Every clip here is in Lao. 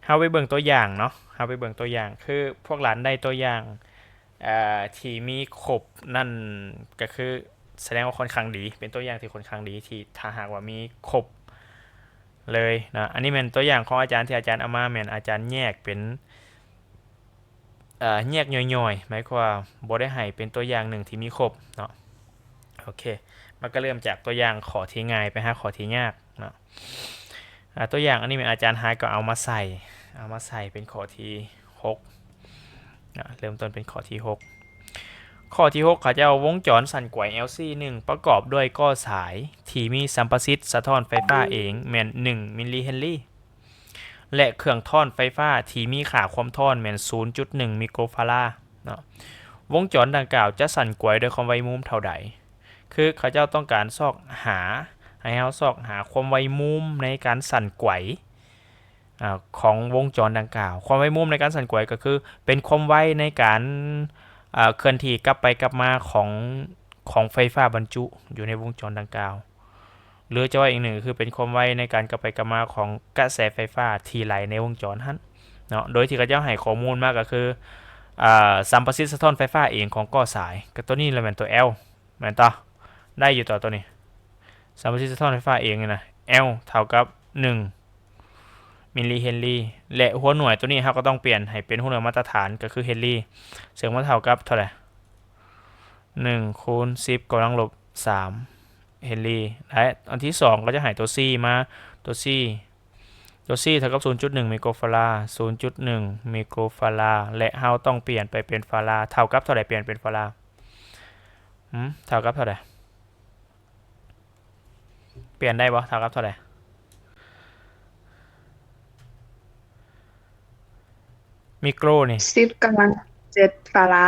ເຮົາໄປເບິ່ງຕົວຢ່າງເນາະ ເຮົາໄປເບິ່ງຕົວຢ່າງ ຄືພວກຫຼານໄດ້ຕົວຢ່າງ ເອີ ທີ່ມີຄົບນັ້ນ ກໍຄືສະແດງວ່າຄ່ອນຂ້າງດີ ເປັນຕົວຢ່າງທີ່ຄ່ອນຂ້າງດີ ທີ່ຖ້າຫາກວ່າມີຄົບເລີຍເນາະ. ອັນນີ້ແມ່ນຕົວຢ່າງຂອງອາຈານ ທີ່ອາຈານເອົາມາ ແມ່ນອາຈານແຍກເປັນ ເອີ ແຍກຍ່ອຍໆ ໝາຍຄວາມວ່າບໍ່ໄດ້ໃຫ້ເປັນຕົວຢ່າງໜຶ່ງທີ່ມີຄົບເນາະ. ໂອເຄ ມັນກໍເລີ່ມຈາກຕົວຢ່າງຂໍ້ທີ່ງ່າຍໄປຫາຂໍ້ທີ່ຍາກເນາະ. ອາ ຕົວຢ່າງອັນນີ້ແມ່ນອາຈານຫາກໍເອົາມາໃສ່ ເອົາມາໃສ່ເປັນຂໍ້ທີຫົກນະ ເລີ່ມຕົ້ນເປັນຂໍ້ທີຫົກ. ຂໍ້ທີຫົກ ເຂົາເຈົ້າ ວົງຈອນສັ່ນໄກວ ແອລຊີ ໜຶ່ງ ປະກອບດ້ວຍກໍ້ສາຍທີ່ມີສຳປະສິດສະທ້ອນໄຟຟ້າເອງແມ່ນ ໜຶ່ງ ມິນລີເຮັນລີ ແລະ ເຄື່ອງທ້ອນໄຟຟ້າທີ່ມີຄ່າຄວາມທ້ອນແມ່ນ ສູນຈຸດໜຶ່ງ ໄມໂຄຣຟາຣາເນາະ. ວົງຈອນດັ່ງກ່າວຈະສັ່ນໄກວດ້ວຍຄວາມໄວມຸມເທົ່າໃດ? ຄືເຂົາເຈົ້າຕ້ອງການຊອກຫາ ໃຫ້ເຮົາຊອກຫາຄວາມໄວມຸມໃນການສັ່ນໄກວ ອາ ຂອງວົງຈອນດັ່ງກ່າວ. ຄວາມໄວມຸມໃນການສັ່ນໄກວກໍຄືເປັນຄວາມໄວໃນການ ອາ ເຄື່ອນທີ່ກັບໄປກັບມາຂອງ ຂອງໄຟຟ້າບັນຈຸຢູ່ໃນວົງຈອນດັ່ງກ່າວ ຫຼືຈະວ່າອີກໜຶ່ງກໍຄືເປັນຄວາມໄວໃນການກັບໄປກັບມາຂອງກະແສໄຟຟ້າທີ່ໄຫຼໃນວົງຈອນຫັ້ນເນາະ. ໂດຍທີ່ເຂົາເຈົ້າໃຫ້ຂໍ້ມູນມາກໍຄື ອາ ສຳປະສິດສະທ້ອນໄຟຟ້າເອງຂອງກໍ້ສາຍ ກໍຕົວນີ້ລະແມ່ນຕົວ L ແມ່ນຕໍ່? ໄດ້ຢູ່ຕໍ່ຕົວນີ້ ສຳປະສິດສະທ້ອນໄຟຟ້າເອງນີ້ນະ L ເທົ່າກັບ ໜຶ່ງ ມິນລີເຮັນລີ ແລະ ຫົວໜ່ວຍຕົວນີ້ເຮົາກໍຕ້ອງປ່ຽນໃຫ້ເປັນຫົວໜ່ວຍມາດຕະຖານ ກໍຄືເຮັນລີ ເຊິ່ງມັນເທົ່າກັບເທົ່າໃດ? ໜຶ່ງຄູນສິບກຳລັງລົບສາມເຮັນລີ. ແລະ ອັນທີສອງກໍຈະໃຫ້ຕົວ C ມາ ຕົວ C ຕົວ C ເທົ່າກັບ ສູນຈຸດໜຶ່ງ ໄມໂຄຣຟາຣາ ສູນຈຸດໜຶ່ງ ໄມໂຄຣຟາຣາ ແລະ ເຮົາຕ້ອງປ່ຽນໄປເປັນຟາຣາ ເທົ່າກັບເທົ່າໃດ? ປ່ຽນເປັນຟາຣາ ຫືມ ເທົ່າກັບເທົ່າໃດ? ປ່ຽນໄດ້ບໍ່? ເທົ່າກັບເທົ່າໃດ? ໄມໂຄຣນີ້ ສິບກຳລັງເຈັດຟາຣາ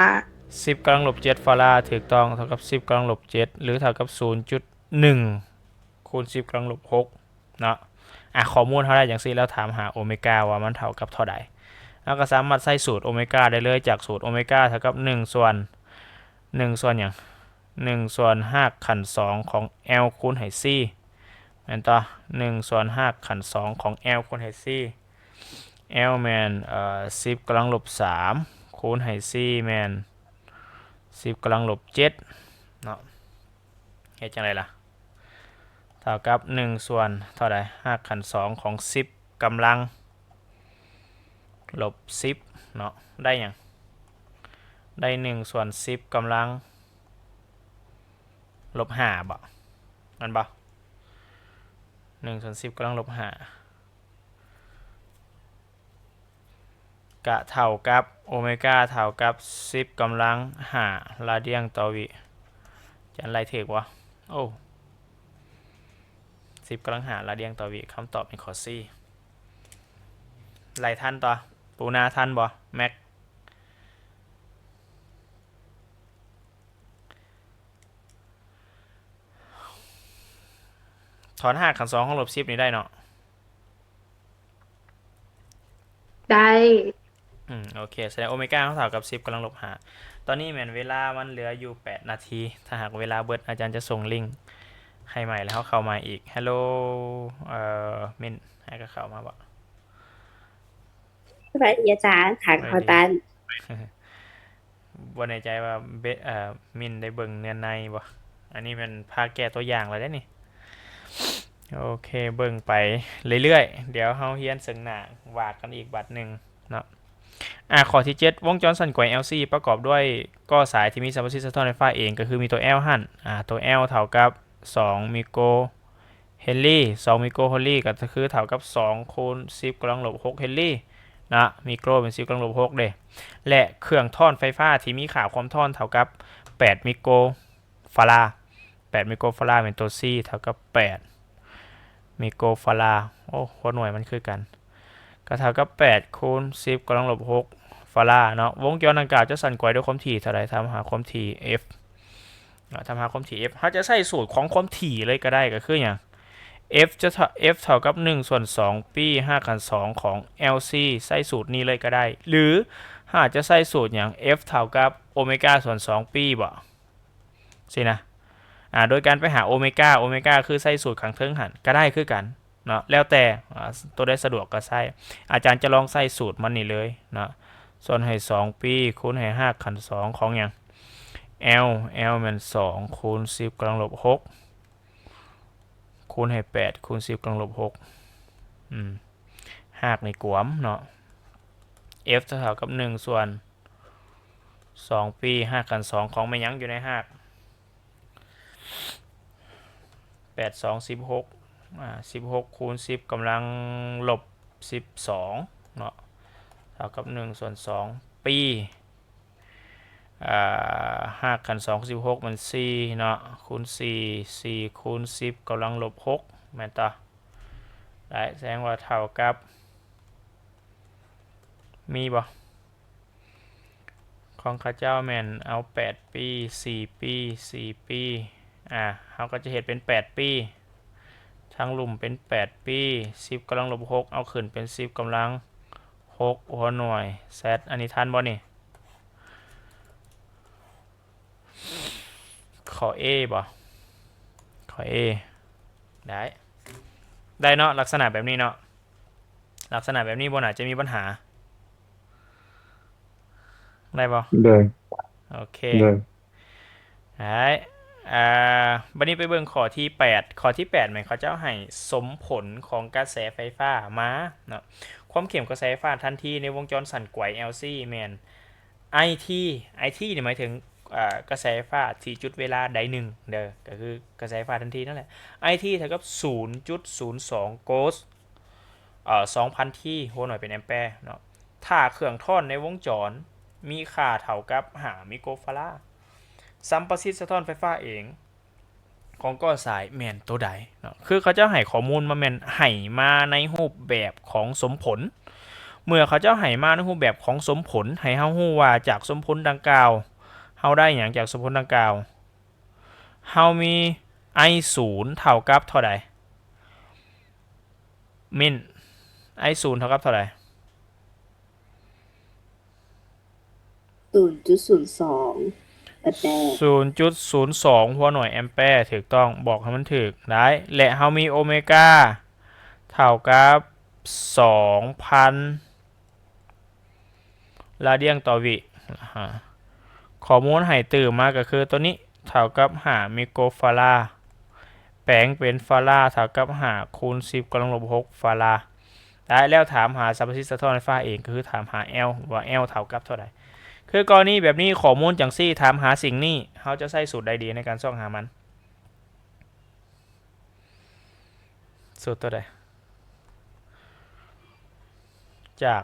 ສິບກຳລັງລົບເຈັດຟາຣາ ຖືກຕ້ອງ ເທົ່າກັບສິບກຳລັງລົບເຈັດ ຫຼືເທົ່າກັບສູນຈຸດໜຶ່ງຄູນສິບກຳລັງລົບຫົກເນາະ. ອາ ຂໍ້ມູນເຮົາໄດ້ຈັ່ງຊີ້ ແລ້ວຖາມຫາໂອເມກາວ່າມັນເທົ່າກັບເທົ່າໃດ? ເຮົາກໍສາມາດໃຊ້ສູດໂອເມກາໄດ້ເລີຍ ຈາກສູດໂອເມກາເທົ່າກັບໜຶ່ງສ່ວນ ໜຶ່ງສ່ວນຫຍັງ? ໜຶ່ງສ່ວນຮາກຂັ້ນສອງຂອງ L ຄູນໃຫ້ C ແມ່ນຕໍ່? ໜຶ່ງສ່ວນຮາກຂັ້ນສອງຂອງ L ຄູນໃຫ້ C L ແມ່ນ ເອີ ສິບກຳລັງລົບສາມ ຄູນໃຫ້ C ແມ່ນສິບກຳລັງລົບເຈັດເນາະ. ເຮັດຈັ່ງໃດລະ? ເທົ່າກັບໜຶ່ງສ່ວນເທົ່າໃດ? ຮາກຂັ້ນສອງຂອງສິບກຳລັງລົບສິບເນາະ. ໄດ້ຫຍັງ? ໄດ້ໜຶ່ງສ່ວນສິບກຳລັງລົບຫ້າບໍ? ແມ່ນບໍ? ໜຶ່ງສ່ວນສິບກຳລັງລົບຫ້າ ກະເທົ່າກັບ ໂອເມກາເທົ່າກັບສິບກຳລັງຫ້າລາດຽງຕໍ່ວິ. ຈະໄລ່ຖືກບໍ່? ໂອ້ ສິບກຳລັງຫ້າລາດຽງຕໍ່ວິ. ຄຳຕອບແມ່ນຂໍ້ C. ໄລ່ທັນຕໍ່? ປູນາທັນບໍ່ ແມັກ? ຖອນຮາກຂັ້ນສອງຂອງລົບສິບນີ້ໄດ້ເນາະ? ໄດ້. ອືມ ໂອເຄ ສະແດງໂອເມກາເຮົາເທົ່າກັບສິບກຳລັງລົບຫ້າ. ຕອນນີ້ແມ່ນເວລາມັນເຫຼືອຢູ່ແປດນາທີ ຖ້າຫາກເວລາເບິດ ອາຈານຈະສົ່ງລິ້ງໃຫ້ໃໝ່ ແລ້ວເຮົາເຂົ້າມາອີກ. ຮັລໂຫຼ ເອີ ມິນ ໃຫ້ກໍເຂົ້າມາບໍ? ສະບາຍດີອາຈານ ຫາກໍເຂົ້າໄດ້. ບໍ່ແນ່ໃຈວ່າ ເບ- ເອີ ມິນໄດ້ເບິ່ງເນື້ອໃນບໍ່? ອັນນີ້ແມ່ນພາແກ້ຕົວຢ່າງແລ້ວເດ້ນີ້. ໂອເຄ ເບິ່ງໄປເລື້ອຍໆ ດຽວເຮົາຮຽນເຊິ່ງໜ້າ ວ່າກັນອີກບັດໜຶ່ງເນາະ. ອາ ຂໍ້ທີເຈັດ ວົງຈອນສັ່ນໄກວ ແອລຊີ ປະກອບດ້ວຍກໍ້ສາຍທີ່ມີສຳປະສິດສະທ້ອນໄຟຟ້າເອງ ກໍຄືມີຕົວ L ຫັ້ນ ອາ ຕົວ L ເທົ່າກັບ ສອງ ໄມໂຄຣ ເຮັນລີ ສອງ ໄມໂຄຣເຮັນລີ ກໍຄືເທົ່າກັບສອງຄູນສິບກຳລັງລົບຫົກເຮັນລີເນາະ ໄມໂຄຣເປັນສິບກຳລັງລົບຫົກເດ້ ແລະ ເຄື່ອງທ້ອນໄຟຟ້າທີ່ມີຄ່າຄວາມທ້ອນເທົ່າກັບແປດໄມໂຄຣຟາຣາ ແປດໄມໂຄຣຟາຣາ ແມ່ນຕົວ C ເທົ່າກັບແປດໄມໂຄຣຟາຣາ ໂອ້ ຫົວໜ່ວຍມັນຄືກັນ ກໍເທົ່າກັບແປດຄູນສິບກຳລັງລົບຫົກຟາຣາເນາະ ວົງຈອນດັ່ງກ່າວຈະສັ່ນໄກວດ້ວຍຄວາມຖີ່ເທົ່າໃດ? ຖາມຫາຄວາມຖີ່ F ເນາະ ຖາມຫາຄວາມຖີ່ F ເຮົາຈະໃຊ້ສູດຂອງຄວາມຖີ່ເລີຍກໍໄດ້ ກໍຄືຫຍັງ? F ຈະເທົ່າ F ເທົ່າກັບໜຶ່ງສ່ວນສອງປີຮາກຂັ້ນສອງຂອງ L C ໃຊ້ສູດນີ້ເລີຍກໍໄດ້ ຫຼື ເຮົາອາດຈະໃຊ້ສູດຫຍັງ? F ເທົ່າກັບໂອເມກາສ່ວນສອງປີບໍ? ຊີ້ນະ ອາ ໂດຍການໄປຫາໂອເມກາ ໂອເມກາຄືໃຊ້ສູດຂ້າງເທິງຫັ້ນ ກໍໄດ້ຄືກັນ ເນາະ ແລ້ວແຕ່ ອາ ຕົວໃດສະດວກກໍໃຊ້. ອາຈານຈະລອງໃຊ້ສູດມັນນີ້ເລີຍເນາະ ສ່ວນໃຫ້ສອງປີ ຄູນໃຫ້ຮາກຂັ້ນສອງຂອງຫຍັງ? L L ແມ່ນສອງຄູນສິບກຳລັງລົບຫົກ ຄູນໃຫ້ແປດຄູນສິບກຳລັງລົບຫົກ ອືມ ຮາກນີ້ກວມເນາະ F ເທົ່າກັບໜຶ່ງສ່ວນສອງປີ ຮາກຂັ້ນສອງຂອງແມ່ນຫຍັງຢູ່ໃນຮາກ? ແປດສອງສິບຫົກ ອາ ສິບຫົກຄູນສິບກຳລັງລົບສິບສອງເນາະ ເທົ່າກັບໜຶ່ງສ່ວນສອງປີ ອາ ຮາກຂັ້ນສອງຂອງສິບຫົກມັນສີ່ເນາະ ຄູນສີ່ ສີ່ຄູນສິບກຳລັງລົບຫົກ ແມ່ນຕະ? ໄດ້ ສະແດງວ່າເທົ່າກັບ ມີບໍ່? ຂອງເຂົາເຈົ້າແມ່ນເອົາແປດປີ ສີ່ປີ ສີ່ປີ ອາ ເຮົາກໍຈະເຮັດເປັນແປດປີ ທາງລຸ່ມເປັນແປດປີ ສິບກຳລັງລົບຫົກ ເອົາຂຶ້ນເປັນສິບກຳລັງຫົກຫົວໜ່ວຍ Z ອັນນີ້ທັນບໍ່ນີ້? ຂໍ້ A ບໍ່? ຂໍ້ A ໄດ້ ໄດ້ເນາະ ລັກສະນະແບບນີ້ເນາະ ລັກສະນະແບບນີ້ບໍ່ໜ້າຈະມີບັນຫາ ໄດ້ບໍ່? ໂດຍ ໂອເຄ ໂດຍ ໄດ້ ອາ ບັດນີ້ໄປເບິ່ງຂໍ້ທີແປດ ຂໍ້ທີແປດແມ່ນເຂົາເຈົ້າໃຫ້ສົມຜົນຂອງກະແສໄຟຟ້າມາເນາະ ຄວາມເຂັ້ມກະແສໄຟຟ້າທັນທີໃນວົງຈອນສັ່ນໄກວ L C ແມ່ນ I T I T ນີ້ໝາຍເຖິງ ອາ ກະແສໄຟຟ້າທີ່ຈຸດເວລາໃດໜຶ່ງເດີ ກໍຄືກະແສໄຟຟ້າທັນທີນັ້ນແຫຼະ I T ເທົ່າກັບສູນຈຸດສູນສອງໂກດ ເອີ ສອງພັນທີ ຫົວໜ່ວຍເປັນແອມແປເນາະ ຖ້າເຄື່ອງທ້ອນໃນວົງຈອນມີຄ່າເທົ່າກັບຫ້າໄມໂກຟາຣາ ສຳປະສິດສະທ້ອນໄຟຟ້າເອງ ຂອງກໍ້ສາຍແມ່ນໂຕໃດເນາະ ຄືເຂົາເຈົ້າໃຫ້ຂໍ້ມູນມາແມ່ນໃຫ້ມາໃນຮູບແບບຂອງສົມຜົນ ເມື່ອເຂົາເຈົ້າໃຫ້ມາໃນຮູບແບບຂອງສົມຜົນ ໃຫ້ເຮົາຮູ້ວ່າຈາກສົມຜົນດັ່ງກ່າວ ເຮົາໄດ້ຫຍັງຈາກສົມຜົນດັ່ງກ່າວ? ເຮົາມີ I ສູນເທົ່າກັບເທົ່າໃດ? ມິ້ນ I ສູນເທົ່າກັບເທົ່າໃດ? ສູນຈຸດສູນສອງແອມແປ ສູນຈຸດສູນສອງຫົວໜ່ວຍແອມແປ ຖືກຕ້ອງ ບອກໃຫ້ມັນຖືກໄດ້ ແລະ ເຮົາມີໂອເມກາເທົ່າກັບສອງພັນລາດຽງຕໍ່ວິ ອາ ຂໍ້ມູນໃຫ້ຕື່ມມາກໍຄືໂຕນີ້ເທົ່າກັບຫ້າໄມໂກຟາຣາ ແປງເປັນຟາຣາເທົ່າກັບຫ້າຄູນສິບກຳລັງລົບຫົກຟາຣາ ໄດ້ແລ້ວ ຖາມຫາສຳປະສິດສະທ້ອນໄຟຟ້າເອງ ກໍຄືຖາມຫາ L ວ່າ L ເທົ່າກັບເທົ່າໃດ? ຄືກໍລະນີແບບນີ້ ຂໍ້ມູນຈັ່ງຊີ້ ຖາມຫາສິ່ງນີ້ ເຮົາຈະໃຊ້ສູດໃດດີໃນການຊອກຫາມັນ? ສູດຕົວໃດ? ຈາກ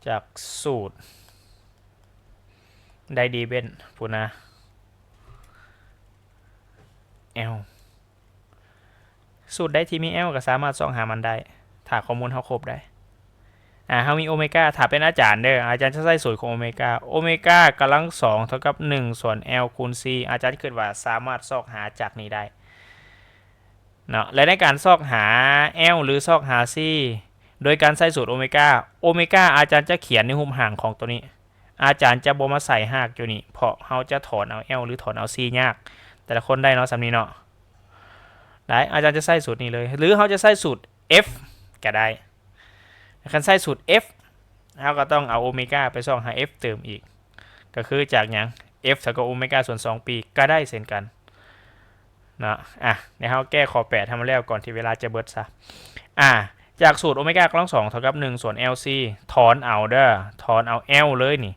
ຈາກສູດໃດດີເບັນ? ພຸ້ນນະ L ສູດໃດທີ່ມີ L ກໍສາມາດຊອກຫາມັນໄດ້ ຖ້າຂໍ້ມູນເຮົາຄົບໄດ໋. ອາ ເຮົາມີໂອເມກາ ຖ້າເປັນອາຈານເດີ ອາຈານຈະໃຊ້ສູດຂອງໂອເມກາ ໂອເມກາກຳລັງສອງເທົ່າກັບໜຶ່ງສ່ວນ L ຄູນ C ອາຈານຄິດວ່າສາມາດຊອກຫາຈາກນີ້ໄດ້ເນາະ ແລະ ໃນການຊອກຫາ L ຫຼື ຊອກຫາ C ໂດຍການໃຊ້ສູດໂອເມກາ ໂອເມກາອາຈານຈະຂຽນໃນຮູບຮ່າງຂອງໂຕນີ້ ອາຈານຈະບໍ່ມາໃສ່ຮາກຢູ່ນີ້ ເພາະເຮົາຈະຖອນເອົາ L ຫຼື ຖອນເອົາ C ຍາກ ແຕ່ລະຄົນໄດ້ເນາະ ສ່ຳນີ້ເນາະ ໄດ້ ອາຈານຈະໃຊ້ສູດນີ້ເລີຍ ຫຼື ເຮົາຈະໃຊ້ສູດ F ກໍໄດ້ ຄັນໃຊ້ສູດ F ເຮົາກໍຕ້ອງເອົາໂອເມກາໄປຊອກຫາ F ຕື່ມອີກ ກໍຄືຈາກຫຍັງ? F ເທົ່າກັບໂອເມກາສ່ວນສອງປີ ກໍໄດ້ເຊັ່ນກັນເນາະ ອາ ດຽວເຮົາແກ້ຂໍ້ແປດໃຫ້ມັນແລ້ວກ່ອນທີ່ເວລາຈະເບິດຊະ ອາ ຈາກສູດໂອເມກາກຳລັງສອງເທົ່າກັບໜຶ່ງສ່ວນ L C ຖອນເອົາເດີ ຖອນເອົາ L ເລີຍນີ້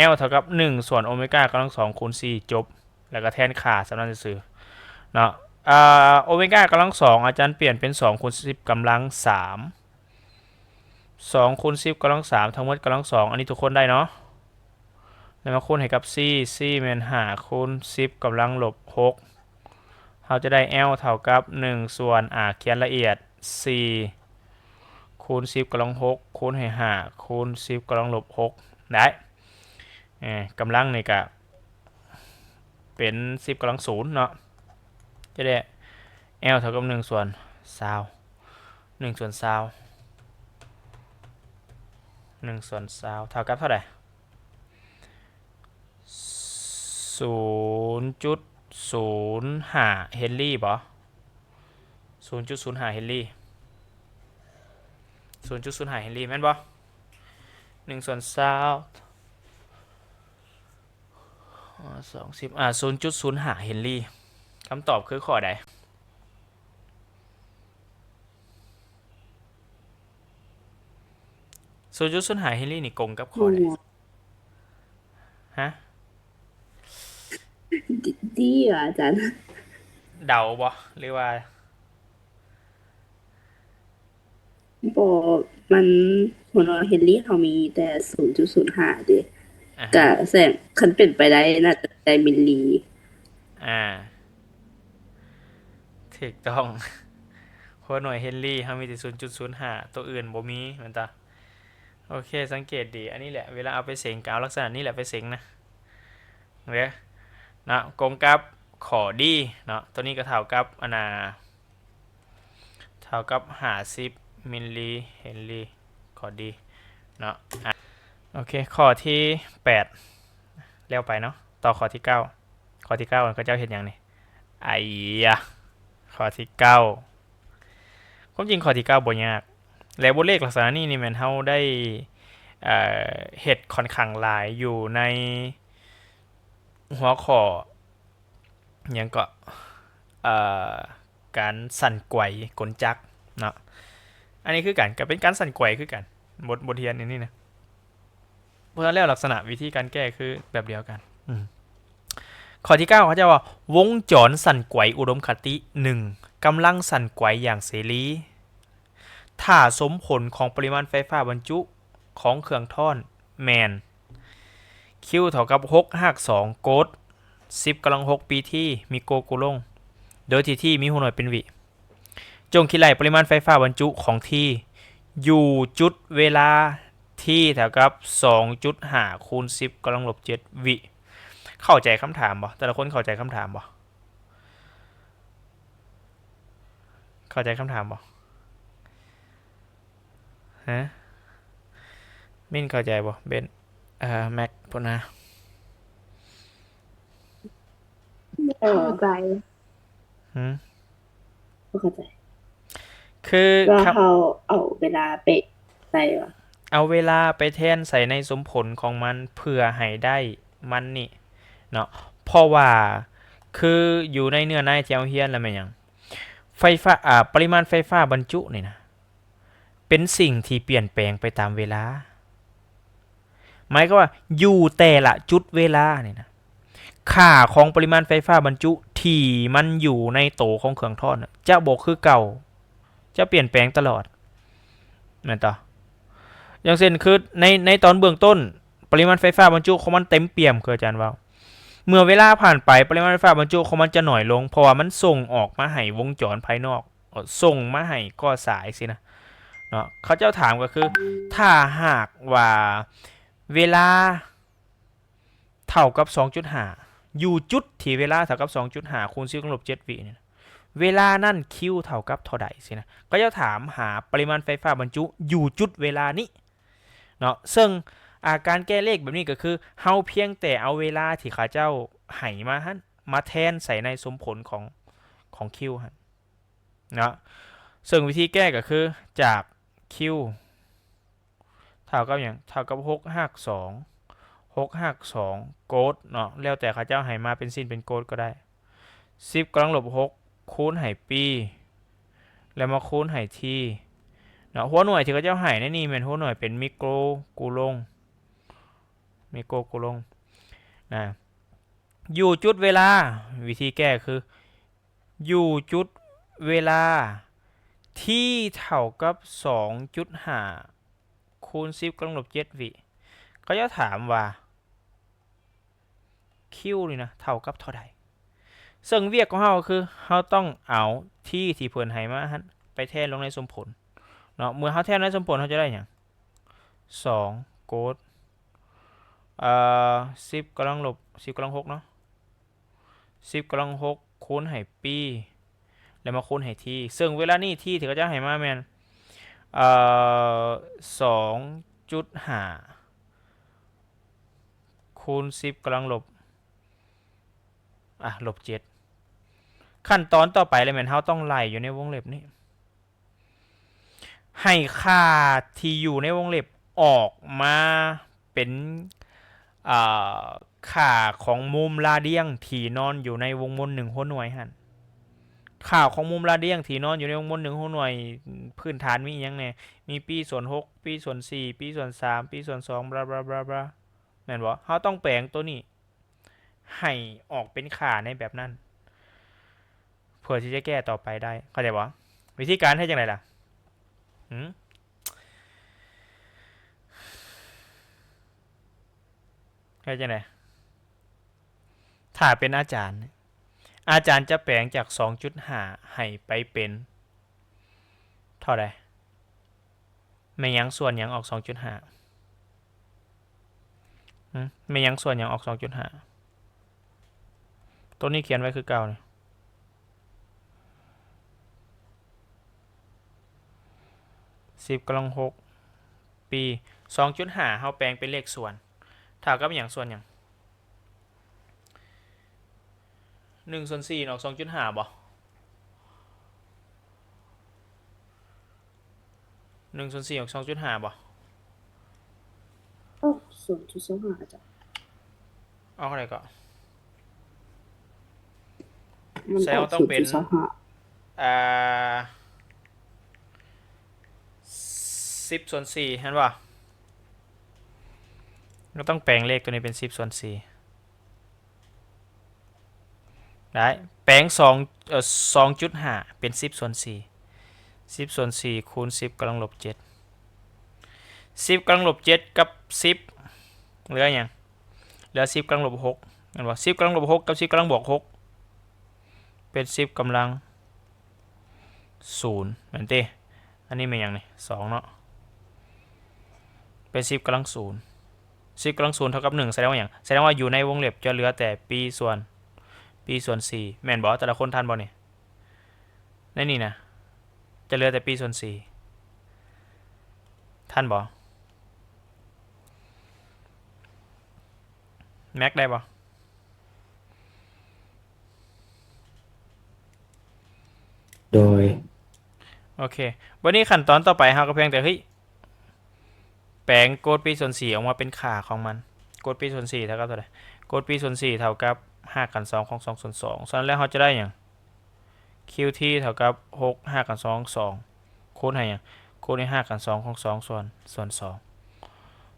L ເທົ່າກັບໜຶ່ງສ່ວນໂອເມກາກຳລັງສອງຄູນ C ຈົບ ແລ້ວກໍແທນຄ່າສ່ຳນັ້ນຊື່ໆເນາະ ອາ ໂອເມກາກຳລັງສອງອາຈານປ່ຽນເປັນສອງຄູນສິບກຳລັງສາມ ສອງຄູນສິບກຳລັງສາມ ທັງໝົດກຳລັງສອງ ອັນນີ້ທຸກຄົນໄດ້ເນາະ ແລ້ວມາຄູນໃຫ້ກັບ C C ແມ່ນຫ້າຄູນສິບກຳລັງລົບຫົກ ເຮົາຈະໄດ້ L ເທົ່າກັບໜຶ່ງສ່ວນ ອາ ຂຽນລະອຽດ ສີ່ຄູນສິບກຳລັງຫົກ ຄູນໃຫ້ຫ້າຄູນສິບກຳລັງລົບຫົກ ໄດ້ ເອີ ກຳລັງນີ້ກະເປັນສິບກຳລັງສູນເນາະ ຈະໄດ້ L ເທົ່າກັບໜຶ່ງສ່ວນຊາວ ໜຶ່ງສ່ວນຊາວ ໜຶ່ງສ່ວນຊາວເທົ່າກັບເທົ່າໃດ? ສູນຈຸດສູນຫ້າເຮັນລີບໍ? ສູນຈຸດສູນຫ້າເຮັນລີ ສູນຈຸດສູນຫ້າເຮັນລີ ແມ່ນບໍ່? ໜຶ່ງສ່ວນຊາວ ສອງສິບ ອ່າ ສູນຈຸດສູນຫ້າເຮັນລີ. ຄຳຕອບຄືຂໍ້ໃດ? ສູນຈຸດສູນຫ້າເຮັນລີນີ້ກົງກັບຂໍ້ໃດ? ຮະ? ດີ ດີຫວາອາຈານ? ເດົາບໍ່ ຫຼືວ່າ? ບໍ່ ມັນຫົວໜ່ວຍເຮັນລີເຮົາມີແຕ່ສູນຈຸດສູນຫ້າເດ້. ອ່າຮະ ກະແສງ ຄັນເປັນໄປໄດ້ໜ້າຈະໄດ້ມິນລີ. ອ່າ ຖືກຕ້ອງ. ຫົວໜ່ວຍເຮັນລີເຮົາມີແຕ່ສູນຈຸດສູນຫ້າ ໂຕອື່ນບໍ່ມີແມ່ນຕາ. ໂອເຄ ສັງເກດດີ ອັນນີ້ແຫຼະ ເວລາເອົາໄປເສັງ ກໍເອົາລັກສະນະນີ້ແຫຼະໄປເສັງນະ ເດີ ເນາະ ກົງກັບຂໍ້ດີເນາະ. ໂຕນີ້ກໍເທົ່າກັບ ອັນນ່າ ເທົ່າກັບຫ້າສິບມິນລີເຮັນລີ ຂໍ້ດີເນາະ. ອ່ະ ໂອເຄ ຂໍ້ທີແປດ ແລ້ວໄປເນາະ ຕໍ່ຂໍ້ທີເກົ້າ. ຂໍ້ທີເກົ້າ ເຂົາເຈົ້າເຮັດຫຍັງນີ້? ໄອຍະ ຂໍ້ທີເກົ້າ ຄວາມຈິງຂໍ້ທີເກົ້າບໍ່ຍາກ ແລະ ບົດເລກລັກສະນະນີ້ນີ້ແມ່ນເຮົາໄດ້ ເອີ ເຮັດຂ້ອນຂ້າງຫຼາຍຢູ່ໃນຫົວຂໍ້ ຫຍັງເກາະ ເອີ ການສັ່ນໄກວກົນຈັກເນາະ. ອັນນີ້ຄືກັນ ກໍເປັນການສັ່ນໄກວຄືກັນ ບົດ ບົດຮຽນອັນນີ້ນະ. ເພາະສະນັ້ນແລ້ວລັກສະນະວິທີການແກ້ຄືແບບດຽວກັນ. ອືມ ຂໍ້ທີເກົ້າ ເຂົາເຈົ້າວ່າ ວົງຈອນສັ່ນໄກວອຸດົມຄະຕິ ໜຶ່ງ ກຳລັງສັ່ນໄກວຢ່າງເສລີ ຖ້າສົມຜົນຂອງປະລິມານໄຟຟ້າບັນຈຸຂອງເຄື່ອງທ້ອນແມ່ນ Q ເທົ່າກັບຫົກຮາກສອງໂກດ ສິບກຳລັງຫົກປີທີ ມີໂກກູລົງ ໂດຍທີ່ທີມີຫົວໜ່ວຍເປັນວິ. ຈົ່ງຄິດໄລ່ປະລິມານໄຟຟ້າບັນຈຸຂອງທີຢູ່ຈຸດເວລາທີເທົ່າກັບສອງຈຸດຫ້າຄູນສິບກຳລັງລົບເຈັດວິ. ເຂົ້າໃຈຄຳຖາມບໍ່? ແຕ່ລະຄົນເຂົ້າໃຈຄຳຖາມບໍ່? ເຂົ້າໃຈຄຳຖາມບໍ່? ຮະ? ມິນເຂົ້າໃຈບໍ່? ເບັນ ເອີ ແມັກພຸ້ນນະ? ເຂົ້າໃຈ. ຫື? ບໍ່ເຂົ້າໃຈ. ຄືວ່າເຮົາເອົາເວລາໄປໃສ່ຫວາ? ເອົາເວລາໄປແທນໃສ່ໃນສົມຜົນຂອງມັນ ເພື່ອໃຫ້ໄດ້ມັນນີ້ເນາະ. ເພາະວ່າຄືຢູ່ໃນເນື້ອໃນທີ່ເຮົາຮຽນແລ້ວແມ່ນຫຍັງ? ໄຟຟ້າ ອາ ປະລິມານໄຟຟ້າບັນຈຸນີ້ນະ ເປັນສິ່ງທີ່ປ່ຽນແປງໄປຕາມເວລາ. ໝາຍຄວາມວ່າຢູ່ແຕ່ລະຈຸດເວລານີ້ນະ ຄ່າຂອງປະລິມານໄຟຟ້າບັນຈຸທີ່ມັນຢູ່ໃນໂຕຂອງເຄື່ອງທ້ອນນະ ຈະບໍ່ຄືເກົ່າ, ຈະປ່ຽນແປງຕະຫຼອດ ແມ່ນຕາ? ຢ່າງເຊັ່ນ ຄືໃນ ໃນຕອນເບື້ອງຕົ້ນ ປະລິມານໄຟຟ້າບັນຈຸຂອງມັນເຕັມປ່ຽມ ຄືອາຈານເວົ້າ. ເມື່ອເວລາຜ່ານໄປ ປະລິມານໄຟຟ້າບັນຈຸຂອງມັນຈະໜ້ອຍລົງ ເພາະວ່າມັນສົ່ງອອກມາໃຫ້ວົງຈອນພາຍນອກ ເອີ ສົ່ງມາໃຫ້ກໍສາຍຊີ້ນະເນາະ. ເຂົາເຈົ້າຖາມກໍຄື ຖ້າຫາກວ່າເວລາເທົ່າກັບສອງຈຸດຫ້າ ຢູ່ຈຸດທີ່ເວລາເທົ່າກັບສອງຈຸດຫ້າຄູນສິບກຳລັງລົບເຈັດວິນີ້ນະ ເວລານັ້ນ Q ເທົ່າກັບເທົ່າໃດຊີ້ນະ. ເຂົາເຈົ້າຖາມຫາປະລິມານໄຟຟ້າບັນຈຸຢູ່ຈຸດເວລານີ້ເນາະ. ເຊິ່ງ ອາ ການແກ້ເລກແບບນີ້ກໍຄື ເຮົາພຽງແຕ່ເອົາເວລາທີ່ເຂົາເຈົ້າໃຫ້ມາຫັ້ນ ມາແທນໃສ່ໃນສົມຜົນຂອງ ຂອງ Q ຫັ້ນເນາະ. ເຊິ່ງວິທີແກ້ກໍຄື ຈາກ Q ເທົ່າກັບຫຍັງ? ເທົ່າກັບຫົກຮາກສອງ ຫົກຮາກສອງໂກດເນາະ ແລ້ວແຕ່ເຂົາເຈົ້າໃຫ້ມາເປັນຊິ້ນເປັນໂກດກໍໄດ້ ສິບກຳລັງລົບຫົກ ຄູນໃຫ້ປີ ແລ້ວມາຄູນໃຫ້ທີເນາະ. ຫົວໜ່ວຍທີ່ເຂົາເຈົ້າໃຫ້ໃນນີ້ແມ່ນຫົວໜ່ວຍເປັນມິໂກກູລົງ ມິໂກກູລົງນະ. ຢູ່ຈຸດເວລາ ວິທີແກ້ຄື ຢູ່ຈຸດເວລາ T ເທົ່າກັບສອງຈຸດຫ້າຄູນສິບກຳລັງລົບເຈັດວິ ເຂົາເຈົ້າຖາມວ່າ Q ນີ້ນະ ເທົ່າກັບເທົ່າໃດ? ເຊິ່ງວຽກຂອງເຮົາກໍຄື ເຮົາຕ້ອງເອົາ T ທີ່ເພິ່ນໃຫ້ມາຫັ້ນ ໄປແທນລົງໃນສົມຜົນເນາະ. ເມື່ອເຮົາແທນໃນສົມຜົນ ເຮົາຈະໄດ້ຫຍັງ? ສອງໂກດ ເອີ ສິບກຳລັງລົບ ສິບກຳລັງຫົກເນາະ ສິບກຳລັງຫົກຄູນໃຫ້ປີ ແລ້ວມາຄູນໃຫ້ທີ ເຊິ່ງເວລານີ້ທີທີ່ເຂົາເຈົ້າໃຫ້ມາແມ່ນ ເອີ ສອງຈຸດຫ້າຄູນສິບກຳລັງລົບ ອ່ະ ລົບເຈັດ. ຂັ້ນຕອນຕໍ່ໄປລະແມ່ນເຮົາຕ້ອງໄລ່ຢູ່ໃນວົງເລັບນີ້ ໃຫ້ຄ່າທີ່ຢູ່ໃນວົງເລັບອອກມາເປັນ ອ່າ ຄ່າຂອງມຸມລາດຽງທີ່ນອນຢູ່ໃນວົງມົນໜຶ່ງຫົວໜ່ວຍຫັ້ນ. ຄ່າຂອງມຸມລາດຽງທີ່ນອນຢູ່ໃນວົງມົນໜຶ່ງຫົວໜ່ວຍ ພື້ນຖານມີອີ່ຫຍັງແດ່? ມີປີສ່ວນຫົກ ປີສ່ວນສີ່ ປີສ່ວນສາມ ປີສ່ວນສອງ ບລາ ບລາ ບລາ ບລາ ແມ່ນບໍ່? ເຮົາຕ້ອງແປງໂຕນີ້ໃຫ້ອອກເປັນຄ່າໃນແບບນັ້ນ ເພື່ອທີ່ຈະແກ້ຕໍ່ໄປໄດ້ ເຂົ້າໃຈບໍ່? ວິທີການເຮັດຈັ່ງໃດລະ? ຫື? ເຮັດຈັ່ງໃດ? ຖ້າເປັນອາຈານ ອາຈານຈະແປງຈາກສອງຈຸດຫ້າໃຫ້ໄປເປັນເທົ່າໃດ? ແມ່ນຫຍັງສ່ວນຫຍັງອອກສອງຈຸດຫ້າ? ຫຶ? ແມ່ນຫຍັງສ່ວນຫຍັງອອກສອງຈຸດຫ້າ? ໂຕນີ້ຂຽນໄວ້ຄືເກົ່ານີ້ ສິບກຳລັງຫົກ ປີ ສອງຈຸດຫ້າ ເຮົາແປງເປັນເລກສ່ວນ ເທົ່າກັບຫຍັງ? ສ່ວນຫຍັງ? ໜຶ່ງສ່ວນສີ່ອອກສອງຈຸດຫ້າບໍ່? ໜຶ່ງສ່ວນສີ່ອອກສອງຈຸດຫ້າບໍ່? ອອກສອງຈຸດສອງຫ້າ ອາຈານ. ອອກເທົ່າໃດເກາະ? ມັນ ສະແດງວ່າຕ້ອງເປັນ ອອກສອງຈຸດສອງຫ້າ ອ່າ ສິບສ່ວນສີ່ ແມ່ນບໍ່? ກໍຕ້ອງແປງເລກຕົວນີ້ເປັນສິບສ່ວນສີ່ ໄດ້ ແປງສອງ ເອີ ສອງຈຸດຫ້າ ເປັນສິບສ່ວນສີ່ ສິບສ່ວນສີ່ຄູນສິບກຳລັງລົບເຈັດ ສິບກຳລັງລົບເຈັດກັບສິບ ເຫຼືອຫຍັງ? ເຫຼືອສິບກຳລັງລົບຫົກ ແມ່ນບໍ່? ສິບກຳລັງລົບຫົກກັບສິບກຳລັງບວກຫົກ ເປັນສິບກຳລັງສູນ ແມ່ນຕິ? ອັນນີ້ແມ່ນຫຍັງນີ້? ສອງເນາະ ເປັນສິບກຳລັງສູນ ສິບກຳລັງສູນເທົ່າກັບໜຶ່ງ ສະແດງວ່າຫຍັງ? ສະແດງວ່າຢູ່ໃນວົງເລັບຈະເຫຼືອແຕ່ປີສ່ວນ ປີສ່ວນສີ່ ແມ່ນບໍ່? ແຕ່ລະຄົນທັນບໍ່ນີ້? ໃນນີ້ນະ ຈະເຫຼືອແຕ່ປີສ່ວນສີ່ ທັນບໍ່? ແມັກ ໄດ້ບໍ່? ໂດຍ ໂອເຄ ບັດນີ້ຂັ້ນຕອນຕໍ່ໄປເຮົາກໍພຽງແຕ່ ເຮີ້ຍ ແປງໂກດປີສ່ວນສີ່ອອກມາເປັນຄ່າຂອງມັນ ໂກດປີສ່ວນສີ່ເທົ່າກັບເທົ່າໃດ? ໂກດປີສ່ວນສີ່ເທົ່າກັບຮາກຂັ້ນສອງຂອງສອງສ່ວນສອງ ສະນັ້ນແລ້ວເຮົາຈະໄດ້ຫຍັງ? ຄິວທີ ເທົ່າກັບຫົກຮາກຂັ້ນສອງສອງ ຄູນໃຫ້ຫຍັງ? ຄູນໃຫ້ຮາກຂັ້ນສອງຂອງສອງສ່ວນ ສ່ວນສອງ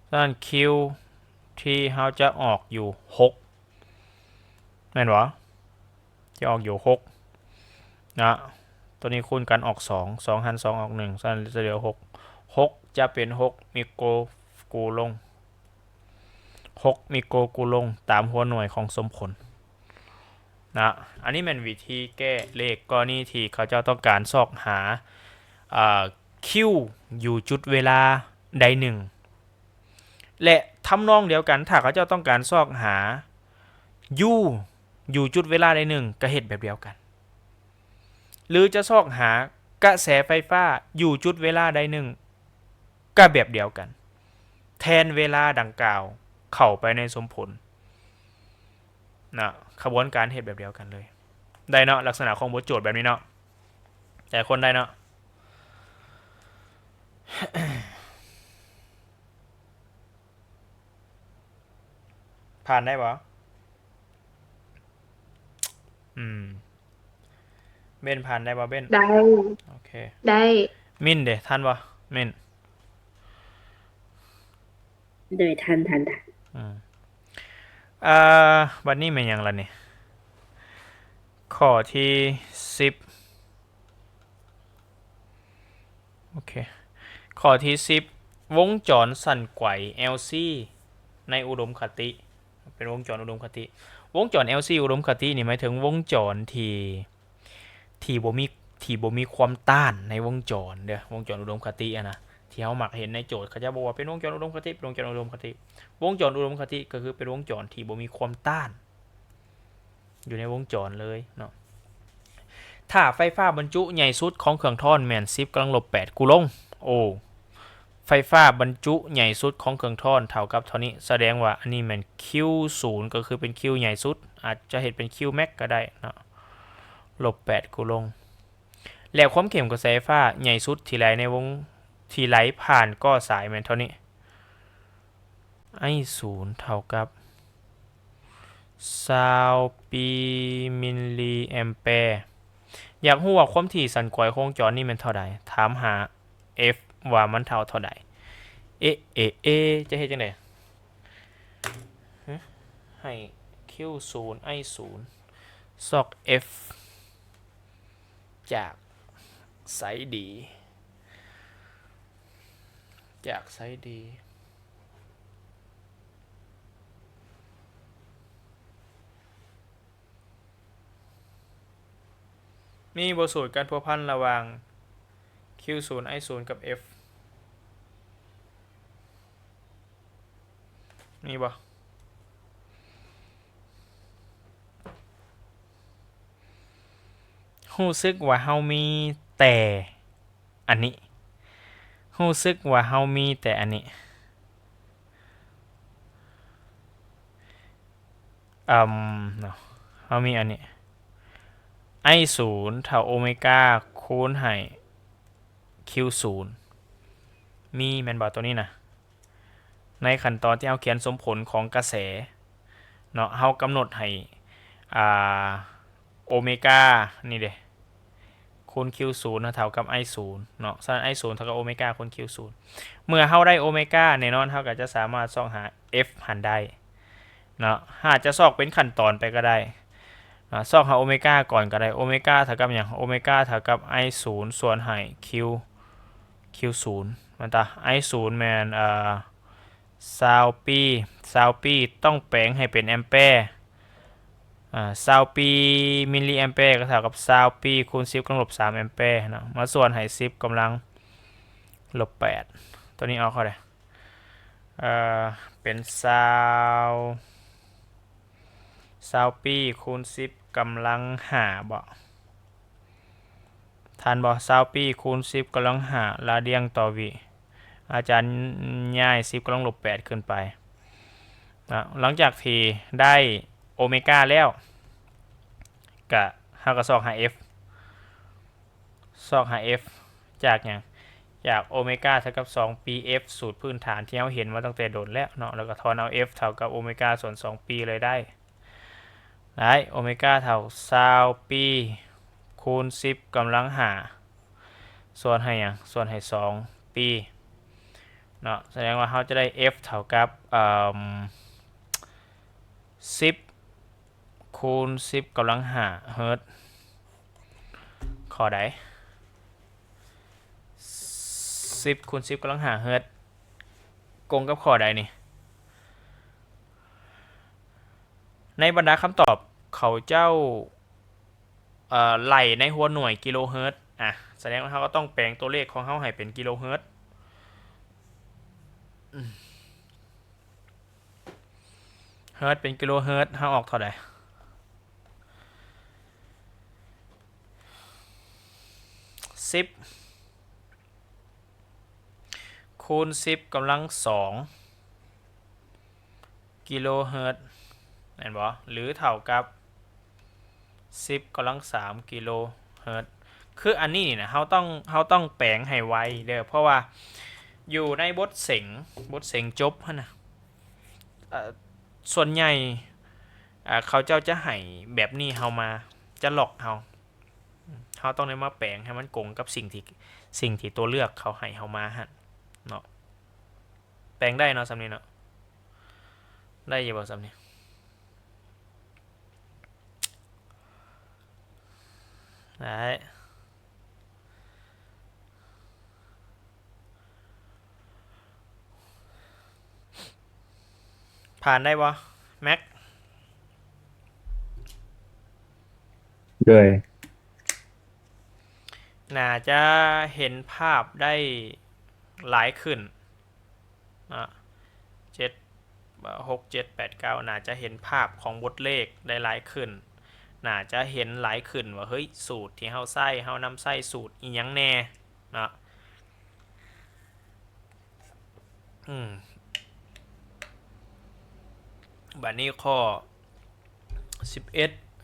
ສະນັ້ນຄິວທີເຮົາຈະອອກຢູ່ຫົກ ແມ່ນບໍ່? ຈະອອກຢູ່ຫົກນະ ຕົວນີ້ຄູນກັນອອກສອງ ສອງຫານສອງອອກໜຶ່ງ ສະນັ້ນຈະເຫຼືອຫົກ ຫົກຈະເປັນຫົກມິໂກກູລົງ ຫົກມິໂກກູລົງຕາມຫົວໜ່ວຍຂອງສົມຜົນນະ. ອັນນີ້ແມ່ນວິທີແກ້ເລກກໍລະນີທີ່ເຂົາເຈົ້າຕ້ອງການຊອກຫາ ເອີ ຄິວຢູ່ຈຸດເວລາໃດໜຶ່ງ ແລະ ທຳນອງດຽວກັນ ຖ້າເຂົາເຈົ້າຕ້ອງການຊອກຫາຢູຢູ່ຈຸດເວລາໃດໜຶ່ງ ກໍເຮັດແບບດຽວກັນ ຫຼືຈະຊອກຫາກະແສໄຟຟ້າຢູ່ຈຸດເວລາໃດໜຶ່ງ ກໍແບບດຽວກັນ ແທນເວລາດັ່ງກ່າວເຂົ້າໄປໃນສົມຜົນນະ ຂະບວນການເຮັດແບບດຽວກັນເລີຍ ໄດ້ເນາະ ລັກສະນະຂອງບົດໂຈດແບບນີ້ເນາະ ແຕ່ຄົນໄດ້ເນາະ ຜ່ານໄດ້ບໍ່? ອືມ ເບັນ ຜ່ານໄດ້ບໍ່ເບັນ? ໄດ້ ໂອເຄ ໄດ້ ມິນເດ ທັນບໍ່? ມິນ ໂດຍ ທັນ ທັນ ທັນ ອືມ ອ່າ ບັດນີ້ແມ່ນຫຍັງລະນີ້? ຂໍ້ທີສິບ ໂອເຄ ຂໍ້ທີສິບ ວົງຈອນສັ່ນໄກວແອວຊີໃນອຸດົມຄະຕິ ເປັນວົງຈອນອຸດົມຄະຕິ ວົງຈອນແອວຊີອຸດົມຄະຕິນີ້ໝາຍເຖິງວົງຈອນທີ່ ທີ່ບໍ່ມີ ທີ່ບໍ່ມີຄວາມຕ້ານໃນວົງຈອນເດີ້ ວົງຈອນອຸດົມຄະຕິຫັ້ນນະ ທີ່ເຮົາມັກເຫັນໃນໂຈດ ເຂົາເຈົ້າບອກວ່າເປັນວົງຈອນອຸດົມຄະຕິ ເປັນວົງຈອນອຸດົມຄະຕິ ວົງຈອນອຸດົມຄະຕິກໍຄືເປັນວົງຈອນທີ່ບໍ່ມີຄວາມຕ້ານ ຢູ່ໃນວົງຈອນເລີຍເນາະ ຖ້າໄຟຟ້າບັນຈຸໃຫຍ່ສຸດຂອງເຄື່ອງທ້ອນແມ່ນສິບກຳລັງລົບແປດກູລົງ ໂອ ໄຟຟ້າບັນຈຸໃຫຍ່ສຸດຂອງເຄື່ອງທ້ອນເທົ່າກັບເທົ່ານີ້ ສະແດງວ່າອັນນີ້ແມ່ນຄິວສູນ ກໍຄືເປັນຄິວໃຫຍ່ສຸດ ອາດຈະເຮັດເປັນຄິວແມັກກໍໄດ້ເນາະ ລົບແປດ ຄູນລົງ ແລ້ວຄວາມເຂັ້ມຂອງກະແສໄຟຟ້າໃຫຍ່ສຸດທີ່ໄຫຼໃນວົງ ທີ່ໄຫຼຜ່ານກໍ້ສາຍແມ່ນເທົ່ານີ້ I ສູນເທົ່າກັບຊາວປີມິນລີແອມແປ. ຢາກຮູ້ວ່າຄວາມຖີ່ສັ່ນໄກວຂອງຈອນນີ້ແມ່ນເທົ່າໃດ? ຖາມຫາ F ວ່າມັນເທົ່າເທົ່າໃດ? ເອ ເອ ເອ ຈະເຮັດຈັ່ງໃດ? ໃຫ້ Q ສູນ I ສູນ ຊອກ F ຈາກໃສດີ? ຈາກໃສດີ? ມີບໍ່ສູດການພົວພັນລະຫວ່າງ Q ສູນ I ສູນ ກັບ F? ມີບໍ່? ຮູ້ສຶກວ່າເຮົາມີແຕ່ອັນນີ້ ຮູ້ສຶກວ່າເຮົາມີແຕ່ອັນນີ້ ອືມ ເນາະ ເຮົາມີອັນນີ້ I ສູນເທົ່າໂອເມກາຄູນໃຫ້ Q ສູນ ມີແມ່ນບໍ່ ໂຕນີ້ນະ? ໃນຂັ້ນຕອນທີ່ເຮົາຂຽນສົມຜົນຂອງກະແສເນາະ ເຮົາກຳນົດໃຫ້ ອ່າ ໂອເມການີ້ເດ້ ຄູນ Q ສູນ ເທົ່າກັບ I ສູນເນາະ. ສະນັ້ນ I ສູນເທົ່າກັບໂອເມກາຄູນ Q ສູນ. ເມື່ອເຮົາໄດ້ໂອເມກາ ແນ່ນອນເຮົາກໍຈະສາມາດຊອກຫາ F ຫັ້ນໄດ້ເນາະ. ເຮົາອາດຈະຊອກເປັນຂັ້ນຕອນໄປກໍໄດ້ເນາະ ຊອກຫາໂອເມກາກ່ອນກໍໄດ້. ໂອເມກາເທົ່າກັບຫຍັງ? ໂອເມກາເທົ່າກັບ I ສູນ ສ່ວນໃຫ້ Q Q ສູນ ແມ່ນຕາ I ສູນ ແມ່ນ ເອີ ຊາວປີ ຊາວປີຕ້ອງແປງໃຫ້ເປັນແອມແປ ອາ ຊາວປີມິນລີແອມແປກໍເທົ່າກັບຊາວປີຄູນສິບກຳລັງລົບສາມແອມແປເນາະ ມາສ່ວນໃຫ້ສິບກຳລັງລົບແປດ ຕົວນີ້ອອກເທົ່າໃດ? ເອີ ເປັນຊາວ ຊາວປີຄູນສິບກຳລັງຫ້າບໍ? ທັນບໍ່? ຊາວປີຄູນສິບກຳລັງຫ້າລາດຽງຕໍ່ວິ. ອາຈານຍ້າຍສິບກຳລັງລົບແປດຂຶ້ນໄປນະ. ຫຼັງຈາກທີ່ໄດ້ໂອເມກາແລ້ວ ກະ ເຮົາກະຊອກຫາ F ຊອກຫາ F ຈາກຫຍັງ? ຈາກໂອເມກາເທົ່າກັບສອງປີ F ສູດພື້ນຖານທີ່ເຮົາເຫັນມາຕັ້ງແຕ່ດົນແລ້ວເນາະ ແລ້ວກໍຖອນເອົາ F ເທົ່າກັບໂອເມກາສ່ວນສອງປີເລີຍໄດ້. ໄດ້ ໂອເມກາເທົ່າຊາວປີຄູນສິບກຳລັງຫ້າ ສ່ວນໃຫ້ຫຍັງ? ສ່ວນໃຫ້ສອງປີເນາະ. ສະແດງວ່າເຮົາຈະໄດ້ F ເທົ່າກັບ ເອີ່ມ ສິບຄູນສິບກຳລັງຫ້າເຮີດ. ຂໍ້ໃດ? ສິບຄູນສິບກຳລັງຫ້າເຮີດ ກົງກັບຂໍ້ໃດນີ້? ໃນບັນດາຄຳຕອບ ເຂົາເຈົ້າ ເອີ່ ໄລ່ໃນຫົວໜ່ວຍກິໂລເຮີດ. ອາ ສະແດງວ່າເຮົາກໍຕ້ອງແປງຕົວເລກຂອງເຮົາໃຫ້ເປັນກິໂລເຮີດ. ເຮີດເປັນກິໂລເຮີດ ເຮົາອອກເທົ່າໃດ? ສິບຄູນສິບກຳລັງສອງກິໂລເຮີດ ແມ່ນບໍ່? ຫຼືເທົ່າກັບສິບກຳລັງສາມກິໂລເຮີດ. ຄືອັນນີ້ນີ້ນະ ເຮົາຕ້ອງ ເຮົາຕ້ອງແປງໃຫ້ໄວເດີ ເພາະວ່າຢູ່ໃນບົດເສັງ ບົດເສັງຈົບຫັ້ນນະ ເອີ່ ສ່ວນໃຫຍ່ ເຂົາເຈົ້າຈະໃຫ້ແບບນີ້ເຮົາມາ ຈະລັອກເຮົາ ເຮົາຕ້ອງໄດ້ມາແປງໃຫ້ມັນກົງກັບສິ່ງທີ່ ສິ່ງທີ່ຕົວເລືອກເຂົາໃຫ້ເຮົາມາຫັ້ນເນາະ. ແປງໄດ້ເນາະ ສ່ຳນີ້ເນາະ ໄດ້ຢູ່ບໍ່ ສ່ຳນີ້? ໄດ້. ຜ່ານໄດ້ບໍ່ ແມັກ? ໂດຍ ໜ້າຈະເຫັນພາບໄດ້ຫຼາຍຂຶ້ນເນາະ ເຈັດ ຫົກ ເຈັດ ແປດ ເກົ້າ ໜ້າຈະເຫັນພາບຂອງບົດເລກໄດ້ຫຼາຍຂຶ້ນ ໜ້າຈະເຫັນຫຼາຍຂຶ້ນວ່າ ເຮີ້ຍ ສູດທີ່ເຮົາໃຊ້ ເຮົານຳໃຊ້ສູດອີ່ຫຍັງແດ່ເນາະ. ອືມ ບາດນີ້ຂໍ້ສິບເອັດ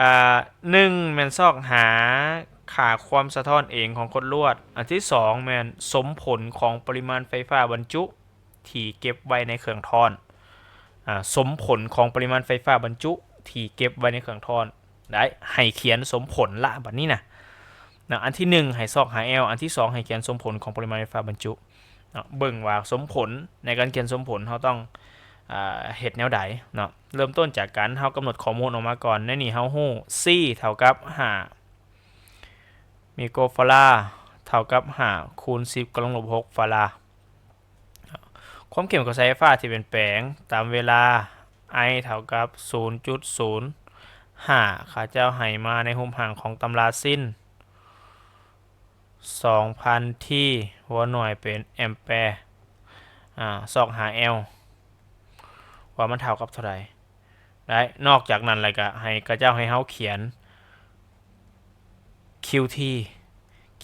ອ່າ ໜຶ່ງແມ່ນຊອກຫາຄ່າຄວາມສະທ້ອນເອງຂອງກົດລວດ, ອັນທີສອງແມ່ນສົມຜົນຂອງປະລິມານໄຟຟ້າບັນຈຸທີ່ເກັບໄວ້ໃນເຄື່ອງທ້ອນ. ອ່າ ສົມຜົນຂອງປະລິມານໄຟຟ້າບັນຈຸທີ່ເກັບໄວ້ໃນເຄື່ອງທ້ອນ. ໄດ້ ໃຫ້ຂຽນສົມຜົນລະ ບັດນີ້ນະ. ນະ ອັນທີໜຶ່ງໃຫ້ຊອກຫາ L, ອັນທີສອງໃຫ້ຂຽນສົມຜົນຂອງປະລິມານໄຟຟ້າບັນຈຸເນາະ. ເບິ່ງວ່າສົມຜົນ ໃນການຂຽນສົມຜົນເຮົາຕ້ອງ ອ່າ ເຮັດແນວໃດເນາະ. ເລີ່ມຕົ້ນຈາກການເຮົາກຳນົດຂໍ້ມູນອອກມາກ່ອນ. ໃນນີ້ເຮົາຮູ້ C ເທົ່າກັບຫ້າ ໄມໂຄຣຟາຣາ ເທົ່າກັບຫ້າຄູນສິບກຳລັງລົບຫົກຟາຣາ. ຄວາມເຂັ້ມຂອງກະແສໄຟຟ້າທີ່ປ່ຽນແປງຕາມເວລາ I ເທົ່າກັບສູນຈຸດສູນຫ້າ ເຂົາເຈົ້າໃຫ້ມາໃນຮູບຮ່າງຂອງຕຳລາຊິນ ສອງພັນ T ຫົວໜ່ວຍເປັນແອມແປ. ອາ ຊອກຫາ L ວ່າມັນເທົ່າກັບເທົ່າໃດ. ໄດ້ ນອກຈາກນັ້ນແລ້ວກະໃຫ້ເຂົາເຈົ້າໃຫ້ເຮົາຂຽນ QT.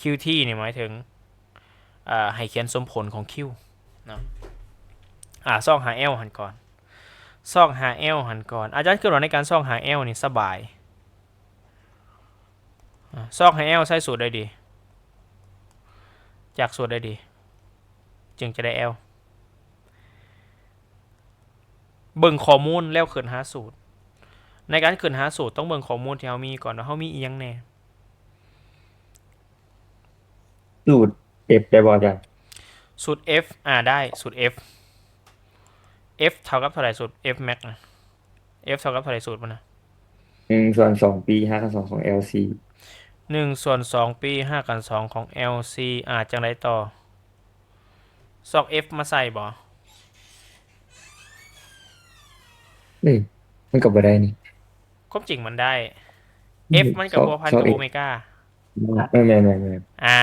QT ນີ້ໝາຍເຖິງ ເອີ ໃຫ້ຂຽນສົມຜົນຂອງ Q ເນາະ. ອາ ຊອກຫາ L ຫັ້ນກ່ອນ. ຊອກຫາ L ຫັ້ນກ່ອນ. ອາຈານຄິດວ່າໃນການຊອກຫາ L ນີ້ສະບາຍ. ອາ ຊອກຫາ L ໃຊ້ສູດໃດດີ? ຈາກສູດໃດດີ ຈຶ່ງຈະໄດ້ L? ເບິ່ງຂໍ້ມູນແລ້ວຂຶ້ນຫາສູດ. ໃນການຂຶ້ນຫາສູດຕ້ອງເບິ່ງຂໍ້ມູນທີ່ເຮົາມີກ່ອນວ່າເຮົາມີອີ່ຫຍັງແດ່. ສູດ F ໄດ້ບໍ່ອາຈານ? ສູດ F ອາ ໄດ້ ສູດ F. F ເທົ່າກັບເທົ່າໃດ? ສູດ F max ນະ F ເທົ່າກັບເທົ່າໃດ? ສູດມັນນະ ໜຶ່ງສ່ວນສອງປີຮາກຂັ້ນສອງຂອງ LC. ໜຶ່ງສ່ວນສອງປີຮາກຂັ້ນສອງຂອງ LC. ອາ ຈັ່ງໃດຕໍ່? ຊອກ F ມາໃສ່ບໍ່? ເອີ ມັນກໍບໍ່ໄດ້ນີ້. ຄວາມຈິງມັນໄດ້. F ມັນກໍພົວພັນກັບໂອເມກາ. ແມ່ນໆໆໆ ອາ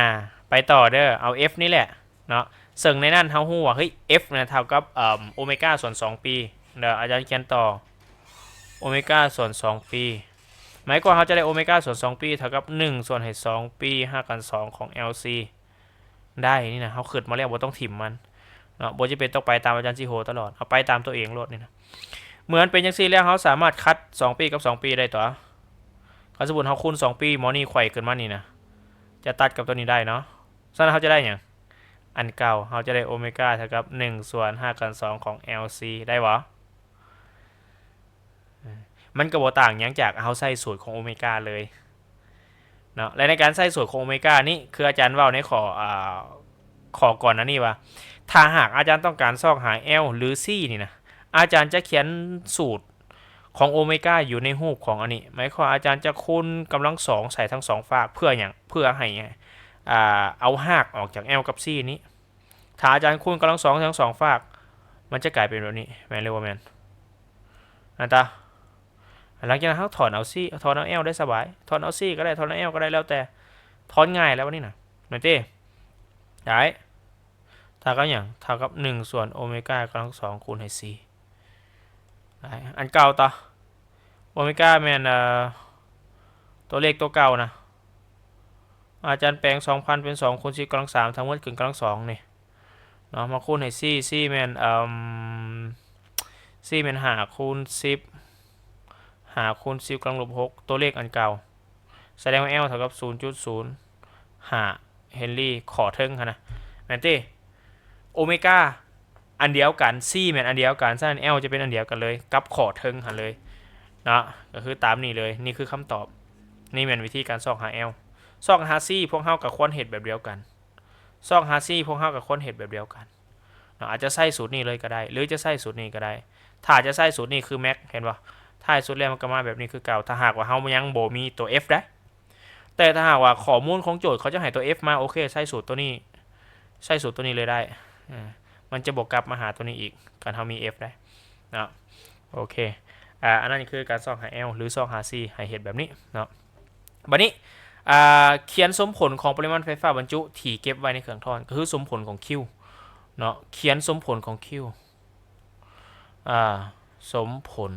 ໄປຕໍ່ເດີ. ເອົາ F ນີ້ແຫຼະເນາະ. ເຊິ່ງໃນນັ້ນເຮົາຮູ້ວ່າ ເຮີ້ຍ F ນະເທົ່າກັບ ເອີ ໂອເມກາສ່ວນສອງປີເດີ. ອາຈານຂຽນຕໍ່ ໂອເມກາສ່ວນສອງປີ. ໝາຍຄວາມເຮົາຈະໄດ້ໂອເມກາສ່ວນສອງປີເທົ່າກັບໜຶ່ງສ່ວນໃຫ້ສອງປີຮາກຂັ້ນສອງຂອງ LC. ໄດ້ນີ້ນະ ເຮົາຄິດມາແລ້ວ ບໍ່ຕ້ອງຖິ້ມມັນເນາະ. ບໍ່ຈຳເປັນຕ້ອງໄປຕາມອາຈານຊິໂຮຕະຫຼອດ. ເອົາໄປຕາມຕົວເອງໂລດນີ້ນະ. ເມື່ອມັນເປັນຈັ່ງຊີ້ແລ້ວ ເຮົາສາມາດຄັດສອງປີກັບສອງປີໄດ້ຕົວະ. ຄັນສົມມຸດເຮົາຄູນສອງປີ ໝໍນີ້ໄຂວ້ຂຶ້ນມານີ້ນະ ຈະຕັດກັບຕົວນີ້ໄດ້ເນາະ. ສະນັ້ນເຮົາຈະໄດ້ຫຍັງ? ອັນເກົ່າ ເຮົາຈະໄດ້ໂອເມກາເທົ່າກັບໜຶ່ງສ່ວນຮາກຂັ້ນສອງຂອງ LC ໄດ້ບໍ່? ມັນກໍບໍ່ຕ່າງຫຍັງຈາກເຮົາໃຊ້ສູດຂອງໂອເມກາເລີຍເນາະ. ແລະ ໃນການໃຊ້ສູດຂອງໂອເມການີ້ ຄືອາຈານເວົ້າໃນຂໍ້ ອາ ຂໍ້ກ່ອນໜ້ານີ້ວ່າ ຖ້າຫາກອາຈານຕ້ອງການຊອກຫາ L ຫຼື C ນີ້ນະ ອາຈານຈະຂຽນສູດຂອງໂອເມກາຢູ່ໃນຮູບຂອງອັນນີ້. ໝາຍຄວາມວ່າອາຈານຈະຄູນກຳລັງສອງໃສ່ທັງສອງຟາກ. ເພື່ອຫຍັງ? ເພື່ອໃຫ້ ອາ ເອົາຮາກອອກຈາກ L ກັບ C ນີ້. ຖ້າອາຈານຄູນກຳລັງສອງທັງສອງຟາກ ມັນຈະກາຍເປັນແບບນີ້ ແມ່ນຫຼືບໍ່ແມ່ນ? ອັນຕາ ຫຼັງຈາກນັ້ນເຮົາຖອນເອົາ C ຖອນເອົາ L ໄດ້ສະບາຍ. ຖອນເອົາ C ກໍໄດ້ ຖອນເອົາ L ກໍໄດ້ ແລ້ວແຕ່. ຖອນງ່າຍແລ້ວບັດນີ້ນະ ແມ່ນຕິ? ໄດ້ ເທົ່າກັບຫຍັງ? ເທົ່າກັບໜຶ່ງສ່ວນໂອເມກາກຳລັງສອງຄູນໃຫ້ C. ໄດ້ ອັນເກົ່າຕໍ່. ໂອເມກາແມ່ນ ເອີ ຕົວເລກຕົວເກົ່ານະ. ອາຈານແປງສອງພັນເປັນສອງຄູນສິບກຳລັງສາມ ທັງໝົດຂຶ້ນກຳລັງສອງນີ້ເນາະ ມາຄູນໃຫ້ C. C ແມ່ນ ເອີ C ແມ່ນຫ້າຄູນສິບ ຫ້າຄູນສິບກຳລັງລົບຫົກ ຕົວເລກອັນເກົ່າ. ສະແດງວ່າ L ເທົ່າກັບສູນຈຸດສູນຫ້າ ເຮນຣີ ຂໍ້ເທິງຫັ້ນນະ ແມ່ນຕິ? ໂອເມກາອັນດຽວກັນ C ແມ່ນອັນດຽວກັນ ສະນັ້ນ L ຈະເປັນອັນດຽວກັນເລີຍກັບຂໍ້ເທິງຫັ້ນເລີຍເນາະ ກໍຄືຕາມນີ້ເລີຍ. ນີ້ຄືຄຳຕອບ. ນີ້ແມ່ນວິທີການຊອກຫາ L. ຊອກຫາ C ພວກເຮົາກໍຄວນເຮັດແບບດຽວກັນ. ຊອກຫາ C ພວກເຮົາກໍຄວນເຮັດແບບດຽວກັນເນາະ. ອາດຈະໃຊ້ສູດນີ້ເລີຍກໍໄດ້ ຫຼືຈະໃຊ້ສູດນີ້ກໍໄດ້. ຖ້າຈະໃຊ້ສູດນີ້ຄື max ເຫັນບໍ່? ທ້າຍສຸດແລ້ວມັນກໍມາແບບນີ້ຄືເກົ່າ ຖ້າຫາກວ່າເຮົາຍັງບໍ່ມີຕົວ F ໄດ໋. ແຕ່ຖ້າຫາກວ່າຂໍ້ມູນຂອງໂຈດເຂົາຈະໃຫ້ຕົວ F ມາ ໂອເຄ ໃຊ້ສູດຕົວນີ້ ໃຊ້ສູດຕົວນີ້ເລີຍໄດ້. ເອີ ມັນຈະບໍ່ກັບມາຫາຕົວນີ້ອີກ ຄັນເຮົາມີ F ໄດ໋ເນາະ. ໂອເຄ ອາ ອັນນັ້ນຄືການຊອກຫາ L ຫຼືຊອກຫາ C ໃຫ້ເຮັດແບບນີ້ເນາະ. ບັດນີ້ ອາ ຂຽນສົມຜົນຂອງປະລິມານໄຟຟ້າບັນຈຸທີ່ເກັບໄວ້ໃນເຄື່ອງທ້ອນ ກໍຄືສົມຜົນຂອງ Q ເນາະ. ຂຽນສົມຜົນຂອງ Q ອາ ສົມຜົນ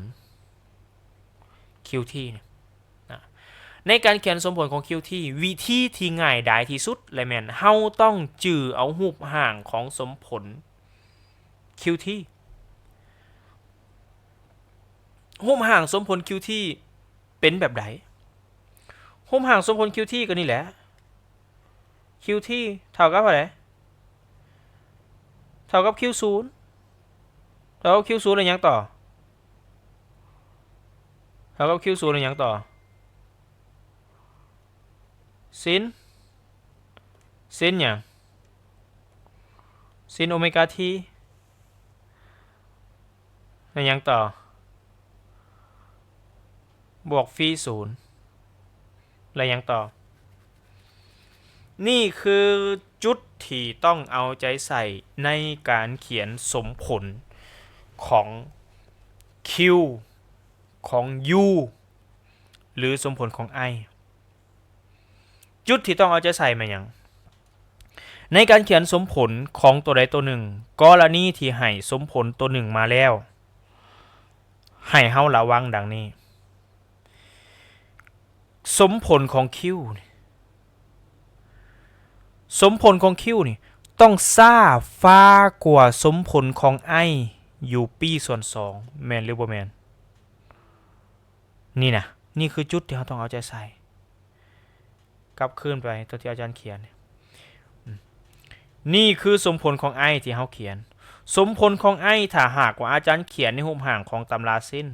QT ນະ. ໃນການຂຽນສົມຜົນຂອງ QT ວິທີທີ່ງ່າຍດາຍທີ່ສຸດ ແລະ ແມ່ນເຮົາຕ້ອງຈື່ເອົາຮູບຮ່າງຂອງສົມຜົນ QT. ຮູບຮ່າງສົມຜົນ QT ເປັນແບບໃດ? ຮູບຮ່າງສົມຜົນ QT ກໍນີ້ແຫຼະ. QT ເທົ່າກັບເທົ່າໃດ? ເທົ່າກັບ Q ສູນ. ເທົ່າກັບ Q ສູນ ແລ້ວຫຍັງຕໍ່? ເທົ່າກັບ Q ສູນ ແລ້ວຫຍັງຕໍ່? ຊິນ ຊິນຫຍັງ? ຊິນໂອເມກາ T ແລ້ວຫຍັງຕໍ່? ບວກ Phi ສູນ ແລ້ວຫຍັງຕໍ່? ນີ້ຄືຈຸດທີ່ຕ້ອງເອົາໃຈໃສ່ໃນການຂຽນສົມຜົນຂອງ Q ຂອງ U ຫຼືສົມຜົນຂອງ I. ຈຸດທີ່ຕ້ອງເອົາໃຈໃສ່ແມ່ນຫຍັງ? ໃນການຂຽນສົມຜົນຂອງຕົວໃດຕົວໜຶ່ງ, ກໍລະນີທີ່ໃຫ້ສົມຜົນຕົວໜຶ່ງມາແລ້ວ, ໃຫ້ເຮົາລະວັງດັ່ງນີ້. ສົມຜົນຂອງ Q ນີ້, ສົມຜົນຂອງ Q ນີ້ ຕ້ອງຊ້າຟ້າກວ່າສົມຜົນຂອງ I ຢູ່ປີສ່ວນສອງ, ແມ່ນຫຼືບໍ່ແມ່ນ? ນີ້ນະ, ນີ້ຄືຈຸດທີ່ເຮົາຕ້ອງເອົາໃຈໃສ່. ກັບຄືນໄປຕົວທີ່ອາຈານຂຽນ. ນີ້ຄືສົມຜົນຂອງ I ທີ່ເຮົາຂຽນ. ສົມຜົນຂອງ I ຖ້າຫາກວ່າອາຈານຂຽນໃນຮູບຮ່າງຂອງຕຳລາຊິນ,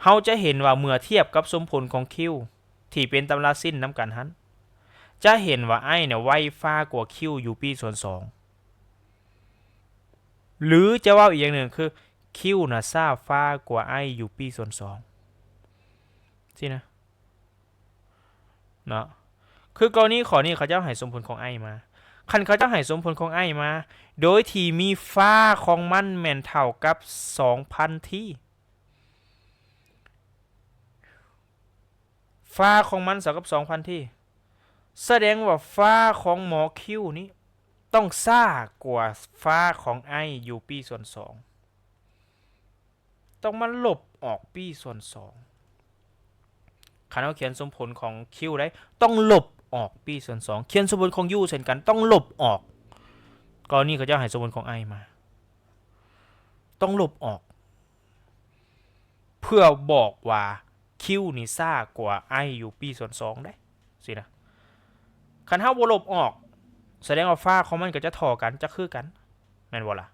ເຮົາຈະເຫັນວ່າເມື່ອທຽບກັບສົມຜົນຂອງ Q ທີ່ເປັນຕຳລາຊິນນຳກັນຫັ້ນ, ຈະເຫັນວ່າ I ນະໄວຟ້າກວ່າ Q ຢູ່ປີສ່ວນສອງ. ຫຼືຈະເວົ້າອີກຢ່າງໜຶ່ງຄື Q ນະຊ້າຟ້າກວ່າ I ຢູ່ປີສ່ວນສອງ. ຊີ້ນະ. ເນາະ, ຄືກໍລະນີຂໍ້ນີ້ເຂົາເຈົ້າໃຫ້ສົມຜົນຂອງ I ມາ. ຄັນເຂົາເຈົ້າໃຫ້ສົມຜົນຂອງ I ມາ ໂດຍທີ່ມີຟ້າຂອງມັນແມ່ນເທົ່າກັບສອງພັນ T, ຟ້າຂອງມັນເທົ່າກັບສອງພັນ T, ສະແດງວ່າຟ້າຂອງໝໍ Q ນີ້ຕ້ອງຊ້າກວ່າຟ້າຂອງ I ຢູ່ປີສ່ວນສອງ. ຕ້ອງມາລົບອອກ P ສ່ວນສອງ. ຄັນເຮົາຂຽນສົມຜົນຂອງ Q ໄດ້ ຕ້ອງລົບອອກ P ສ່ວນສອງ. ຂຽນສົມຜົນຂອງ U ເຊັ່ນກັນ ຕ້ອງລົບອອກ. ກໍລະນີເຂົາເຈົ້າໃຫ້ສົມຜົນຂອງ I ມາ ຕ້ອງລົບອອກ ເພື່ອບອກວ່າ Q ນີ້ຊ້າກວ່າ I ຢູ່ P ສ່ວນສອງເດ້ ຊີ້ນະ. ຄັນເຮົາບໍ່ລົບອອກ ສະແດງວ່າຟ້າຂອງມັນກໍຈະທໍ່ກັນ ຈະຄືກັນ ແມ່ນບໍ່ລະ?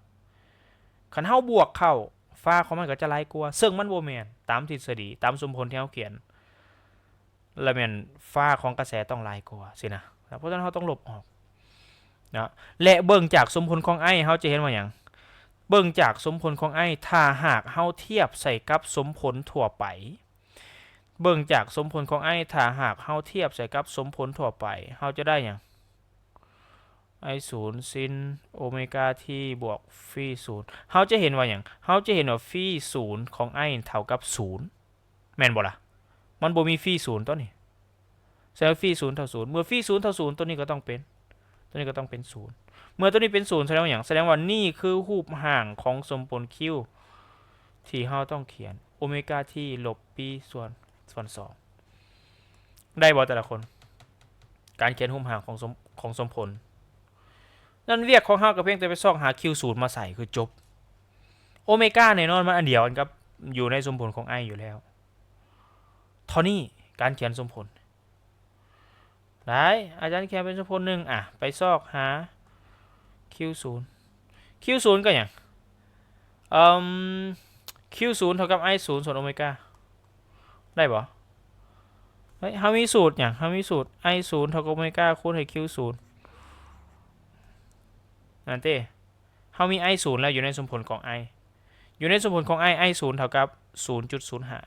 ຄັນເຮົາບວກເຂົ້າ ຟ້າຂອງມັນກໍຈະຫຼາຍກວ່າ ເຊິ່ງມັນບໍ່ແມ່ນຕາມທິດສະດີ ຕາມສົມຜົນທີ່ເຮົາຂຽນ ລະແມ່ນຟ້າຂອງກະແສຕ້ອງຫຼາຍກວ່າ ຊີ້ນະ. ເພາະສະນັ້ນເຮົາຕ້ອງລົບອອກນະ ແລະ ເບິ່ງຈາກສົມຜົນຂອງ I ເຮົາຈະເຫັນວ່າຫຍັງ? ເບິ່ງຈາກສົມຜົນຂອງ I ຖ້າຫາກເຮົາທຽບໃສ່ກັບສົມຜົນທົ່ວໄປ ເບິ່ງຈາກສົມຜົນຂອງ I ຖ້າຫາກເຮົາທຽບໃສ່ກັບສົມຜົນທົ່ວໄປ ເຮົາຈະໄດ້ຫຍັງ? I ສູນ ຊິນໂອເມກາ T ບວກ Phi ສູນ. ເຮົາຈະເຫັນວ່າຫຍັງ? ເຮົາຈະເຫັນວ່າ Phi ສູນຂອງ I ເທົ່າກັບສູນ ແມ່ນບໍ່ລະ? ມັນບໍ່ມີ Phi ສູນຕົວນີ້ ສະແດງວ່າ Phi ສູນເທົ່າສູນ. ເມື່ອ Phi ສູນເທົ່າສູນ ຕົວນີ້ກໍຕ້ອງເປັນ ຕົວນີ້ກໍຕ້ອງເປັນສູນ. ເມື່ອຕົວນີ້ເປັນສູນ ສະແດງວ່າຫຍັງ? ສະແດງວ່ານີ້ຄືຮູບຮ່າງຂອງສົມຜົນ Q ທີ່ເຮົາຕ້ອງຂຽນ ໂອເມກາ T ລົບ P ສ່ວນ ສ່ວນສອງ. ໄດ້ບໍ່ແຕ່ລະຄົນ? ການຂຽນຮູບຮ່າງຂອງສົມ ຂອງສົມຜົນ. ນັ້ນວຽກຂອງເຮົາກໍພຽງແຕ່ໄປຊອກຫາ Q ສູນມາໃສ່ຄືຈົບ. ໂອເມກາແນ່ນອນມັນອັນດຽວກັນກັບຢູ່ໃນສົມຜົນຂອງ I ຢູ່ແລ້ວ. ເທົ່ານີ້ການຂຽນສົມຜົນ. ໄດ້ ອາຈານຂຽນເປັນສົມຜົນໜຶ່ງ ອະ ໄປຊອກຫາ Q ສູນ Q ສູນກໍຫຍັງ? ເອີ່ມ Q ສູນເທົ່າກັບ I ສູນສ່ວນໂອເມກາ ໄດ້ບໍ່? ເຮີ້ຍ ເຮົາມີສູດຫຍັງ? ເຮົາມີສູດ I ສູນເທົ່າກັບໂອເມກາຄູນໃຫ້ Q ສູນ ນັ້ນເຕ. ເຮົາມີ I ສູນແລ້ວ ຢູ່ໃນສົມຜົນຂອງ I ຢູ່ໃນສົມຜົນຂອງ I I ສູນເທົ່າກັບສູນຈຸດສູນຫ້າ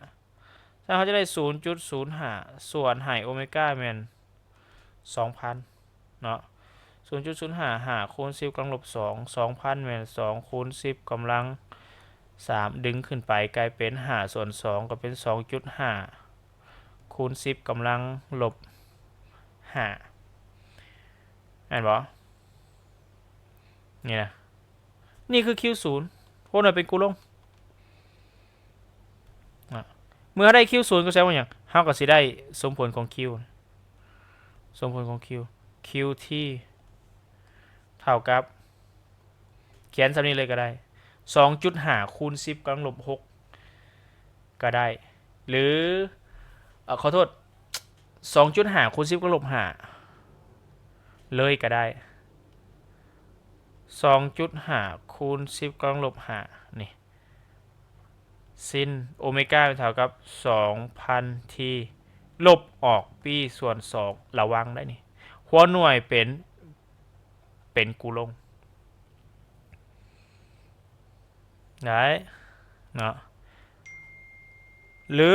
ຊັ້ນເຮົາຈະໄດ້ສູນຈຸດສູນຫ້າ ສ່ວນໃຫ້ໂອເມກາແມ່ນສອງພັນເນາະ ສູນຈຸດສູນຫ້າ ຫ້າຄູນສິບກຳລັງລົບສອງ ສອງພັນແມ່ນສອງຄູນສິບກຳລັງສາມ ດຶງຂຶ້ນໄປກາຍເປັນຫ້າສ່ວນສອງ ກໍເປັນສອງຈຸດຫ້າຄູນສິບກຳລັງລົບຫ້າ ແມ່ນບໍ່? ນີ້ນະ ນີ້ຄື Q ສູນ ໂພດໜ່ວຍເປັນກູລົງ ອະ ເມື່ອເຮົາໄດ້ Q ສູນ ກໍແສດງວ່າຫຍັງ? ເຮົາກໍຊິໄດ້ສົມຜົນຂອງ Q ສົມຜົນຂອງ Q QT ເທົ່າກັບ ຂຽນສ່ຳນີ້ເລີຍກໍໄດ້ ສອງຈຸດຫ້າຄູນສິບກຳລັງລົບຫົກ ກໍໄດ້ ຫຼື ເອີ ຂໍໂທດ ສອງຈຸດຫ້າຄູນສິບກຳລັງລົບຫ້າ ເລີຍກໍໄດ້ ສອງຈຸດຫ້າຄູນສິບກຳລັງລົບຫ້າ ນີ້ ຊິນໂອເມກາເທົ່າກັບສອງພັນທີ ລົບອອກປີສ່ວນສອງ ລະວັງໄດ໋ນີ້ ຫົວໜ່ວຍເປັນ ເປັນກູລົງ ໄດ້ເນາະ ຫຼື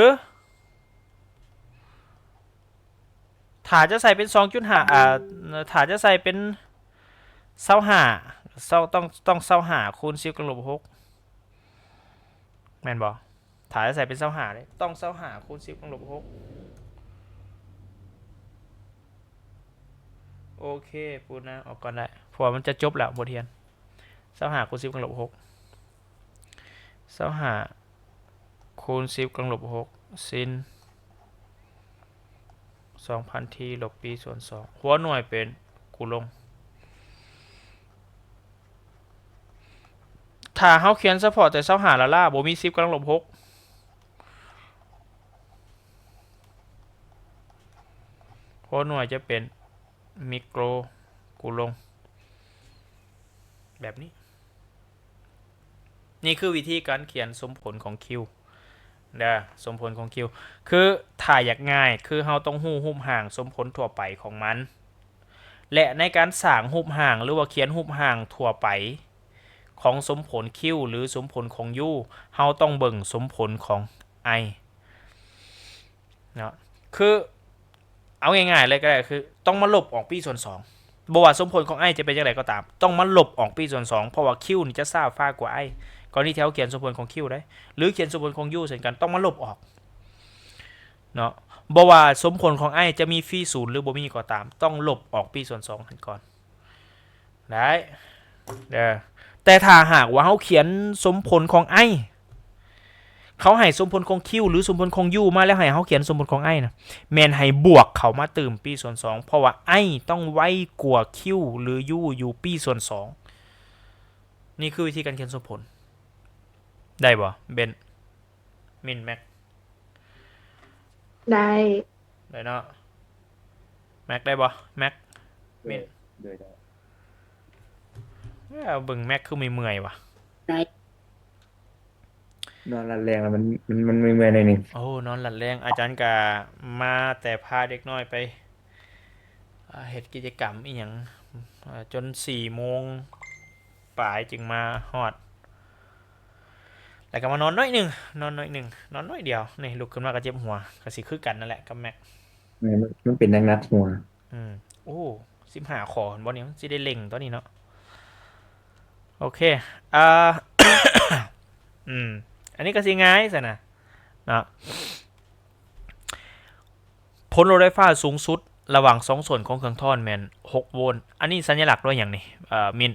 ຖ້າຈະໃສ່ເປັນສອງຈຸດຫ້າ ອ່າ ຖ້າຈະໃສ່ເປັນຊາວຫ້າ ຊາວ ຕ້ອງ ຕ້ອງຊາວຫ້າຄູນສິບກຳລັງລົບຫົກ ແມ່ນບໍ່? ຖ້າຈະໃສ່ເປັນຊາວຫ້າເດ້ ຕ້ອງຊາວຫ້າຄູນສິບກຳລັງລົບຫົກ ໂອເຄ ປູນາອອກກ່ອນໄດ້ ເພາະວ່າມັນຈະຈົບແລ້ວບົດຮຽນ ຊາວຫ້າຄູນສິບກຳລັງລົບຫົກ ຊາວຫ້າຄູນສິບກຳລັງລົບຫົກ ຊິນສອງພັນທີ ລົບປີສ່ວນສອງ ຫົວໜ່ວຍເປັນກູລົງ ຖ້າເຮົາຂຽນສະເພາະແຕ່ຊາວຫ້າລ້າໆ ບໍ່ມີສິບກຳລັງລົບຫົກ ຫົວໜ່ວຍຈະເປັນມິໂກຣກູລົງ ແບບນີ້ ນີ້ຄືວິທີການຂຽນສົມຜົນຂອງ Q ເດີ ສົມຜົນຂອງ Q ຄືຖ້າຢາກງ່າຍ ຄືເຮົາຕ້ອງຮູ້ຮູບຮ່າງສົມຜົນທົ່ວໄປຂອງມັນ ແລະ ໃນການສ້າງຮູບຮ່າງ ຫຼືວ່າຂຽນຮູບຮ່າງທົ່ວໄປຂອງສົມຜົນ Q ຫຼືສົມຜົນຂອງ U ເຮົາຕ້ອງເບິ່ງສົມຜົນຂອງ I ເນາະ ຄື ເອົາງ່າຍໆເລີຍກໍໄດ້ ຄືຕ້ອງມາລົບອອກປີສ່ວນສອງ ບໍ່ວ່າສົມຜົນຂອງ I ຈະເປັນຈັ່ງໃດກໍຕາມ ຕ້ອງມາລົບອອກປີສ່ວນສອງ ເພາະວ່າ Q ນີ້ຈະຊ້າຟ້າກວ່າ I ກໍນີ້ທີ່ເຮົາຂຽນສົມຜົນຂອງ Q ໄດ້ ຫຼືຂຽນສົມຜົນຂອງ U ເຊັ່ນກັນ ຕ້ອງມາລົບອອກເນາະ ບໍ່ວ່າສົມຜົນຂອງ I ຈະມີຟຣີສູນ ຫຼືບໍ່ມີກໍຕາມ ຕ້ອງລົບອອກປີສ່ວນສອງຫັ້ນກ່ອນ ໄດ້ເດີ ແຕ່ຖ້າຫາກວ່າເຮົາຂຽນສົມຜົນຂອງ I ເຂົາໃຫ້ສົມຜົນຂອງ Q ຫຼືສົມຜົນຂອງ U ມາແລ້ວໃຫ້ເຮົາຂຽນສົມຜົນຂອງ I ນະ ແມ່ນໃຫ້ບວກເຂົ້າມາຕື່ມປີສ່ວນສອງ ເພາະວ່າ I ຕ້ອງໄວກວ່າ Q ຫຼື U ຢູ່ປີສ່ວນສອງ ນີ້ຄືວິທີການຂຽນສົມຜົນ ໄດ້ບໍ່ ເບັນ? ມິນ ແມັກ ໄດ້ ໄດ້ເນາະ ແມັກໄດ້ບໍ່ ແມັກ ມິນ ໂດຍ ໄດ້ ເອີ ເບິ່ງແມັກຄືເມື່ອຍໆຫວາ ໄດ້ ນອນຫຼັບແລງແລ້ວມັນ ມັນ ມັນເມື່ອຍໆໜ້ອຍໜຶ່ງ ໂອ້ ນອນຫຼັບແລງ ອາຈານກະມາແຕ່ພາເດັກນ້ອຍໄປ ອ່າ ເຮັດກິດຈະກຳອີ່ຫຍັງ ອ່າ ຈົນສີ່ໂມງປາຍຈຶ່ງມາຮອດ ແລ້ວກໍມານອນໜ້ອຍໜຶ່ງ ນອນໜ້ອຍໜຶ່ງ ນອນໜ້ອຍດຽວ ນີ້ລຸກຂຶ້ນມາກໍເຈັບຫົວ ກໍຊິຄືກັນນັ້ນແຫຼະກັບແມັກ ແມ່ນ ມັນ ມັນເປັນໜັກໆຫົວ ອືມ ໂອ້ ສິບຫ້າຂໍ້ບໍ່ນີ້ ມັນຊິໄດ້ເລັ່ງຕົວນີ້ເນາະ ໂອເຄ ອ່າ ອືມ ອັນນີ້ກໍຊິງ່າຍຊັ້ນນະ ເນາະ ຜົນລົດໄຟຟ້າສູງສຸດລະຫວ່າງສອງສ່ວນຂອງເຄື່ອງທ້ອນແມ່ນຫົກໂວນ ອັນນີ້ສັນຍະລັກດ້ວຍຫຍັງນີ້ ເອີ ມິນ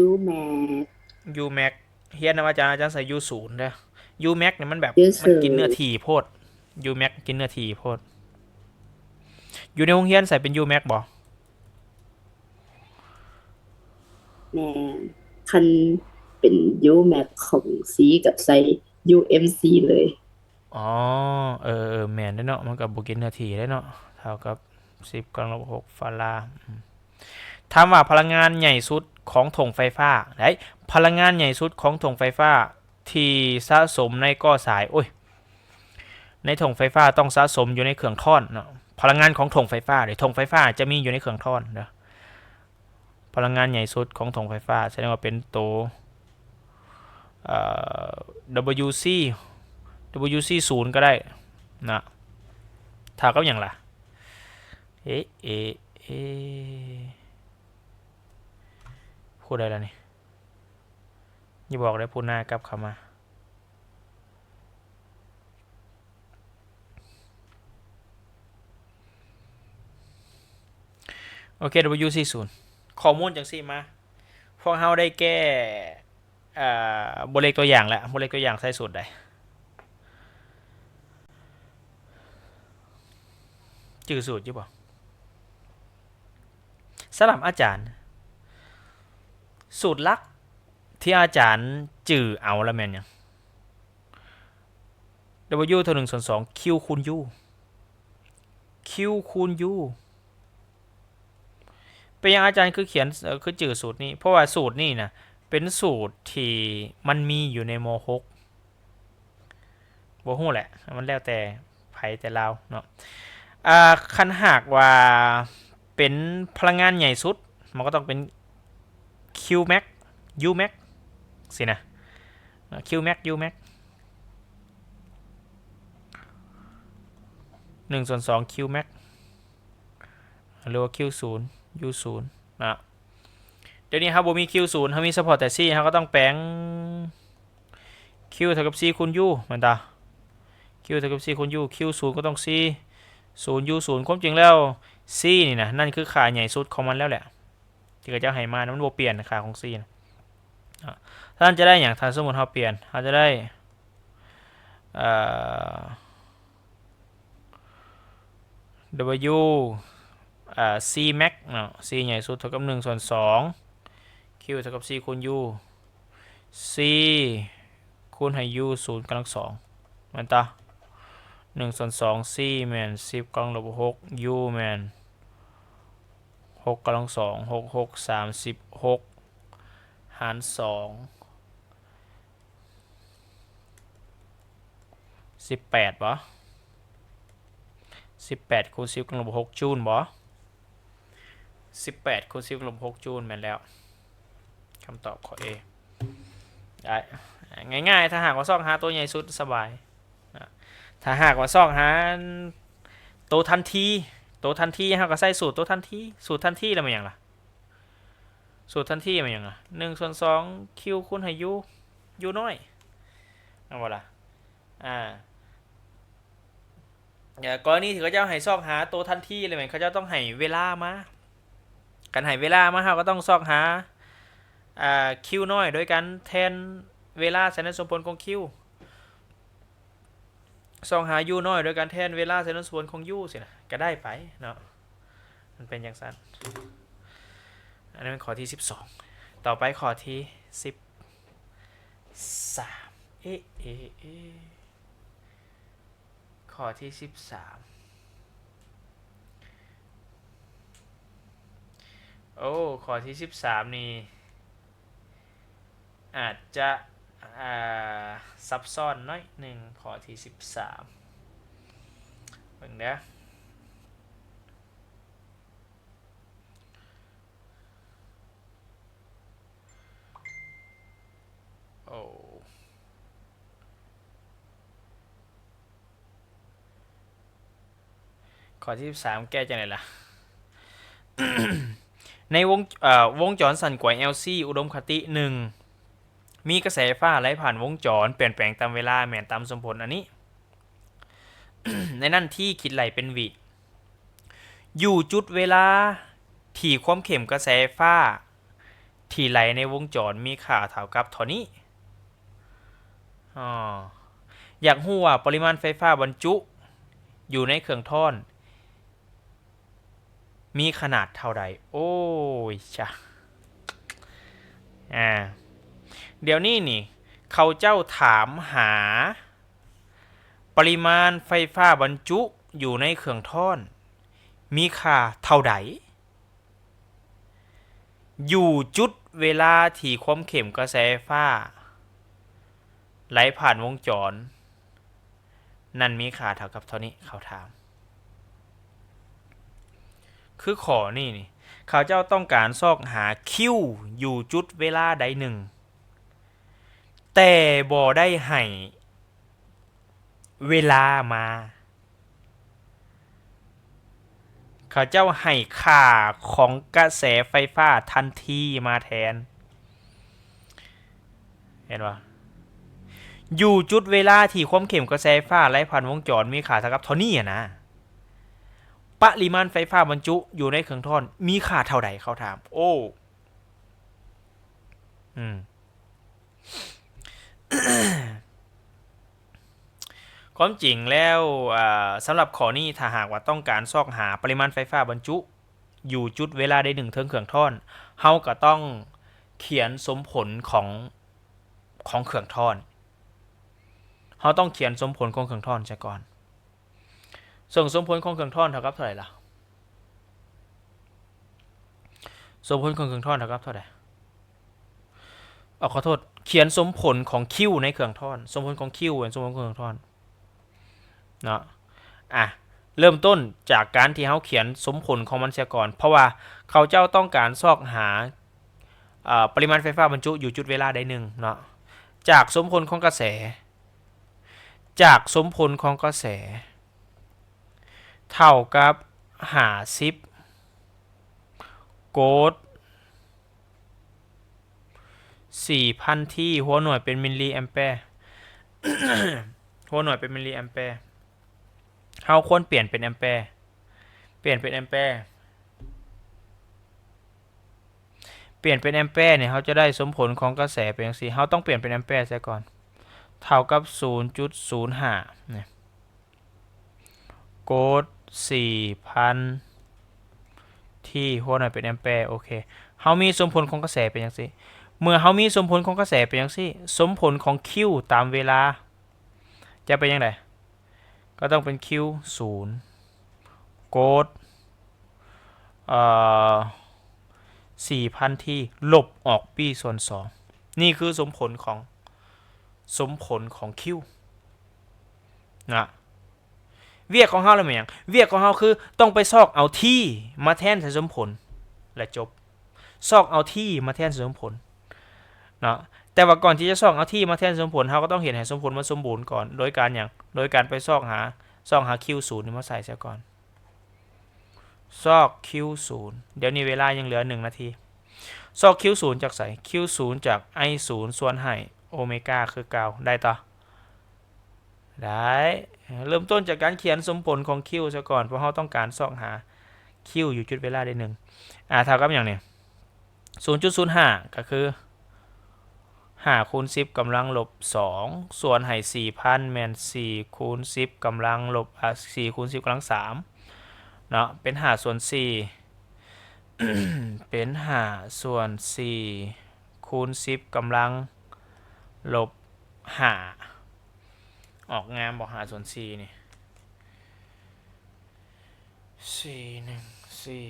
Umax Umax ຮຽນນຳອາຈານ ອາຈານໃສ່ U ສູນເດີ Umax ນີ້ມັນແບບ U ສູນ ມັນກິນເນື້ອທີ່ໂພດ Umax ກິນເນື້ອທີ່ໂພດ ຢູ່ໃນໂຮງຮຽນໃສ່ເປັນ Umax ບໍ່? ແມ່ນ ຄັນເປັນ Umax ຂອງ C ກໍໃສ່ UMC ເລີຍ ອໍ ເອີ ເອີ ແມ່ນເດ້ເນາະ ມັນກໍບໍ່ກິນເນື້ອທີ່ເດ້ເນາະ ເທົ່າກັບສິບກຳລັງລົບຫົກຟາຣາດ. ອືມ ຖາມວ່າພະລັງງານໃຫຍ່ສຸດຂອງຖົງໄຟຟ້າ ໄດ້ ພະລັງງານໃຫຍ່ສຸດຂອງຖົງໄຟຟ້າທີ່ສະສົມໃນກໍສາຍ ໂອ້ຍ ໃນຖົງໄຟຟ້າຕ້ອງສະສົມຢູ່ໃນເຄື່ອງທ້ອນເນາະ. ພະລັງງານຂອງຖົງໄຟຟ້າເດ້ ຖົງໄຟຟ້າຈະມີຢູ່ໃນເຄື່ອງທ້ອນເດີ. ພະລັງງານໃຫຍ່ສຸດຂອງຖົງໄຟຟ້າ ສະແດງວ່າເປັນໂຕ ເອີ WC WC ສູນກໍໄດ້ນະ. ເທົ່າກັບຫຍັງລະ? ເອ ເອ ເອ ຜູ້ໃດລະນີ້? ຢ່າບອກເດີ ຜູ້ໜ້າກັບເຂົ້າມາ. ໂອເຄ WC ສູນ ຂໍ້ມູນຈັ່ງຊີ້ມາ ພວກເຮົາໄດ້ແກ້ ເອີ ບົດເລກຕົວຢ່າງແລ້ວ. ບົດເລກຕົວຢ່າງໃຊ້ສູດໃດ? ຈື່ສູດຢູ່ບໍ່? ສຳລັບອາຈານ ສູດຫຼັກທີ່ອາຈານຈື່ເອົາລະແມ່ນຫຍັງ? W ເທົ່າໜຶ່ງສ່ວນສອງ Q ຄູນ U Q ຄູນ U ເປັນຫຍັງອາຈານຄືຂຽນ ເອີ ຄືຈື່ສູດນີ້? ເພາະວ່າສູດນີ້ນະ ເປັນສູດທີ່ມັນມີຢູ່ໃນ ມ.ຫົກ ບໍ່ຮູ້ແຫຼະ ມັນແລ້ວແຕ່ໃຜແຕ່ລາວເນາະ. ອ່າ ຄັນຫາກວ່າເປັນພະລັງງານໃຫຍ່ສຸດ ມັນກໍຕ້ອງເປັນ Q max U max ຊີ້ນະ Q max U max ໜຶ່ງສ່ວນສອງ Q max ຫຼືວ່າ Q ສູນ U ສູນນະ. ດຽວນີ້ເຮົາບໍ່ມີ Q ສູນ ເຮົາມີສະເພາະແຕ່ C ເຮົາກໍຕ້ອງແປງ Q ເທົ່າກັບ C ຄູນ U ແມ່ນຕາ? Q ເທົ່າກັບ C ຄູນ U Q ສູນກໍຕ້ອງ C ສູນ U ສູນ. ຄວາມຈິງແລ້ວ C ນີ້ນະ ນັ້ນຄືຄ່າໃຫຍ່ສຸດຂອງມັນແລ້ວແຫຼະ ທີ່ເຂົາເຈົ້າໃຫ້ມານະ ມັນບໍ່ປ່ຽນຄ່າຂອງ C ນະ. ຖ້ານັ້ນຈະໄດ້ຫຍັງ? ຖ້າສົມມຸດເຮົາປ່ຽນ ເຮົາຈະໄດ້ ເອີ W ອ່າ C max ເນາະ C ໃຫຍ່ສຸດເທົ່າກັບໜຶ່ງສ່ວນສອງ Q ເທົ່າກັບ C ຄູນ U C ຄູນໃຫ້ U ສູນກຳລັງສອງ ແມ່ນຕາ? ໜຶ່ງສ່ວນສອງ C ແມ່ນສິບກຳລັງລົບຫົກ U ແມ່ນຫົກກຳລັງສອງ ຫົກຫົກສາມສິບຫົກ ຫານສອງ ສິບແປດບໍ່? ສິບແປດຄູນສິບກຳລັງລົບຫົກ Joule ບໍ່? ສິບແປດຄູນສິບກຳລັງລົບຫົກ Joule ແມ່ນແລ້ວ. ຄຳຕອບຂໍ້ A ໄດ້ ງ່າຍໆ. ຖ້າຫາກວ່າຊອກຫາໂຕໃຫຍ່ສຸດສະບາຍນະ. ຖ້າຫາກວ່າຊອກຫາໂຕທັນທີ ໂຕທັນທີ ເຮົາກໍໃຊ້ສູດໂຕທັນທີ. ສູດທັນທີແລ້ວແມ່ນຫຍັງລະ? ສູດທັນທີແມ່ນຫຍັງລະ? ໜຶ່ງສ່ວນສອງ Q ຄູນໃຫ້ U U ນ້ອຍ ແມ່ນບໍ່ລະ? ອ່າ ເອີ ກໍລະນີທີ່ເຂົາເຈົ້າໃຫ້ຊອກຫາໂຕທັນທີແລ້ວແມ່ນ ເຂົາເຈົ້າຕ້ອງໃຫ້ເວລາມາ. ຄັນໃຫ້ເວລາມາ ເຮົາກໍຕ້ອງຊອກຫາ ອ່າ Q ນ້ອຍ ໂດຍການແທນເວລາໃສ່ໃນສົມຜົນຂອງ Q ຊອກຫາ U ນ້ອຍ ໂດຍການແທນເວລາໃສ່ໃນສົມຜົນຂອງ U ຊີ້ນະ ກໍໄດ້ໄປເນາະ. ມັນເປັນຈັ່ງຊັ້ນ. ອັນນີ້ແມ່ນຂໍ້ທີສິບສອງ. ຕໍ່ໄປຂໍ້ທີສິບສາມ. ເອ ເອ ເອ ຂໍ້ທີສິບສາມ. ໂອ້ ຂໍ້ທີສິບສາມນີ້ ອາດຈະ ອ່າ ຊັບຊ້ອນໜ້ອຍໜຶ່ງ ຂໍ້ທີສິບສາມ ເບິ່ງເດີ້. ໂອ້ ຂໍ້ທີສິບສາມ ແກ້ຈັ່ງໃດລະ? ໃນວົງ ເອີ ວົງຈອນສັ່ນໄກວ ແອລຊີ ອຸດົມຄະຕິ ໜຶ່ງ ມີກະແສໄຟຟ້າໄຫຼຜ່ານວົງຈອນ ປ່ຽນແປງຕາມເວລາ ແມ່ນຕາມສົມຜົນອັນນີ້. ໃນນັ້ນ T ຄິດໄລ່ເປັນວິ. ຢູ່ຈຸດເວລາທີ່ຄວາມເຂັ້ມກະແສໄຟຟ້າທີ່ໄຫຼໃນວົງຈອນມີຄ່າເທົ່າກັບເທົ່ານີ້. ອໍ ຢາກຮູ້ວ່າປະລິມານໄຟຟ້າບັນຈຸຢູ່ໃນເຄື່ອງທ້ອນມີຂະໜາດເທົ່າໃດ? ໂອ້ຍຊະ ອ່າ ດຽວນີ້ນີ້ ເຂົາເຈົ້າຖາມຫາ ປະລິມານໄຟຟ້າບັນຈຸຢູ່ໃນເຄື່ອງທ້ອນມີຄ່າເທົ່າໃດ? ຢູ່ຈຸດເວລາທີ່ຄວາມເຂັ້ມກະແສໄຟຟ້າໄຫຼຜ່ານວົງຈອນນັ້ນມີຄ່າເທົ່າກັບເທົ່ານີ້ ເຂົາຖາມ. ຄືຂໍ້ນີ້ນີ້ ເຂົາເຈົ້າຕ້ອງການຊອກຫາ Q ຢູ່ຈຸດເວລາໃດໜຶ່ງ ແຕ່ບໍ່ໄດ້ໃຫ້ເວລາມາ. ເຂົາເຈົ້າໃຫ້ຄ່າຂອງກະແສໄຟຟ້າທັນທີມາແທນ. ເຫັນບໍ່? ຢູ່ຈຸດເວລາທີ່ຄວາມເຂັ້ມກະແສໄຟຟ້າໄຫຼຜ່ານວົງຈອນມີຄ່າເທົ່າກັບເທົ່ານີ້ຫັ້ນນະ ປະລິມານໄຟຟ້າບັນຈຸຢູ່ໃນເຄື່ອງທ້ອນມີຄ່າເທົ່າໃດ? ເຂົາຖາມ. ໂອ້ ອືມ ຄວາມຈິງແລ້ວ ອາ ສຳລັບຂໍ້ນີ້ ຖ້າຫາກວ່າຕ້ອງການຊອກຫາປະລິມານໄຟຟ້າບັນຈຸຢູ່ຈຸດເວລາໃດໜຶ່ງເທິງເຄື່ອງທ້ອນ ເຮົາກໍຕ້ອງຂຽນສົມຜົນຂອງ ຂອງເຄື່ອງທ້ອນ. ເຮົາຕ້ອງຂຽນສົມຜົນຂອງເຄື່ອງທ້ອນຊະກ່ອນ. ເຊິ່ງສົມຜົນຂອງເຄື່ອງທ້ອນເທົ່າກັບເທົ່າໃດລະ? ສົມຜົນຂອງເຄື່ອງທ້ອນເທົ່າກັບເທົ່າໃດ? ເອົາ ຂໍໂທດ, ຂຽນສົມຜົນຂອງ Q ໃນເຄື່ອງທ້ອນ. ສົມຜົນຂອງ Q ເປັນສົມຜົນຂອງເຄື່ອງທ້ອນເນາະ. ອາ ເລີ່ມຕົ້ນຈາກການທີ່ເຮົາຂຽນສົມຜົນຂອງມັນເສຍກ່ອນ, ເພາະວ່າເຂົາເຈົ້າຕ້ອງການຊອກຫາ ເອີ ປະລິມານໄຟຟ້າບັນຈຸຢູ່ຈຸດເວລາໃດໜຶ່ງເນາະ. ຈາກສົມຜົນຂອງກະແສ ຈາກສົມຜົນຂອງກະແສ ເທົ່າກັບຫ້າສິບ ໂກດ ສີ່ພັນ T ຫົວໜ່ວຍເປັນມິນລີແອມແປ ຫົວໜ່ວຍເປັນມິນລີແອມແປ. ເຮົາຄວນປ່ຽນເປັນແອມແປ ປ່ຽນເປັນແອມແປ. ປ່ຽນເປັນແອມແປນີ້ ເຮົາຈະໄດ້ສົມຜົນຂອງກະແສເປັນຈັ່ງຊີ້. ເຮົາຕ້ອງປ່ຽນເປັນແອມແປເສຍກ່ອນ. ເທົ່າກັບສູນຈຸດສູນຫ້ານີ້ ໂກດສີ່ພັນ T ຫົວໜ່ວຍເປັນແອມແປ. ໂອເຄ ເຮົາມີສົມຜົນຂອງກະແສເປັນຈັ່ງຊີ້. ເມື່ອເຮົາມີສົມຜົນຂອງກະແສເປັນຈັ່ງຊີ້ ສົມຜົນຂອງ Q ຕາມເວລາ ຈະເປັນຈັ່ງໃດ? ກໍຕ້ອງເປັນ Q ສູນ ໂກດ ເອີ ສີ່ພັນ T ລົບອອກ P ສ່ວນສອງ. ນີ້ຄືສົມຜົນຂອງ ສົມຜົນຂອງ Q ນະ. ວຽກຂອງເຮົາລະແມ່ນຫຍັງ? ວຽກຂອງເຮົາຄືຕ້ອງໄປຊອກເອົາ T ມາແທນໃສ່ສົມຜົນ ແລະ ຈົບ. ຊອກເອົາ T ມາແທນໃສ່ສົມຜົນເນາະ. ແຕ່ວ່າກ່ອນທີ່ຈະຊອກເອົາ T ມາແທນໃສ່ສົມຜົນ ເຮົາກໍຕ້ອງເຮັດໃຫ້ສົມຜົນມັນສົມບູນກ່ອນ. ໂດຍການຫຍັງ? ໂດຍການໄປຊອກຫາ ຊອກຫາ Q ສູນນີ້ມາໃສ່ເສຍກ່ອນ. ຊອກ Q ສູນ ດຽວນີ້ເວລາຍັງເຫຼືອໜຶ່ງນາທີ. ຊອກ Q ສູນຈາກໃສ? Q ສູນຈາກ I ສູນສ່ວນໃຫ້ໂອເມກາຄືເກົ່າ. ໄດ້ຕໍ່? ໄດ້. ເລີ່ມຕົ້ນຈາກການຂຽນສົມຜົນຂອງ Q ຊະກ່ອນ ເພາະເຮົາຕ້ອງການຊອກຫາ Q ຢູ່ຈຸດເວລາໃດໜຶ່ງ. ອາ ເທົ່າກັບຫຍັງນີ້? ສູນຈຸດສູນຫ້າ ກໍຄືຫ້າຄູນສິບກຳລັງລົບສອງ ສ່ວນໃຫ້ສີ່ພັນ ແມ່ນສີ່ຄູນສິບກຳລັງລົບ ອາ ສີ່ຄູນສິບກຳລັງສາມເນາະ ເປັນຫ້າສ່ວນສີ່ ເປັນຫ້າສ່ວນສີ່ຄູນສິບກຳລັງລົບຫ້າ. ອອກງາມບໍ່ ຫ້າສ່ວນສີ່ນີ້? ສີ່ ໜຶ່ງ ສີ່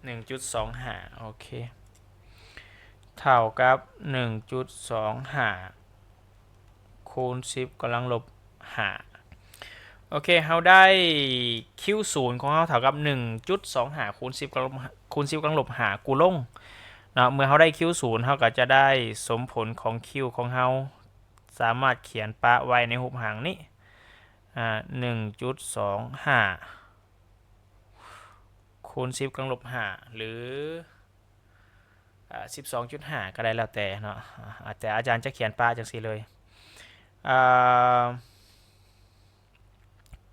ໜຶ່ງຈຸດສອງຫ້າ ໂອເຄ ເທົ່າກັບ ໜຶ່ງຈຸດສອງຫ້າ ຄູນສິບກຳລັງລົບຫ້າ. ໂອເຄ ເຮົາໄດ້ Q ສູນຂອງເຮົາເທົ່າກັບ ໜຶ່ງຈຸດສອງຫ້າ ຄູນສິບກຳລັງລົບ ຄູນສິບກຳລັງລົບຫ້າກູລົງເນາະ. ເມື່ອເຮົາໄດ້ Q ສູນ ເຮົາກໍຈະໄດ້ສົມຜົນຂອງ Q ຂອງເຮົາ ສາມາດຂຽນປະໄວ້ໃນຮູບຮ່າງນີ້ ອາ ໜຶ່ງຈຸດສອງຫ້າ ຄູນສິບກຳລັງລົບຫ້າ ຫຼື ອາ ສິບສອງຈຸດຫ້າ ກໍໄດ້ ແລ້ວແຕ່ເນາະ ອາ ແຕ່ອາຈານຈະຂຽນປະຈັ່ງຊີ້ເລີຍ ອາ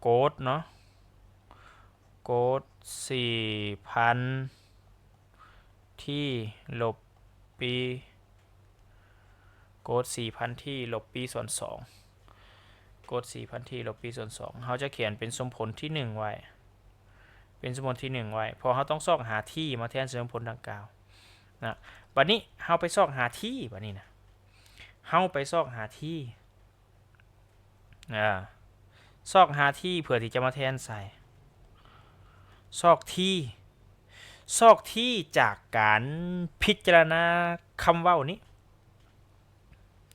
ໂກດເນາະ ໂກດສີ່ພັນ T ລົບ P ໂກດສີ່ພັນ T ລົບ P ສ່ວນສອງ ໂກດສີ່ພັນ T ລົບ P ສ່ວນສອງ ເຮົາຈະຂຽນເປັນສົມຜົນທີໜຶ່ງໄວ້ ເປັນສົມຜົນທີໜຶ່ງໄວ້ ເພາະເຮົາຕ້ອງຊອກຫາ T ມາແທນໃສ່ສົມຜົນດັ່ງກ່າວນະ. ບັດນີ້ເຮົາໄປຊອກຫາ T ບັດນີ້ນະ ເຮົາໄປຊອກຫາ T ອາ ຊອກຫາ T ເພື່ອທີ່ຈະມາແທນໃສ່ ຊອກ T ຊອກ T ຈາກການພິຈາລະນາຄຳເວົ້ານີ້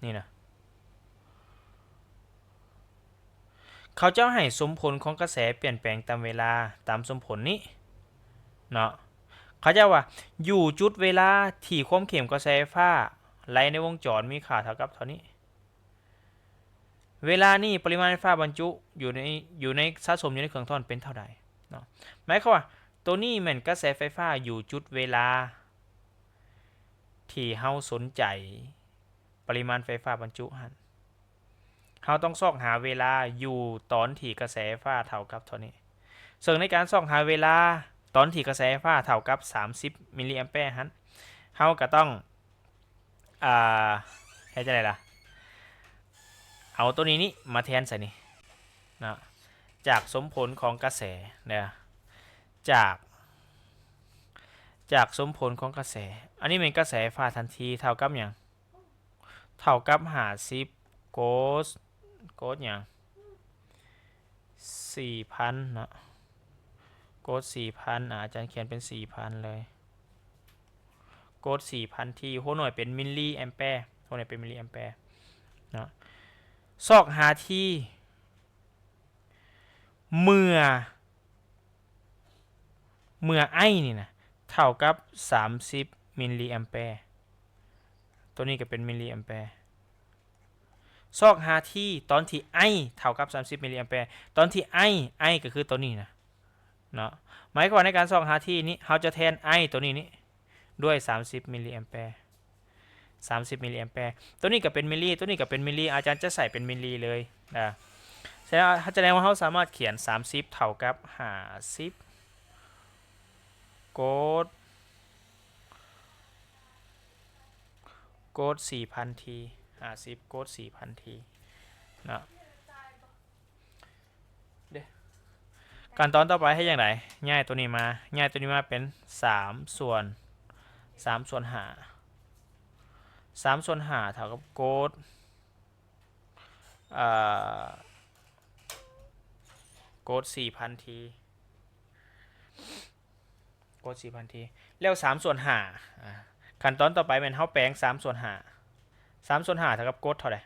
ນີ້ນະ ເຂົາເຈົ້າໃຫ້ສົມຜົນຂອງກະແສປ່ຽນແປງຕາມເວລາ ຕາມສົມຜົນນີ້ເນາະ ເຂົາເຈົ້າວ່າ ຢູ່ຈຸດເວລາທີ່ຄວາມເຂັ້ມກະແສໄຟຟ້າໄຫຼໃນວົງຈອນມີຄ່າເທົ່າກັບເທົ່ານີ້ ເວລານີ້ປະລິມານໄຟຟ້າບັນຈຸຢູ່ໃນ ຢູ່ໃນ ສະສົມຢູ່ໃນເຄື່ອງທ້ອນເປັນເທົ່າໃດເນາະ ໝາຍຄວາມວ່າ ໂຕນີ້ແມ່ນກະແສໄຟຟ້າຢູ່ຈຸດເວລາທີ່ເຮົາສົນໃຈ ປະລິມານໄຟຟ້າບັນຈຸຫັ້ນ ເຮົາຕ້ອງຊອກຫາເວລາຢູ່ຕອນທີ່ກະແສໄຟຟ້າເທົ່າກັບເທົ່ານີ້ ເຊິ່ງໃນການຊອກຫາເວລາຕອນທີ່ກະແສໄຟຟ້າເທົ່າກັບສາມສິບມິນລີແອມແປຫັ້ນ ເຮົາກໍຕ້ອງ ອ່າ ເຮັດຈັ່ງໃດລະ ເອົາໂຕນີ້ນີ້ມາແທນໃສ່ນີ້ເນາະ ຈາກສົມຜົນຂອງກະແສເດີ ຈາກ ຈາກສົມຜົນຂອງກະແສ ອັນນີ້ແມ່ນກະແສໄຟຟ້າທັນທີເທົ່າກັບຫຍັງ? ເທົ່າກັບຫ້າສິບ ໂກດ ໂກດຫຍັງ? ສີ່ພັນເນາະ ໂກດສີ່ພັນ ອາ ອາຈານຂຽນເປັນສີ່ພັນເລີຍ ໂກດສີ່ພັນທີ ຫົວໜ່ວຍເປັນມິນລີແອມແປ ຫົວໜ່ວຍເປັນມິນລີແອມແປເນາະ ຊອກຫາ T ເມື່ອ ເມື່ອ I ນີ້ນະ ເທົ່າກັບສາມສິບມິນລີແອມແປ ໂຕນີ້ກໍເປັນມິນລີແອມແປ ຊອກຫາ T ຕອນທີ່ I ເທົ່າກັບສາມສິບມິນລີແອມແປ ຕອນທີ່ I I ກໍຄືໂຕນີ້ນະເນາະ ໝາຍຄວາມວ່າໃນການຊອກຫາ T ນີ້ ເຮົາຈະແທນ I ໂຕນີ້ນີ້ດ້ວຍສາມສິບມິນລີແອມແປ ສາມສິບມິນລີແອມແປ ໂຕນີ້ກໍເປັນມິນລີ ໂຕນີ້ກໍເປັນມິນລີ ອາຈານຈະໃສ່ເປັນມິນລີເລີຍ ອາ ສະແດງວ່າ ສະແດງວ່າເຮົາສາມາດຂຽນສາມສິບເທົ່າກັບຫ້າສິບ ໂກດ ໂກດສີ່ພັນທີ ຫ້າສິບ ໂກດສີ່ພັນທີເນາະ ເດ້ ຂັ້ນຕອນຕໍ່ໄປເຮັດຈັ່ງໃດ? ຍ້າຍໂຕນີ້ມາ ຍ້າຍໂຕນີ້ມາເປັນສາມສ່ວນ ສາມສ່ວນຫ້າ ສາມສ່ວນຫ້າເທົ່າກັບໂກດ ເອີ ໂກດສີ່ພັນທີ ໂກດສີ່ພັນທີ ແລ້ວສາມສ່ວນຫ້າ ອາ ຂັ້ນຕອນຕໍ່ໄປແມ່ນເຮົາແປງສາມສ່ວນຫ້າ ສາມສ່ວນຫ້າເທົ່າກັບໂກດເທົ່າໃດ?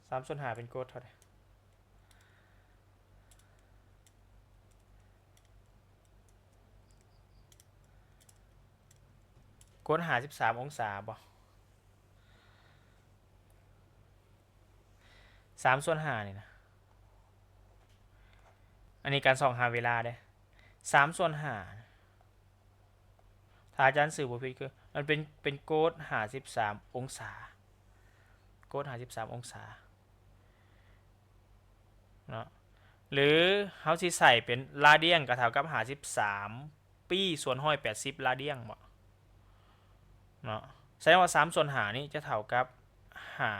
ສາມສ່ວນຫ້າເປັນໂກດເທົ່າໃດ? ໂກດຫ້າສິບສາມອົງສາບໍ່? ສາມສ່ວນຫ້ານີ້ນະ ອັນນີ້ການຊອກຫາເວລາເດ້ ສາມສ່ວນຫ້າ ຖ້າອາຈານສື່ບໍ່ຜິດຄື ມັນເປັນ ເປັນໂກດຫ້າສິບສາມອົງສາ ໂກດຫ້າສິບສາມອົງສາເນາະ ຫຼືເຮົາຊິໃສ່ເປັນລາດຽງກໍເທົ່າກັບຫ້າສິບສາມ ປີສ່ວນຮ້ອຍແປດສິບລາດຽງບໍ ເນາະ ສະແດງວ່າສາມສ່ວນຫ້ານີ້ຈະເທົ່າກັບຫ້າ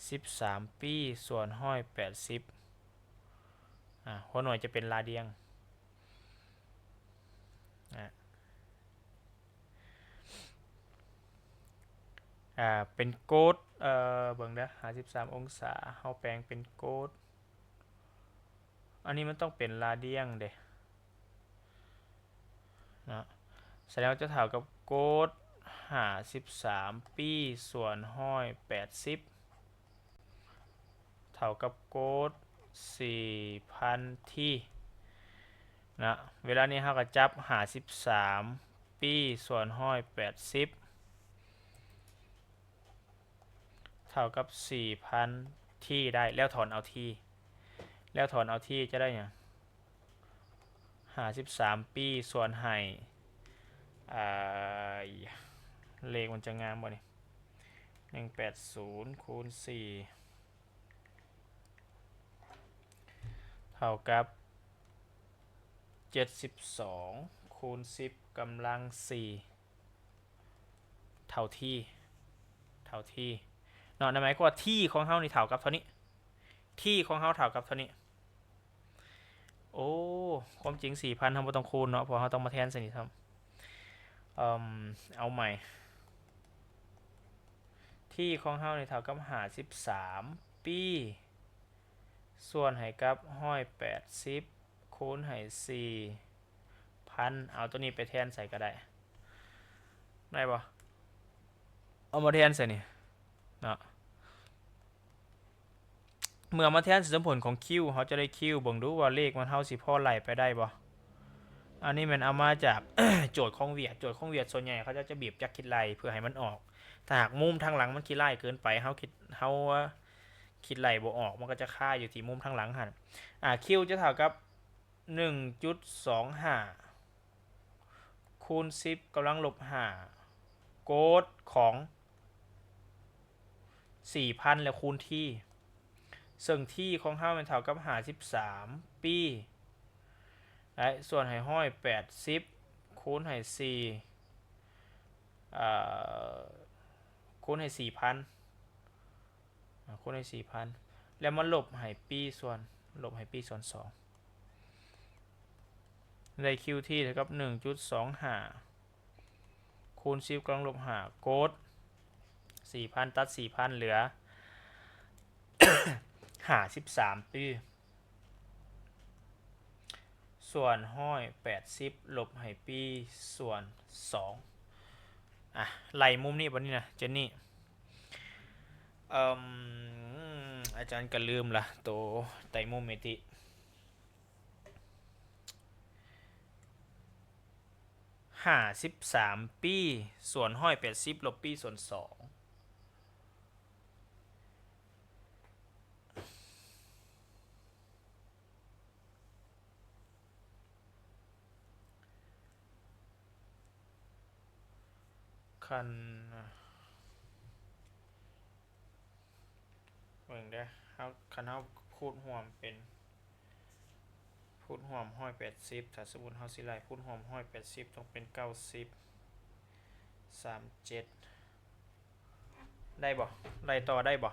ສິບສາມປີສ່ວນຮ້ອຍແປດສິບ ອາ ຫົວໜ່ວຍຈະເປັນລາດຽງ ອາ ອາ ເປັນໂກດ ເອີ ເບິ່ງເດີ ຫ້າສິບສາມອົງສາ ເຮົາແປງເປັນໂກດ ອັນນີ້ມັນຕ້ອງເປັນລາດຽງເດ້ ເນາະ ສະແດງວ່າຈະເທົ່າກັບໂກດຫ້າສິບສາມປີສ່ວນຮ້ອຍແປດສິບ ເທົ່າກັບໂກດສີ່ພັນທີນະ ເວລານີ້ເຮົາກໍຈັບຫ້າສິບສາມປີສ່ວນຮ້ອຍແປດສິບ ເທົ່າກັບສີ່ພັນທີໄດ້ ແລ້ວຖອນເອົາທີ ແລ້ວຖອນເອົາທີຈະໄດ້ຫຍັງ? ຫ້າສິບສາມປີສ່ວນໃຫ້ ອາ ເລກມັນຈະງາມບໍ່ນີ້? ໜຶ່ງແປດສູນຄູນສີ່ ເທົ່າກັບເຈັດສິບສອງຄູນສິບກຳລັງສີ່ ເທົ່າທີ ເທົ່າທີເນາະ ນັ້ນໝາຍຄວາມວ່າທີຂອງເຮົານີ້ເທົ່າກັບເທົ່ານີ້ ທີຂອງເຮົາເທົ່າກັບເທົ່ານີ້ ໂອ້ ຄວາມຈິງສີ່ພັນເຮົາບໍ່ຕ້ອງຄູນເນາະ ເພາະເຮົາຕ້ອງມາແທນໃສ່ນີ້ຊ້ຳ ເອີ່ມ ເອົາໃໝ່ T ຂອງເຮົານີ້ເທົ່າກັບຫ້າສິບສາມປີ ສ່ວນໃຫ້ກັບຮ້ອຍແປດສິບ ຄູນໃຫ້ສີ່ພັນ. ເອົາຕົວນີ້ໄປແທນໃສ່ກໍໄດ້ ໄດ້ບໍ່? ເອົາມາແທນໃສ່ນີ້ເນາະ. ເມື່ອມາແທນເສັ້ນຜົນຂອງ Q ເຮົາຈະໄດ້ Q ເບິ່ງດູວ່າເລກມັນ ເຮົາຊິພໍໄລ່ໄປໄດ້ບໍ່? ອັນນີ້ແມ່ນເອົາມາຈາກ ໂຈດຂອງວຽກ. ໂຈດຂອງວຽກສ່ວນໃຫຍ່ເຂົາເຈົ້າຈະບີບຈັກຄິດໄລ່ເພື່ອໃຫ້ມັນອອກ. ຖ້າຫາກມຸມທາງຫຼັງມັນຄິດໄລ່ເກີນໄປ ເຮົາຄິດ ເຮົາຄິດໄລ່ບໍ່ອອກ ມັນກໍຈະຄາຢູ່ທີ່ມຸມທາງຫຼັງຫັ້ນ. ອາ Q ຈະເທົ່າກັບໜຶ່ງຈຸດສອງຫ້າ ຄູນສິບກຳລັງລົບຫ້າ ໂກດຂອງສີ່ພັນ ແລ້ວຄູນ T ເຊິ່ງ T ຂອງເຮົາແມ່ນເທົ່າກັບຫ້າສິບສາມປີ ແລະ ສ່ວນໃຫ້ຮ້ອຍແປດສິບ ຄູນໃຫ້ສີ່ ເອີ ຄູນໃຫ້ສີ່ພັນ ອາ ຄູນໃຫ້ສີ່ພັນ ແລ້ວມາລົບໃຫ້ປີສ່ວນ ລົບໃຫ້ປີສ່ວນສອງ ໄດ້ Q T ເທົ່າກັບໜຶ່ງຈຸດສອງຫ້າ ຄູນສິບກຳລັງລົບຫ້າ ໂກດສີ່ພັນ ຕັດສີ່ພັນ ເຫຼືອຫ້າສິບສາມປີ ສ່ວນຮ້ອຍແປດສິບ ລົບໃຫ້ປີສ່ວນສອງ. ອາ ໄລ່ມຸມນີ້ບັດນີ້ນະ ເຈນນີ້. ເອີ່ມ ອາຈານກໍລືມລະ ໂຕໄຕມຸມມິຕິ ຫ້າສິບສາມປີ ສ່ວນຮ້ອຍແປດສິບ ລົບປີສ່ວນສອງ. ຄັນ ເບິ່ງເດີ ເຮົາ ຄັນເຮົາຄູນຮ່ວມເປັນ ຄູນຮ່ວມຮ້ອຍແປດສິບ ຖ້າສົມມຸດເຮົາຊິໄລ່ຄູນຮ່ວມຮ້ອຍແປດສິບ ຕ້ອງເປັນເກົ້າສິບ ສາມເຈັດ ໄດ້ບໍ່? ໄລ່ຕໍ່ໄດ້ບໍ່?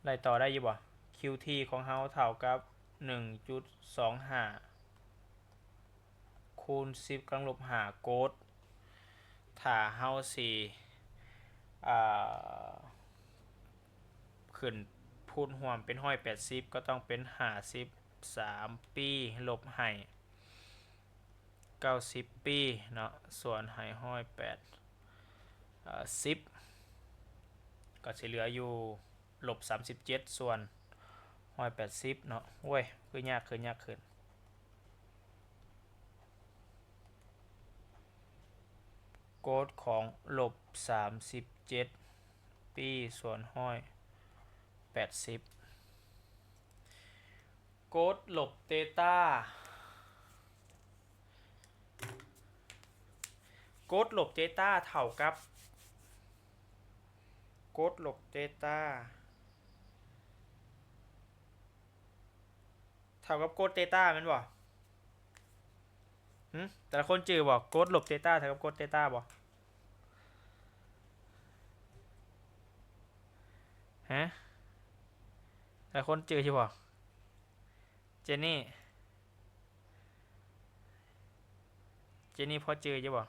ໄລ່ຕໍ່ໄດ້ຢູ່ບໍ່? Q T ຂອງເຮົາເທົ່າກັບໜຶ່ງຈຸດສອງຫ້າ ຄູນສິບກຳລັງລົບຫ້າໂກດ ຖ້າເຮົາຊິ ອາ ຂຶ້ນພູດຮ່ວມເປັນຮ້ອຍແປດສິບ ກໍຕ້ອງເປັນຫ້າສິບສາມປີ ລົບໃຫ້ເກົ້າສິບປີເນາະ ສ່ວນໃຫ້ຮ້ອຍແປດ ເອີ ສິບ ກໍຊິເຫຼືອຢູ່ລົບສາມສິບເຈັດ ສ່ວນຮ້ອຍແປດສິບເນາະ. ໂອ້ຍ ຄືຍາກຂຶ້ນ ຍາກຂຶ້ນ. ໂກດຂອງລົບສາມສິບເຈັດປີ ສ່ວນຮ້ອຍແປດສິບ ໂກດລົບເຕຕາ ໂກດລົບເຕຕາເທົ່າກັບ ໂກດລົບເຕຕາເທົ່າກັບໂກດເຕຕາແມ່ນບໍ່? ຫື? ແຕ່ລະຄົນຈື່ບໍ່? ໂກດລົບເຕຕາເທົ່າກັບໂກດເຕຕາບໍ່? ຮະ? ແຕ່ລະຄົນຈື່ຢູ່ບໍ່? ເຈນນີ້ ເຈນນີ້ພໍຈື່ຢູ່ບໍ່?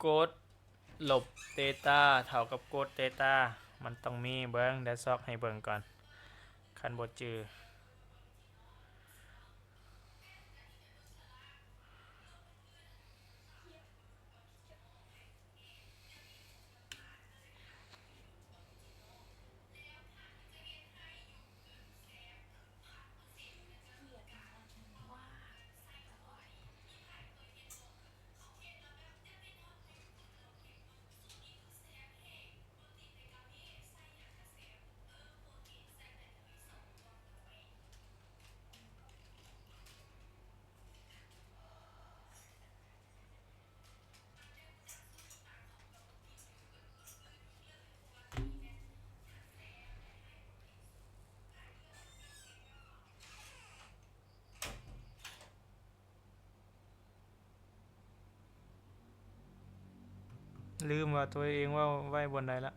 ໂກດລົບເຕຕາເທົ່າກັບໂກດເຕຕາ ມັນຕ້ອງມີ ເບິ່ງ ດຽວຊອກໃຫ້ເບິ່ງກ່ອນ ຄັນບໍ່ຈື່. ລືມວ່າຕົວເອງເວົ້າໄວ້ບ່ອນໃດລະ.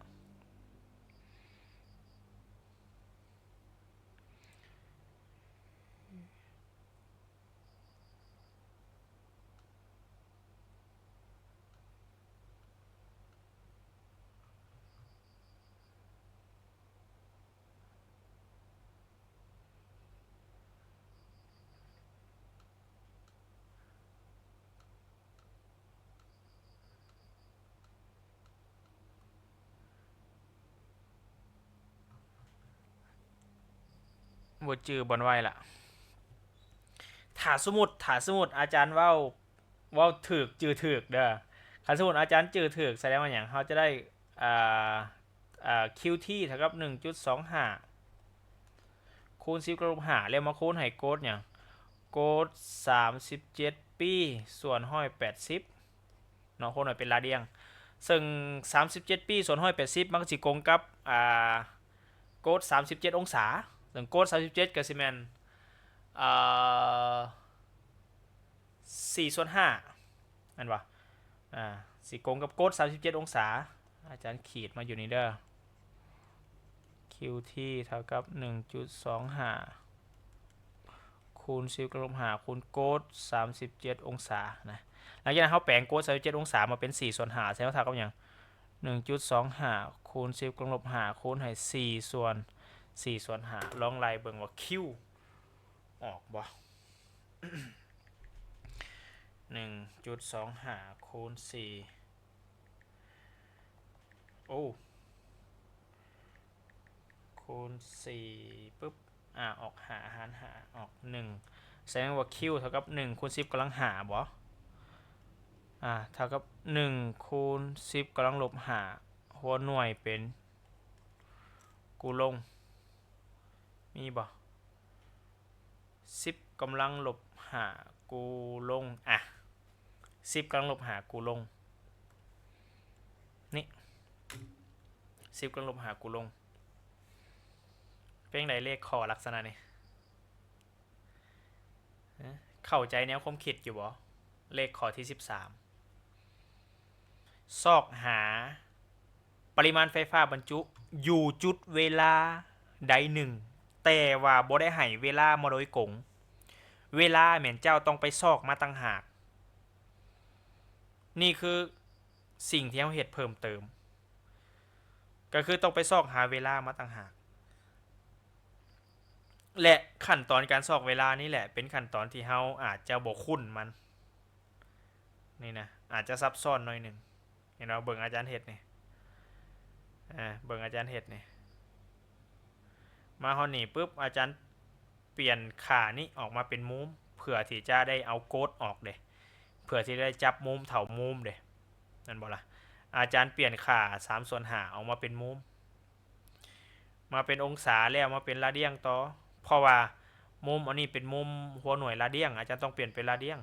ບໍ່ຈື່ບ່ອນໄວ້ລະ. ຖ້າສົມມຸດ ຖ້າສົມມຸດອາຈານເວົ້າ ເວົ້າຖືກ ຈື່ຖືກເດີ. ຄັນສົມມຸດອາຈານຈື່ຖືກ ສະແດງວ່າຫຍັງ? ເຮົາຈະໄດ້ ອ່າ ອ່າ ຄິວທີ ເທົ່າກັບ ໜຶ່ງຈຸດສອງຫ້າ ຄູນ ສິບ ກຳລັງລົບ ຫ້າ ແລ້ວມາຄູນໃຫ້ໂກດຫຍັງ? ໂກດ ສາມສິບເຈັດ ປີສ່ວນ ໜຶ່ງຮ້ອຍແປດສິບ ເນາະ, ຄູນໃຫ້ເປັນລາດຽງ. ເຊິ່ງ ສາມສິບເຈັດ ປີສ່ວນ ໜຶ່ງຮ້ອຍແປດສິບ ມັນກໍຊິກົງກັບ ອ່າ ໂກດ ສາມສິບເຈັດ ອົງສາ. ເຊິ່ງໂກດ ສາມສິບເຈັດ ກໍຊິແມ່ນ ເອີ ສີ່ສ່ວນ ຫ້າ ແມ່ນບໍ່? ອ່າ ຊິກົງກັບໂກດ ສາມສິບເຈັດ ອົງສາ. ອາຈານຂີດມາຢູ່ນີ້ເດີ. ຄິວທີ ເທົ່າກັບ ໜຶ່ງຈຸດສອງຫ້າ ຄູນ ສິບ ກຳລັງລົບ ຫ້າ ຄູນໂກດ ສາມສິບເຈັດ ອົງສານະ. ຫຼັງຈາກນັ້ນເຮົາແປງໂກດ ສາມສິບເຈັດ ອົງສາມາເປັນ ສີ່ສ່ວນ ຫ້າ ແສດງວ່າເທົ່າກັບຫຍັງ? ໜຶ່ງຈຸດສອງຫ້າ ຄູນ ສິບ ກຳລັງລົບ ຫ້າ ຄູນໃຫ້ ສີ່ສ່ວນ ສີ່ສ່ວນ ຫ້າ. ລອງໄລ່ເບິ່ງວ່າ Q ອອກບໍ່? ໜຶ່ງຈຸດສອງຫ້າ ຄູນ ສີ່ ໂອ້ ຄູນ ສີ່ ປຶບ ອາ ອອກ ຫ້າ ຫານ ຫ້າ ອອກ ໜຶ່ງ ສະແດງວ່າ Q ເທົ່າກັບ ໜຶ່ງ ຄູນ ສິບ ກຳລັງ ຫ້າ ບໍ່? ອາ ເທົ່າກັບ ໜຶ່ງ ຄູນ ສິບ ກຳລັງລົບ ຫ້າ ຫົວໜ່ວຍເປັນກູລົງ ມີບໍ່? ສິບ ກຳລັງລົບ ຫ້າ ກູລົງ ອາ ສິບ ກຳລັງລົບ ຫ້າ ກູລົງ ນີ້ ສິບ ກຳລັງລົບ ຫ້າ ກູລົງ. ເປັນຈັ່ງໃດເລກຂໍ້ລັກສະນະນີ້? ເຂົ້າໃຈແນວຄວາມຄິດຢູ່ບໍ່? ເລກຂໍ້ທີສິບສາມ ຊອກຫາປະລິມານໄຟຟ້າບັນຈຸຢູ່ຈຸດເວລາໃດໜຶ່ງ ແຕ່ວ່າບໍ່ໄດ້ໃຫ້ເວລາມາໂດຍກົງ. ເວລາແມ່ນເຈົ້າຕ້ອງໄປຊອກມາຕ່າງຫາກ. ນີ້ຄືສິ່ງທີ່ເຮົາເຮັດເພີ່ມເຕີມ ກໍຄືຕ້ອງໄປຊອກຫາເວລາມາຕ່າງຫາກ ແລະ ຂັ້ນຕອນການຊອກເວລານີ້ແຫຼະ ເປັນຂັ້ນຕອນທີ່ເຮົາອາດຈະບໍ່ຄຸ້ນມັນ. ນີ້ນະ ອາດຈະຊັບຊ້ອນໜ້ອຍໜຶ່ງ. ເຫັນບໍ່? ເບິ່ງອາຈານເຮັດນີ້ ອາ ເບິ່ງອາຈານເຮັດນີ້. ມາຮອດນີ້ປຶບ ອາຈານປ່ຽນຄ່ານີ້ອອກມາເປັນມຸມ ເພື່ອທີ່ຈະໄດ້ເອົາໂກດອອກເດ້ ເພື່ອທີ່ໄດ້ຈັບມຸມເທົ່າມຸມເດ້ ແມ່ນບໍ່ລະ? ອາຈານປ່ຽນຄ່າ ສາມສ່ວນຫ້າ ອອກມາເປັນມຸມ ມາເປັນອົງສາ ແລ້ວມາເປັນລາດຽງຕໍ່ ເພາະວ່າມຸມອັນນີ້ເປັນມຸມຫົວໜ່ວຍລາດຽງ ອາຈານຕ້ອງປ່ຽນເປັນລາດຽງ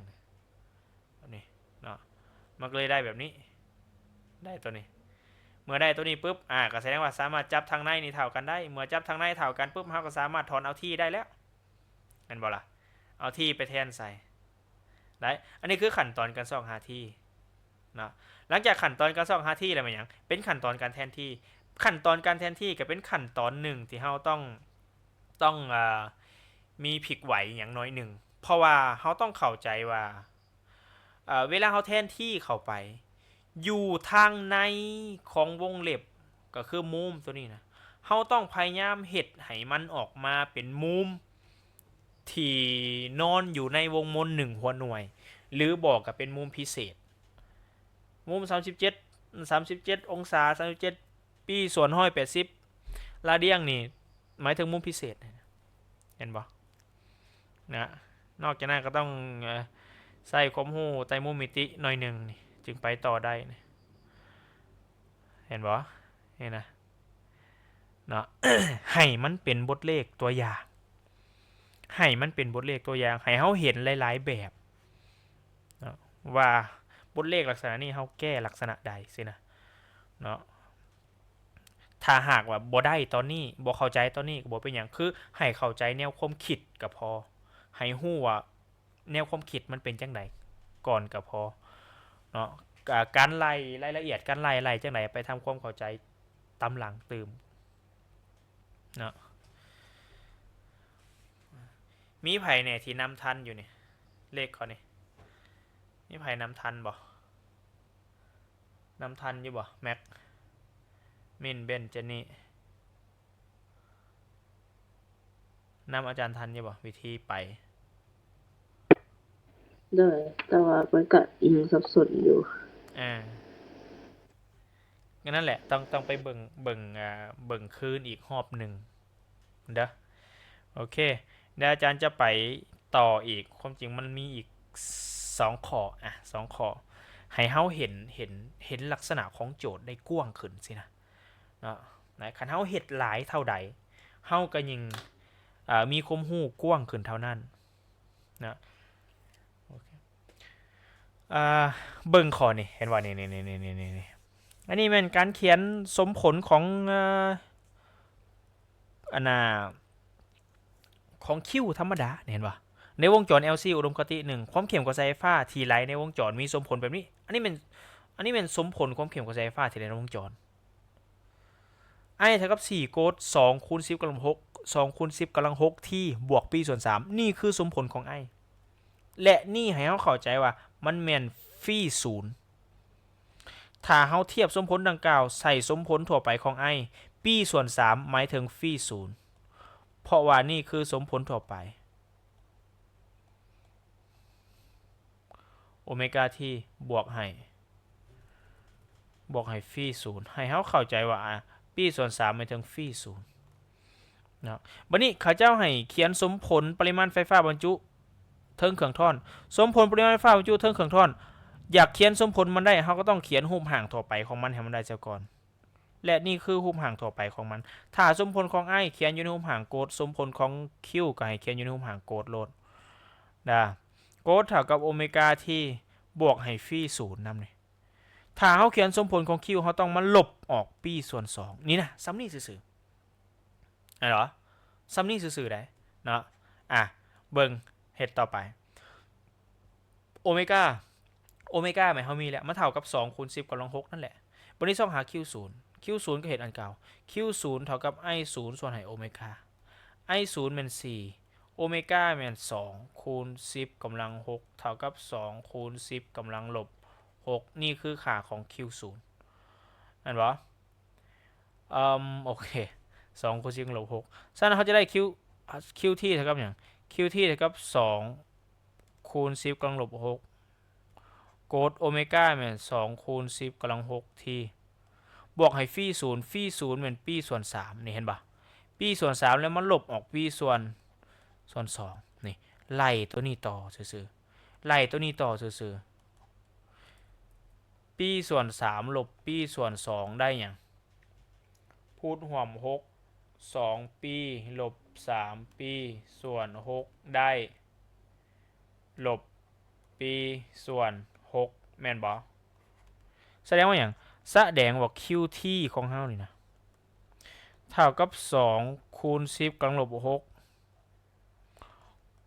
ແບບນີ້ເນາະ ມັນກໍເລີຍໄດ້ແບບນີ້ ໄດ້ຕົວນີ້. ເມື່ອໄດ້ຕົວນີ້ປຶບ ອາ ກໍສະແດງວ່າສາມາດຈັບທາງໃນນີ້ເທົ່າກັນໄດ້. ເມື່ອຈັບທາງໃນເທົ່າກັນປຶບ ເຮົາກໍສາມາດຖອນເອົາທີໄດ້ແລ້ວ ແມ່ນບໍ່ລະ? ເອົາທີໄປແທນໃສ່ໄດ້. ອັນນີ້ຄືຂັ້ນຕອນການຊອກຫາທີເນາະ. ຫຼັງຈາກຂັ້ນຕອນການຊອກຫາທີແລ້ວແມ່ນຫຍັງ? ເປັນຂັ້ນຕອນການແທນທີ່. ຂັ້ນຕອນການແທນທີ່ກໍເປັນຂັ້ນຕອນໜຶ່ງທີ່ເຮົາຕ້ອງ ຕ້ອງ ເອີ ມີພິກໄຫວຫຍັງໜ້ອຍໜຶ່ງ ເພາະວ່າເຮົາຕ້ອງເຂົ້າໃຈວ່າ ເອີ ເວລາເຮົາແທນທີ່ເຂົ້າໄປ ຢູ່ທາງໃນຂອງວົງເລັບ ກໍຄືມຸມຕົວນີ້ນະ ເຮົາຕ້ອງພະຍາຍາມເຮັດໃຫ້ມັນອອກມາເປັນມຸມທີ່ນອນຢູ່ໃນວົງມົນໜຶ່ງຫົວໜ່ວຍ ຫຼືບໍ່ກໍເປັນມຸມພິເສດ. ມຸມສາມສິບເຈັດ ສາມສິບເຈັດອົງສາ ສາມສິບເຈັດ ປີສ່ວນຮ້ອຍແປດສິບ ລາດຽງນີ້ໝາຍເຖິງມຸມພິເສດ ເຫັນບໍ່ນະ? ນອກຈາກນັ້ນກໍຕ້ອງ ເອີ ໃຊ້ຄວາມຮູ້ໄຕຣມຸມມິຕິໜ້ອຍໜຶ່ງນີ້ ຈຶ່ງໄປຕໍ່ໄດ້ນີ້ ເຫັນບໍ່? ນີ້ນະ ເນາະ ໃຫ້ມັນເປັນບົດເລກຕົວຢ່າງ ໃຫ້ມັນເປັນບົດເລກຕົວຢ່າງ ໃຫ້ເຮົາເຫັນຫຼາຍໆແບບເນາະ ວ່າບົດເລກລັກສະນະນີ້ເຮົາແກ້ລັກສະນະໃດຊີ້ນະເນາະ. ຖ້າຫາກວ່າບໍ່ໄດ້ຕອນນີ້ ບໍ່ເຂົ້າໃຈຕອນນີ້ ກໍບໍ່ເປັນຫຍັງ ຄືໃຫ້ເຂົ້າໃຈແນວຄວາມຄິດກໍພໍ ໃຫ້ຮູ້ວ່າ ແນວຄວາມຄິດມັນເປັນຈັ່ງໃດກ່ອນກໍພໍເນາະ. ການໄລ່ລາຍລະອຽດ ການໄລ່ ໄລ່ຈັ່ງໃດ ໄປທຳຄວາມເຂົ້າໃຈຕາມຫຼັງຕື່ມເນາະ. ມີໃຜແດ່ທີ່ນຳທັນຢູ່ນີ້ ເລກຂໍ້ນີ້ ມີໃຜນຳທັນບໍ່? ນຳທັນຢູ່ບໍ່? ແມັກ ມິນ ເບັນ ເຈນນີ່ ນຳອາຈານທັນຢູ່ບໍ່? ວິທີໄປ ໂດຍ ແຕ່ວ່າມັນກະຍັງສັບສົນຢູ່. ອ່າ ກໍນັ້ນແຫຼະ ຕ້ອງ ຕ້ອງໄປເບິ່ງ ເບິ່ງ ເບິ່ງຄືນອີກຮອບໜຶ່ງເດີ. ໂອເຄ ດຽວອາຈານຈະໄປຕໍ່ອີກ. ຄວາມຈິງມັນມີອີກສອງຂໍ້ ອະ ສອງຂໍ້ ໃຫ້ເຮົາເຫັນ ເຫັນ ເຫັນລັກສະນະຂອງໂຈດໄດ້ກວ້າງຂຶ້ນຊີ້ນະ ເນາະ. ຄັນເຮົາເຮັດຫຼາຍເທົ່າໃດ ເຮົາກໍຍິ່ງ ເອີ ມີຄວາມຮູ້ກວ້າງຂຶ້ນເທົ່ານັ້ນນະ. ໂອເຄ ເບິ່ງຂໍ້ນີ້ ເຫັນບໍ່? ນີ້ໆໆໆ ອັນນີ້ແມ່ນການຂຽນສົມຜົນຂອງ ເອີ ອັນນ່າ ຂອງຄິວທຳມະດາ ນີ້ເຫັນບໍ່? ໃນວົງຈອນແອລຊີອຸດົມຄະຕິໜຶ່ງ ຄວາມເຂັ້ມກະແສໄຟຟ້າທີ່ໄຫຼໃນວົງຈອນມີສົມຜົນແບບນີ້. ອັນນີ້ແມ່ນ ອັນນີ້ແມ່ນສົມຜົນຄວາມເຂັ້ມກະແສໄຟຟ້າທີ່ໄຫຼໃນວົງຈອນ. ໄອ ເທົ່າກັບສີ່ ໂກດ ສອງຄູນສິບກຳລັງຫົກ ສອງຄູນສິບກຳລັງຫົກທີ ບວກປີສ່ວນສາມ. ນີ້ຄືສົມຜົນຂອງໄອ ແລະ ນີ້ໃຫ້ເຮົາເຂົ້າໃຈວ່າມັນແມ່ນຟຣີສູນ. ຖ້າເຮົາທຽບສົມຜົນດັ່ງກ່າວໃສ່ສົມຜົນທົ່ວໄປຂອງໄອ ປີສ່ວນສາມໝາຍເຖິງຟຣີສູນ ເພາະວ່ານີ້ຄືສົມຜົນທົ່ວໄປ. ໂອເມກາທີ ບວກໃຫ້ ບວກໃຫ້ຟຣີສູນ ໃຫ້ເຮົາເຂົ້າໃຈວ່າ ອາ ປີສ່ວນສາມໝາຍເຖິງຟຣີສູນເນາະ. ບັດນີ້ເຂົາເຈົ້າໃຫ້ຂຽນສົມຜົນປະລິມານໄຟຟ້າບັນຈຸເທິງເຄື່ອງທ້ອນ. ສົມຜົນປະລິມານໄຟຟ້າບັນຈຸເທິງເຄື່ອງທ້ອນ ຢາກຂຽນສົມຜົນມັນໄດ້ ເຮົາກໍຕ້ອງຂຽນຮູບຮ່າງທົ່ວໄປຂອງມັນໃຫ້ມັນໄດ້ຊະກ່ອນ. ແລະ ນີ້ຄືຮູບຮ່າງທົ່ວໄປຂອງມັນ. ຖ້າສົມຜົນຂອງໄອຂຽນຢູ່ໃນຮູບຮ່າງໂກດ, ສົມຜົນຂອງຄິວກໍໃຫ້ຂຽນຢູ່ໃນຮູບຮ່າງໂກດໂລດ. ດາ ໂກດເທົ່າກັບໂອເມກາທີ ບວກໃຫ້ຟຣີສູນນຳນີ້. ຖ້າເຮົາຂຽນສົມຜົນຂອງຄິວ ເຮົາຕ້ອງມາລົບອອກປີສ່ວນສອງ. ນີ້ນະ ສ່ຳນີ້ຊື່ໆ. ແມ່ນບໍ່? ສ່ຳນີ້ຊື່ໆໃດ໋ເນາະ. ອ່ະ ເບິ່ງເຮັດຕໍ່ໄປ. ໂອເມກາ ໂອເມກາແມ່ນເຮົາມີແລ້ວ ມັນເທົ່າກັບສອງຄູນສິບກຳລັງຫົກນັ້ນແຫຼະ. ບັດນີ້ຊອກຫາຄິວສູນ ຄິວສູນກໍເຮັດອັນເກົ່າ ຄິວສູນເທົ່າກັບໄອສູນສ່ວນໃຫ້ໂອເມກາ. ໄອສູນແມ່ນສີ່ ໂອເມກາແມ່ນສອງຄູນສິບກຳລັງຫົກເທົ່າກັບສອງຄູນສິບກຳລັງລົບຫົກ. ນີ້ຄືຄ່າຂອງຄິວສູນ ແມ່ນບໍ່? ອືມ ໂອເຄ ສອງຄູນສິບກຳລັງລົບຫົກ. ສະນັ້ນເຮົາຈະໄດ້ຄິວ ຄິວທີເທົ່າກັບຫຍັງ? ຄິວທີເທົ່າກັບສອງຄູນສິບກຳລັງລົບຫົກ ໂກດໂອເມກາແມ່ນສອງຄູນສິບກຳລັງຫົກທີ ບວກໃຫ້ຟຣີສູນ ຟຣີສູນແມ່ນປີສ່ວນສາມ ນີ້ເຫັນບໍ່? ປີສ່ວນສາມ ແລ້ວມາລົບອອກປີສ່ວນ ສ່ວນສອງ ນີ້ ໄລ່ຕົວນີ້ຕໍ່ຊື່ໆ ໄລ່ຕົວນີ້ຕໍ່ຊື່ໆ. ປີສ່ວນສາມລົບປີສ່ວນສອງໄດ້ຫຍັງ? ພູດຮ່ວມຫົກ ສອງປີລົບສາມປີສ່ວນຫົກໄດ້ລົບປີສ່ວນຫົກ ແມ່ນບໍ່? ສະແດງວ່າຫຍັງ? ສະແດງວ່າຄິວທີຂອງເຮົານີ້ນະ ເທົ່າກັບສອງຄູນສິບກຳລັງລົບຫົກ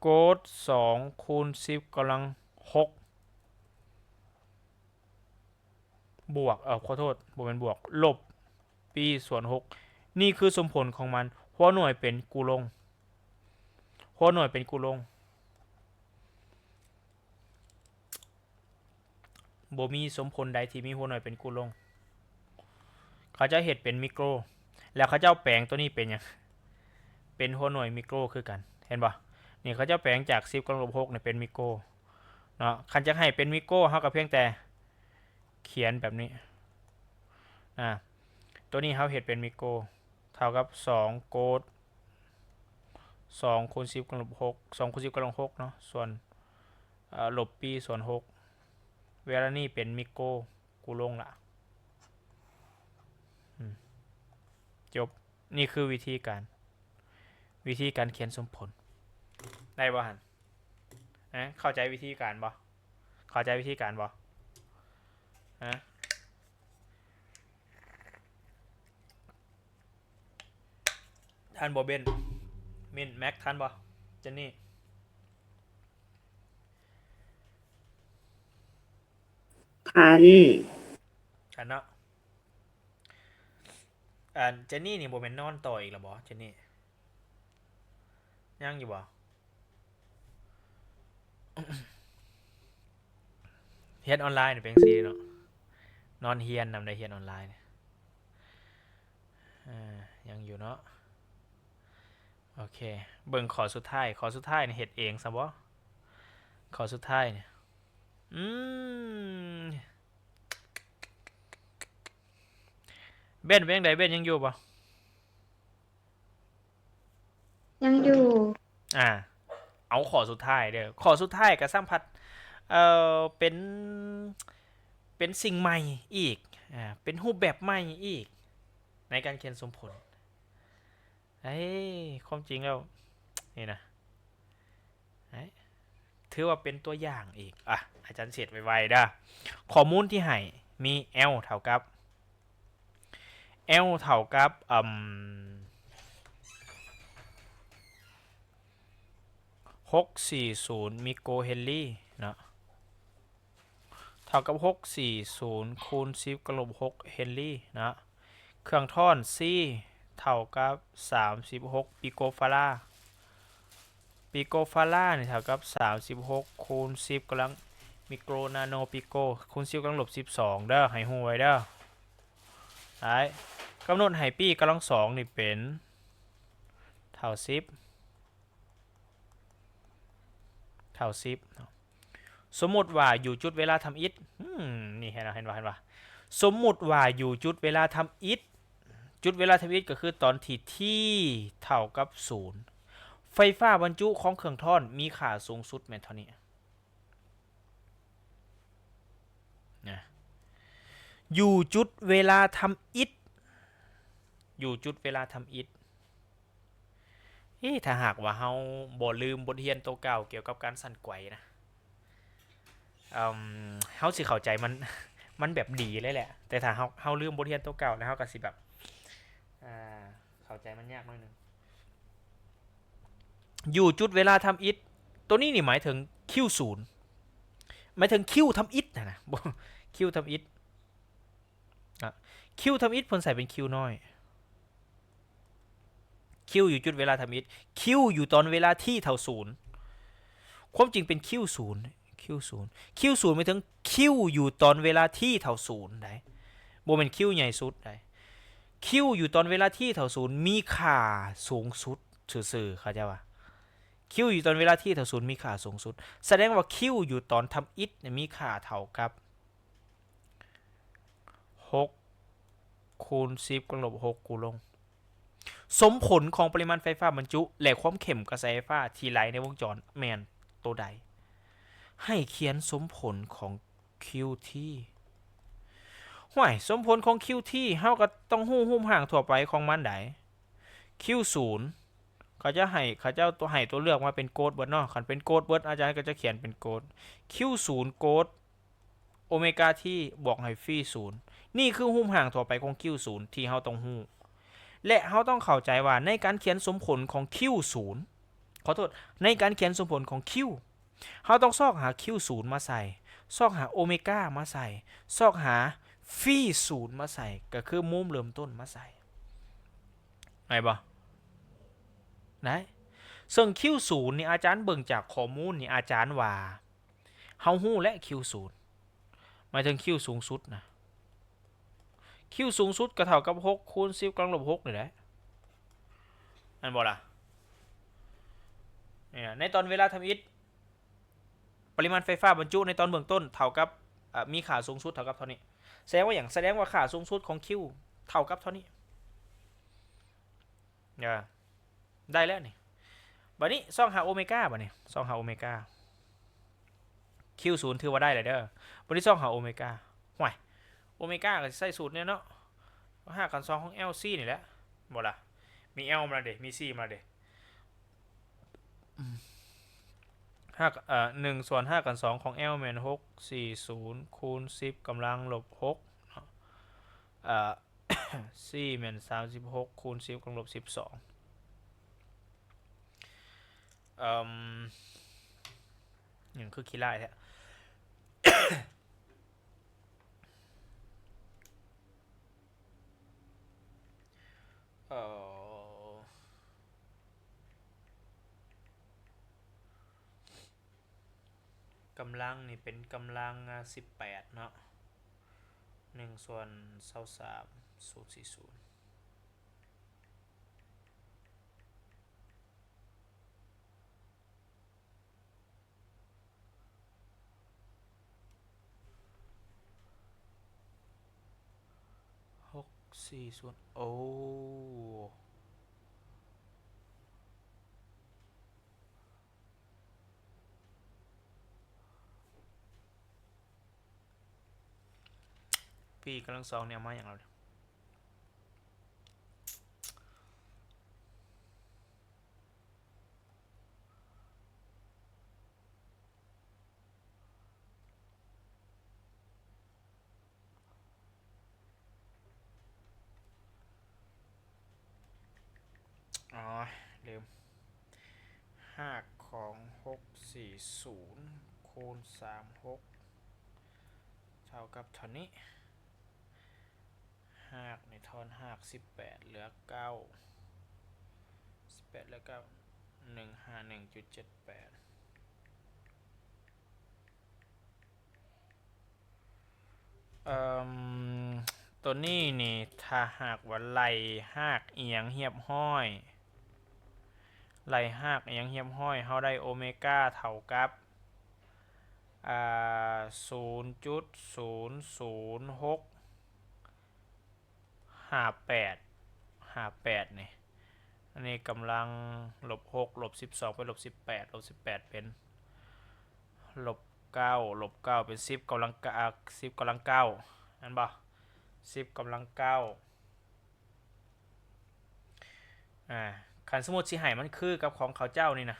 ໂກດສອງຄູນສິບກຳລັງຫົກ ບວກ ເອີ ຂໍໂທດ ບໍ່ແມ່ນບວກ ລົບປີສ່ວນຫົກ. ນີ້ຄືສົມຜົນຂອງມັນ ຫົວໜ່ວຍເປັນກູລົງ ຫົວໜ່ວຍເປັນກູລົງ. ບໍ່ມີສົມຜົນໃດທີ່ມີຫົວໜ່ວຍເປັນກູລົງ. ເຂົາເຈົ້າເຮັດເປັນມິໂກຣ ແລ້ວເຂົາເຈົ້າແປງຕົວນີ້ເປັນຫຍັງ? ເປັນຫົວໜ່ວຍມິໂກຣຄືກັນ ເຫັນບໍ່? ນີ້ເຂົາເຈົ້າແປງຈາກສິບກຳລັງລົບຫົກນີ້ເປັນມິໂກຣເນາະ. ຄັນຈະໃຫ້ເປັນມິໂກຣ ເຮົາກໍພຽງແຕ່ຂຽນແບບນີ້ນະ ຕົວນີ້ເຮົາເຮັດເປັນມິໂກຣ ເທົ່າກັບສອງໂກດ ສອງຄູນສິບກຳລັງລົບຫົກ ສອງຄູນສິບກຳລັງຫົກເນາະ ສ່ວນ ເອີ ລົບປີສ່ວນຫົກ. ເວລານີ້ເປັນມິໂກຣ ກູລົງລະ ອືມ ຈົບ. ນີ້ຄືວິທີການ ວິທີການຂຽນສົມຜົນ ໄດ້ບໍ່ຫັ້ນ? ຮະ ເຂົ້າໃຈວິທີການບໍ່? ເຂົ້າໃຈວິທີການບໍ່? ຮະ ທັນບໍ່ເບັນ? ມິນ ແມັກ ທັນບໍ່? ເຈນນີ້ ທັນ ທັນເນາະ. ອັນ ເຈນນີ້ນີ້ບໍ່ແມ່ນນອນຕໍ່ອີກແລ້ວບໍ່ ເຈນນີ້? ຍັງຢູ່ບໍ່? ຮຽນອອນລາຍນີ້ເປັນຈັ່ງຊີ້ເນາະ ນອນຮຽນນຳໄດ້ ຮຽນອອນລາຍນີ້ ເອີ ຍັງຢູ່ເນາະ. ໂອເຄ ເບິ່ງຂໍ້ສຸດທ້າຍ ຂໍ້ສຸດທ້າຍນີ້ເຮັດເອງຊະບໍ່? ຂໍ້ສຸດທ້າຍນີ້ ອືມ ເບັນເປັນຈັ່ງໃດ? ເບັນຍັງຢູ່ບໍ່? ຍັງຢູ່ ອ່າ ເອົາຂໍ້ສຸດທ້າຍເດີ້ ຂໍ້ສຸດທ້າຍກໍສຳຜັດ ເອີ ເປັນ ເປັນສິ່ງໃໝ່ອີກ ອ່າ ເປັນຮູບແບບໃໝ່ອີກ ໃນການຂຽນສົມຜົນ. ເອີຍ ຄວາມຈິງແລ້ວ ນີ້ນະ ເອີຍ ຖືວ່າເປັນຕົວຢ່າງອີກ ອ່ະ ອາຈານເຊັດໄວໆເດີ້ ຂໍ້ມູນທີ່ໃຫ້ມີ L ເທົ່າກັບ L ເທົ່າກັບ ອືມ ຫົກສີ່ສູນ ໄມໂຄຣເຮນຣີເນາະ ເທົ່າກັບຫົກສີ່ສູນຄູນສິບກຳລັງລົບຫົກເຮນຣີເນາະ. ເຄື່ອງທ້ອນ C ເທົ່າກັບສາມສິບຫົກປີໂກຟາຣາ ປີໂກຟາຣານີ້ເທົ່າກັບສາມສິບຫົກຄູນສິບກຳລັງ ໄມໂຄຣນາໂນປີໂກຄູນສິບກຳລັງລົບສິບສອງເດີ້ ໃຫ້ຮູ້ໄວ້ເດີ້. ໄດ້ ກຳນົດໃຫ້ປີກຳລັງສອງນີ້ເປັນ ເທົ່າສິບ ເທົ່າສິບເນາະ. ສົມມຸດວ່າຢູ່ຈຸດເວລາທຳອິດ ອືມ ນີ້ເຫັນບໍ່ ເຫັນບໍ່ ເຫັນບໍ່? ສົມມຸດວ່າຢູ່ຈຸດເວລາທຳອິດ ຈຸດເວລາທຳອິດກໍຄືຕອນທີ່ T ເທົ່າກັບສູນ ໄຟຟ້າບັນຈຸຂອງເຄື່ອງທ້ອນມີຄ່າສູງສຸດແມ່ນເທົ່ານີ້ນະ ຢູ່ຈຸດເວລາທຳອິດ ຢູ່ຈຸດເວລາທຳອິດ. ເອີ ຖ້າຫາກວ່າເຮົາບໍ່ລືມບົດຮຽນໂຕເກົ່າກ່ຽວກັບການສັ່ນໄກວນະ ເອີ ເຮົາຊິເຂົ້າໃຈມັນ ມັນແບບດີເລີຍແຫຼະ ແຕ່ຖ້າເຮົາ ເຮົາລືມບົດຮຽນໂຕເກົ່າແລ້ວ ເຮົາກໍຊິແບບ ອ່າ ເຂົ້າໃຈມັນຍາກໜ້ອຍໜຶ່ງ. ຢູ່ຈຸດເວລາທຳອິດ ໂຕນີ້ນີ້ໝາຍເຖິງ Q ສູນ ໝາຍເຖິງ Q ທຳອິດຫັ້ນນະ Q ທຳອິດ Q ທຳອິດເພິ່ນໃສ່ເປັນ Q ນ້ອຍ Q ຢູ່ຈຸດເວລາທຳອິດ Q ຢູ່ຕອນເວລາ T ເທົ່າສູນ ຄວາມຈິງເປັນ Q ສູນ Q ສູນ Q ສູນໝາຍເຖິງ Q ຢູ່ຕອນເວລາ T ເທົ່າສູນໃດ໋ ບໍ່ແມ່ນ Q ໃຫຍ່ສຸດໃດ໋ Q ຢູ່ຕອນເວລາ T ເທົ່າສູນມີຄ່າສູງສຸດຊື່ໆ ເຂົ້າໃຈວ່າ Q ຢູ່ຕອນເວລາ T ເທົ່າສູນມີຄ່າສູງສຸດ ສະແດງວ່າ Q ຢູ່ຕອນທຳອິດນີ້ມີຄ່າເທົ່າກັບ ຫົກຄູນສິບກຳລັງລົບຫົກກູລອງ. ສົມຜົນຂອງປະລິມານໄຟຟ້າບັນຈຸ ແລະ ຄວາມເຂັ້ມກະແສໄຟຟ້າທີ່ໄຫຼໃນວົງຈອນແມ່ນໂຕໃດ? ໃຫ້ຂຽນສົມຜົນຂອງ QT. ຫ້ວຍ ສົມຜົນຂອງ QT ເຮົາກໍຕ້ອງຮູ້ຮູບຮ່າງທົ່ວໄປຂອງມັນໃດ໋. Q ສູນ ເຂົາຈະໃຫ້ ເຂົາເຈົ້າໃຫ້ຕົວເລືອກມາເປັນໂກດເບິດເນາະ ຄັນເປັນໂກດເບິດ ອາຈານກໍຈະຂຽນເປັນໂກດ Q ສູນໂກດ ໂອເມກາ T ບວກໃຫ້ Phi ສູນ. ນີ້ຄືຮູບຮ່າງທົ່ວໄປຂອງ Q ສູນທີ່ເຮົາຕ້ອງຮູ້ ແລະ ເຮົາຕ້ອງເຂົ້າໃຈວ່າໃນການຂຽນສົມຜົນຂອງ Q ສູນ ຂໍໂທດ ໃນການຂຽນສົມຜົນຂອງ Q ເຮົາຕ້ອງຊອກຫາ Q ສູນມາໃສ່ ຊອກຫາໂອເມກາມາໃສ່ ຊອກຫາ Phi ສູນມາໃສ່ ກໍຄືມຸມເລີ່ມຕົ້ນມາໃສ່ ໄດ້ບໍ່? ໄດ້. ເຊິ່ງ Q ສູນນີ້ ອາຈານເບິ່ງຈາກຂໍ້ມູນນີ້ ອາຈານວ່າ ເຮົາຮູ້ແລ້ວ Q ສູນ ໝາຍເຖິງ Q ສູງສຸດນະ Q ສູງສຸດກໍເທົ່າກັບຫົກຄູນສິບກຳລັງລົບຫົກນີ້ແຫຼະ ແມ່ນບໍ່ລະ? ນີ້ນະ ໃນຕອນເວລາທຳອິດ ປະລິມານໄຟຟ້າບັນຈຸໃນຕອນເບື້ອງຕົ້ນເທົ່າກັບ ເອີ ມີຄ່າສູງສຸດເທົ່າກັບເທົ່ານີ້ ສະແດງວ່າຫຍັງ? ສະແດງວ່າຄ່າສູງສຸດຂອງ Q ເທົ່າກັບເທົ່ານີ້ ເອີ ໄດ້ແລ້ວນີ້. ບາດນີ້ຊອກຫາໂອເມກາ ບາດນີ້ຊອກຫາໂອເມກາ Q ສູນຖືວ່າໄດ້ແລ້ວເດີ. ບາດນີ້ຊອກຫາໂອເມກາ ຫ້ວຍ ໂອເມກາກໍຊິໃຊ້ສູດນີ້ເນາະ ຮາກຂັ້ນສອງຂອງ L C ນີ້ແຫຼະ ບໍ່ລະ? ມີ L ມາແລ້ວເດ ມີ C ມາແລ້ວເດ ຮາກ ເອີ ໜຶ່ງສ່ວນຮາກຂັ້ນສອງຂອງ L ແມ່ນຫົກສີ່ສູນຄູນສິບກຳລັງລົບຫົກເນາະ ເອີ C ແມ່ນສາມສິບຫົກຄູນສິບກຳລັງລົບສິບສອງ. ເອີ່ມ ຫຍັງຄືຂີ້ລ້າຍແທ້? ເອີ ກຳລັງນີ້ເປັນກຳລັງ ອາ ສິບແປດເນາະ ໜຶ່ງສ່ວນຊາວສາມ ສູນສີ່ສູນ. ຫົກສີ່ສູນ ໂອ້ ເ ປີກຳລັງສອງນີ້ເອົາມາຫຍັງແລ້ວ? ອໍ ລືມ ຮາກຂອງຫົກສີ່ສູນຄູນສາມຫົກເທົ່າກັບເທົ່ານີ້. ຮາກນີ້ ທອນຮາກສິບແປດເຫຼືອເກົ້າ ສິບແປດເຫຼືອເກົ້າ ໜຶ່ງຫ້າໜຶ່ງຈຸດເຈັດແປດ. ເອີ່ມ ໂຕນີ້ນີ້ ຖ້າຫາກວ່າໄລ່ຮາກອີ່ຫຍັງຮຽບຮ້ອຍ ໄລ່ຮາກອີ່ຫຍັງຮຽບຮ້ອຍ ເຮົາໄດ້ໂອເມກາເທົ່າກັບ ອ່າ ສູນຈຸດສູນສູນຫົກ ຫ້າແປດ ຫ້າແປດນີ້ ອັນນີ້ກຳລັງລົບຫົກ ລົບສິບສອງ ໄປລົບສິບແປດ ລົບສິບແປດເປັນລົບເກົ້າ ລົບເກົ້າເປັນສິບກຳລັງ ອາ ສິບກຳລັງເກົ້າ ແມ່ນບໍ່? ສິບກຳລັງເກົ້າ. ອາ ຄັນສົມມຸດຊິໃຫ້ມັນຄືກັບຂອງເຂົາເຈົ້ານີ້ນະ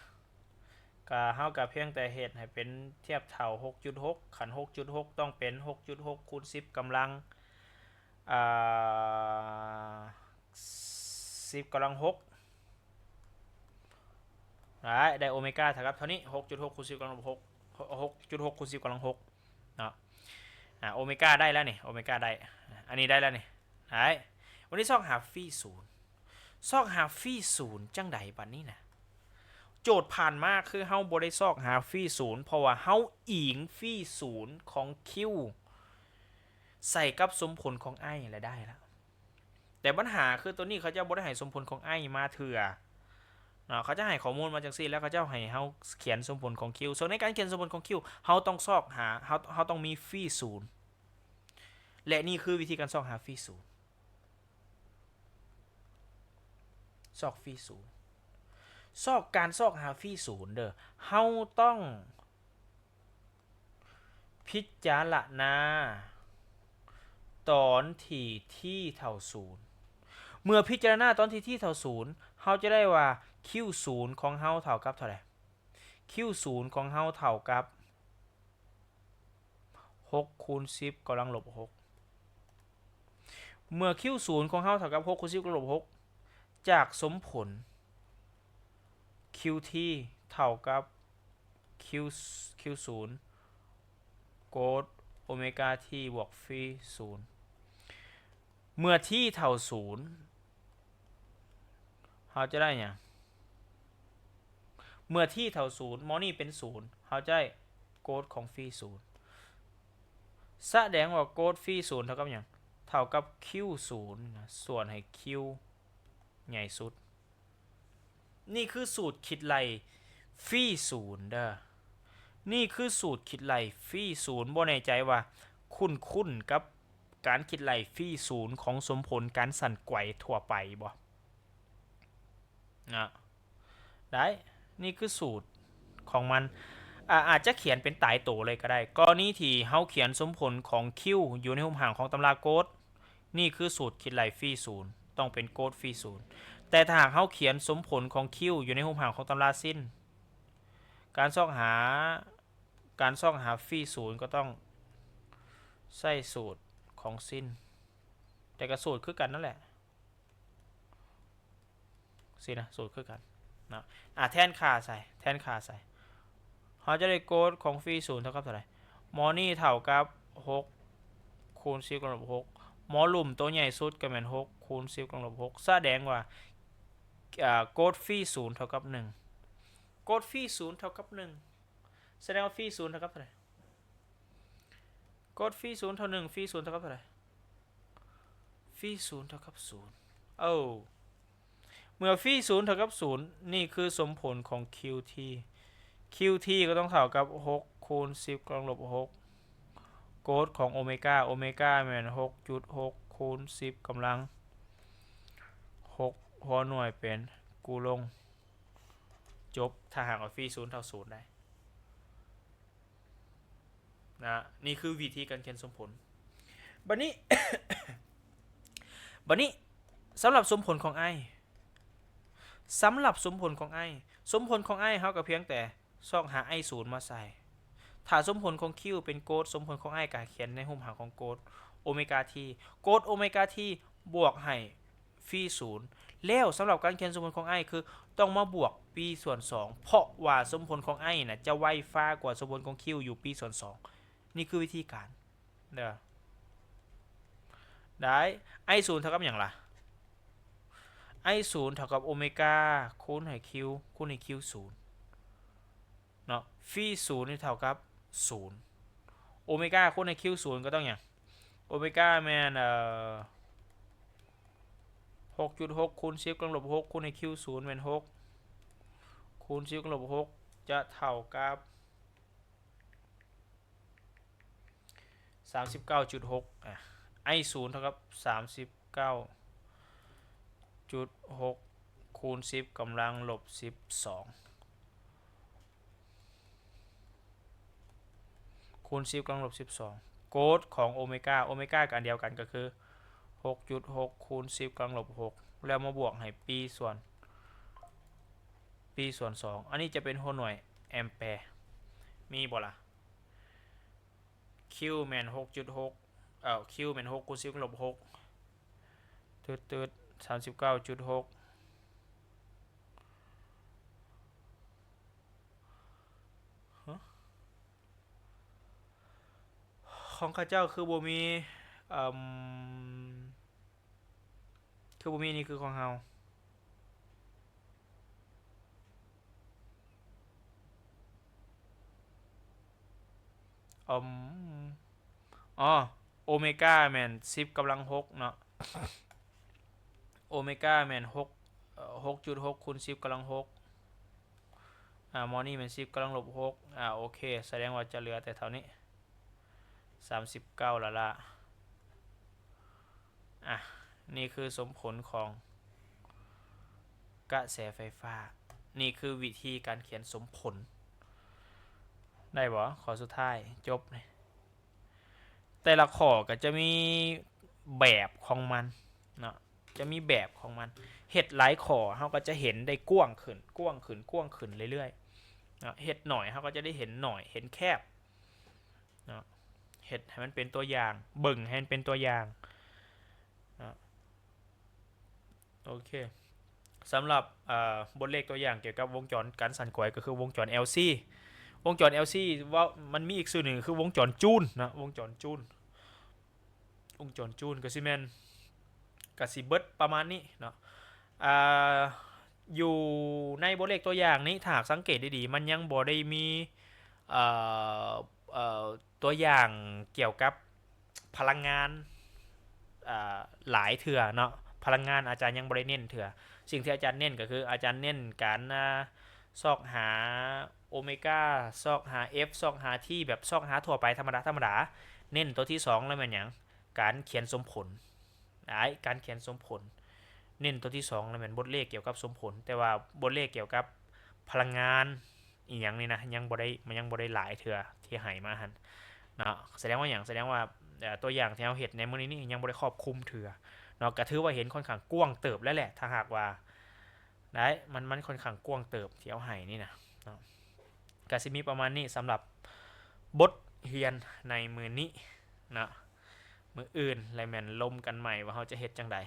ກະ ເຮົາກະພຽງແຕ່ເຮັດໃຫ້ເປັນທຽບເທົ່າຫົກຈຸດຫົກ ຄັນຫົກຈຸດຫົກຕ້ອງເປັນຫົກຈຸດຫົກຄູນສິບກຳລັງ ອາ ສິບກຳລັງຫົກ ໄດ້ ໄດ້ໂອເມກາເທົ່າກັບເທົ່ານີ້ ຫົກຈຸດຫົກຄູນສິບກຳລັງຫົກ ຫົກຈຸດຫົກຄູນສິບກຳລັງຫົກເນາະ. ອາ ໂອເມກາໄດ້ແລ້ວນີ້ ໂອເມກາໄດ້ ອັນນີ້ໄດ້ແລ້ວນີ້ ໄດ້. ວັນນີ້ຊອກຫາຟີສູນ ຊອກຫາຟີສູນຈັ່ງໃດບັດນີ້ນະ? ໂຈດຜ່ານມາຄືເຮົາບໍ່ໄດ້ຊອກຫາຟີສູນ ເພາະວ່າເຮົາອີງຟີສູນຂອງຄິວໃສ່ກັບສົມຜົນຂອງໄອ ແລ້ວໄດ້ລະ. ແຕ່ບັນຫາຄືໂຕນີ້ເຂົາເຈົ້າບໍ່ໄດ້ໃຫ້ສົມຜົນຂອງໄອມາເທື່ອເນາະ ເຂົາຈະໃຫ້ຂໍ້ມູນມາຈັ່ງຊີ້ ແລ້ວເຂົາເຈົ້າໃຫ້ເຮົາຂຽນສົມຜົນຂອງຄິວ. ເຊິ່ງໃນການຂຽນສົມຜົນຂອງຄິວ ເຮົາຕ້ອງຊອກຫາ ເຮົາ ເຮົາຕ້ອງມີຟີສູນ ແລະ ນີ້ຄືວິທີການຊອກຫາຟີສູນ ຊອກຟີສູນ ຊອກ ການຊອກຫາຟີສູນເດີ ເຮົາຕ້ອງ ພິຈາລະນາຕອນທີ່ທີເທົ່າສູນ ເມື່ອພິຈາລະນາຕອນທີ່ທີເທົ່າສູນ ເຮົາຈະໄດ້ວ່າຄິວສູນຂອງເຮົາເທົ່າກັບເທົ່າໃດ? ຄິວສູນຂອງເຮົາເທົ່າກັບຫົກຄູນສິບກຳລັງລົບຫົກ ເມື່ອຄິວສູນຂອງເຮົາເທົ່າກັບຫົກຄູນສິບກຳລັງລົບຫົກ ຈາກສົມຜົນຄິວທີເທົ່າກັບຄິວ ຄິວສູນ ໂກດໂອເມກາທີບວກຟີສູນ ເມື່ອທີເທົ່າສູນ ເຮົາຈະໄດ້ຫຍັງ? ເມື່ອທີເທົ່າສູນ ໝໍນີ້ເປັນສູນ ເຮົາຈະໄດ້ໂກດຂອງຟີສູນ ສະແດງວ່າໂກດຟີສູນເທົ່າກັບຫຍັງ? ເທົ່າກັບຄິວສູນ ສ່ວນໃຫ້ຄິວໃຫຍ່ສຸດ. ນີ້ຄືສູດຄິດໄລ່ຟີສູນເດີ ນີ້ຄືສູດຄິດໄລ່ຟີສູນ. ບໍ່ແນ່ໃຈວ່າຄຸ້ນໆກັບການຄິດໄລ່ຟີສູນຂອງສົມຜົນການສັ່ນໄກວທົ່ວໄປບໍ່? ນະ ໄດ້ ນີ້ຄືສູດຂອງມັນ ອາ ອາດຈະຂຽນເປັນຕາຍໂຕເລີຍກໍໄດ້. ກໍລະນີທີ່ເຮົາຂຽນສົມຜົນຂອງຄິວຢູ່ໃນຮູບຮ່າງຂອງຕຳລາໂກດ ນີ້ຄືສູດຄິດໄລ່ຟີສູນ ຕ້ອງເປັນໂກດຟີສູນ. ແຕ່ຖ້າຫາກເຮົາຂຽນສົມຜົນຂອງຄິວຢູ່ໃນຮູບຮ່າງຂອງຕຳລາຊິນ ການຊອກຫາ ການຊອກຫາຟີສູນກໍຕ້ອງໃຊ້ສູດຂອງຊິນ ແຕ່ກໍສູດຄືກັນນັ້ນແຫຼະ. ຊີ້ນະ ສູດຄືກັນເນາະ ອາ ແທນຄ່າໃສ່ ແທນຄ່າໃສ່ ເຮົາຈະໄດ້ໂກດຂອງຟີສູນເທົ່າກັບເທົ່າໃດ? ໝໍນີ້ເທົ່າກັບຫົກຄູນສິບກຳລັງລົບຫົກ ໝໍລຸ່ມໂຕໃຫຍ່ສຸດກໍແມ່ນຫົກຄູນສິບກຳລັງລົບຫົກ ສະແດງວ່າ ອາ ໂກດຟີສູນເທົ່າກັບໜຶ່ງ ໂກດຟີສູນເທົ່າກັບໜຶ່ງ ສະແດງວ່າຟີສູນເທົ່າກັບເທົ່າໃດ? ໂກດຟີສູນເທົ່າໜຶ່ງ ຟີສູນເທົ່າກັບເທົ່າໃດ? ຟີສູນເທົ່າກັບສູນ ເອີ ເມື່ອຟີສູນເທົ່າກັບສູນ ນີ້ຄືສົມຜົນຂອງຄິວທີ ຄິວທີກໍຕ້ອງເທົ່າກັບຫົກຄູນສິບກຳລັງລົບຫົກ ໂກດຂອງໂອເມກາ ໂອເມກາແມ່ນຫົກຈຸດຫົກຄູນສິບກຳລັງຫົກ ຫົວໜ່ວຍເປັນກູລົງ ຈົບ. ຖ້າຫາກວ່າຟີສູນເທົ່າສູນໄດ້ ນະ ນີ້ຄືວິທີການຂຽນສົມຜົນ. ບັດນີ້ ບັດນີ້ ສຳລັບສົມຜົນຂອງ I ສຳລັບສົມຜົນຂອງ I ສົມຜົນຂອງ I ເຮົາກໍພຽງແຕ່ຊອກຫາ I ສູນມາໃສ່. ຖ້າສົມຜົນຂອງ Q ເປັນໂກດ, ສົມຜົນຂອງ I ກໍຂຽນໃນຮູບຮ່າງຂອງໂກດ ໂອເມກາ T ໂກດໂອເມກາ T ບວກໃຫ້ phi ສູນ. ແລ້ວສຳລັບການຂຽນສົມຜົນຂອງ I ຄືຕ້ອງມາບວກ pi ສ່ວນສອງ ເພາະວ່າສົມຜົນຂອງ I ນະຈະໄວຟ້າກວ່າສົມຜົນຂອງ Q ຢູ່ pi ສ່ວນສອງ. ນີ້ຄືວິທີການເດີ. ໄດ້ I ສູນເທົ່າກັບຫຍັງລະ? I ສູນເທົ່າກັບໂອເມກາຄູນໃຫ້ Q ຄູນໃຫ້ Q ສູນເນາະ. phi ສູນນີ້ເທົ່າກັບສູນ. ໂອເມກາຄູນໃຫ້ Q ສູນກໍຕ້ອງຫຍັງ? ໂອເມກາແມ່ນ ເອີ ຫົກຈຸດຫົກຄູນສິບກຳລັງລົບຫົກຄູນໃຫ້ Q ສູນແມ່ນຫົກຄູນສິບກຳລັງລົບຫົກ ຈະເທົ່າກັບ ສາມສິບເກົ້າຈຸດຫົກ ອ່າ I ສູນເທົ່າກັບສາມສິບເກົ້າຈຸດຫົກຄູນສິບກຳລັງລົບສິບສອງ ຄູນສິບກຳລັງລົບສິບສອງ. ໂກດຂອງໂອເມກາ ໂອເມກາກໍອັນດຽວກັນ ກໍຄືຫົກຈຸດຫົກຄູນສິບກຳລັງລົບຫົກ ແລ້ວມາບວກໃຫ້ pi ສ່ວນ pi ສ່ວນສອງ. ອັນນີ້ຈະເປັນຫົວໜ່ວຍແອມແປ ມີບໍ່ລະ? Q ແມ່ນຫົກຈຸດຫົກ ເອີ Q ແມ່ນຫົກຄູນສິບກຳລັງລົບຫົກ ຕຶດໆ ສາມສິບເກົ້າຈຸດຫົກ ຮະ? ຂອງເຂົາເຈົ້າຄືບໍ່ມີ ເອີ່ມ ຄືບໍ່ມີ ນີ້ຄືຂອງເຮົາ. ອືມ ອໍ ໂອເມກາແມ່ນສິບກຳລັງຫົກເນາະ ໂອເມກາແມ່ນຫົກ ຫົກຈຸດຫົກຄູນສິບກຳລັງຫົກ ອ່າ ໝໍນີ້ແມ່ນສິບກຳລັງລົບຫົກ ອ່າ ໂອເຄ ສະແດງວ່າຈະເຫຼືອແຕ່ເທົ່ານີ້ ສາມສິບເກົ້າລະລະ. ອ່ະ ນີ້ຄືສົມຜົນຂອງກະແສໄຟຟ້າ. ນີ້ຄືວິທີການຂຽນສົມຜົນ ໄດ້ບໍ່? ຂໍ້ສຸດທ້າຍ ຈົບ. ແຕ່ລະຂໍ້ກໍຈະມີແບບຂອງມັນເນາະ ຈະມີແບບຂອງມັນ. ເຮັດຫຼາຍຂໍ້ ເຮົາກໍຈະເຫັນໄດ້ກວ້າງຂຶ້ນ ກວ້າງຂຶ້ນ ກວ້າງຂຶ້ນເລື້ອຍໆເນາະ. ເຮັດໜ້ອຍ ເຮົາກໍຈະໄດ້ເຫັນໜ້ອຍ ເຫັນແຄບເນາະ. ເຮັດໃຫ້ມັນເປັນຕົວຢ່າງ ເບິ່ງໃຫ້ມັນເປັນຕົວຢ່າງເນາະ. ໂອເຄ ສຳລັບ ເອີ ບົດເລກຕົວຢ່າງກ່ຽວກັບວົງຈອນການສັ່ນໄກວ ກໍຄືວົງຈອນ LC. ວົງຈອນ LC ເວົ້າ ມັນມີອີກຊື່ໜຶ່ງ ຄືວົງຈອນຈູນເນາະ ວົງຈອນຈູນ ວົງຈອນຈູນ ກໍຊິແມ່ນ ກໍຊິເບິດປະມານນີ້ເນາະ. ອ່າ ຢູ່ໃນບົດເລກຕົວຢ່າງນີ້ ຖ້າຫາກສັງເກດດີໆ ມັນຍັງບໍ່ໄດ້ມີ ເອີ ເອີ ຕົວຢ່າງກ່ຽວກັບ ພະລັງງານ ອ່າ ຫຼາຍເທື່ອເນາະ ພະລັງງານອາຈານຍັງບໍ່ໄດ້ເນັ້ນເທື່ອ. ສິ່ງທີ່ອາຈານເນັ້ນກໍຄືອາຈານເນັ້ນການ ອ່າ ຊອກຫາໂອເມກາ ຊອກຫາ F ຊອກຫາ T ແບບຊອກຫາທົ່ວໄປທຳມະດາໆ. ເນັ້ນຕົວທີສອງແລ້ວແມ່ນຫຍັງ? ການຂຽນສົມຜົນ ຫຼາຍ ການຂຽນສົມຜົນ. ເນັ້ນຕົວທີສອງແລ້ວແມ່ນບົດເລກກ່ຽວກັບສົມຜົນ ແຕ່ວ່າບົດເລກກ່ຽວກັບພະລັງງານ ອີ່ຫຍັງນີ້ນະ ຍັງບໍ່ໄດ້ ມັນຍັງບໍ່ໄດ້ຫຼາຍເທື່ອທີ່ໃຫ້ມາຫັ້ນເນາະ. ສະແດງວ່າຫຍັງ? ສະແດງວ່າ ເອີ ຕົວຢ່າງທີ່ເຮົາເຮັດໃນມື້ນີ້ນີ້ຍັງບໍ່ໄດ້ຄອບຄຸມເທື່ອເນາະ. ກະຖືວ່າເຫັນຄ່ອນຂ້າງກວ້າງເຕີບແລ້ວແຫຼະ ຖ້າຫາກວ່າ ໄດ້ ມັນ ມັນຄ່ອນຂ້າງກວ້າງເຕີບທີ່ເຮົາໃຫ້ນີ້ນະເນາະ. ກະຊິມີປະມານນີ້ສຳລັບບົດຮຽນໃນມື້ນີ້ເນາະ. ມື້ອື່ນແລ້ວແມ່ນລົມກັນໃໝ່ວ່າເຮົາຈະເຮັດຈັ່ງໃດ.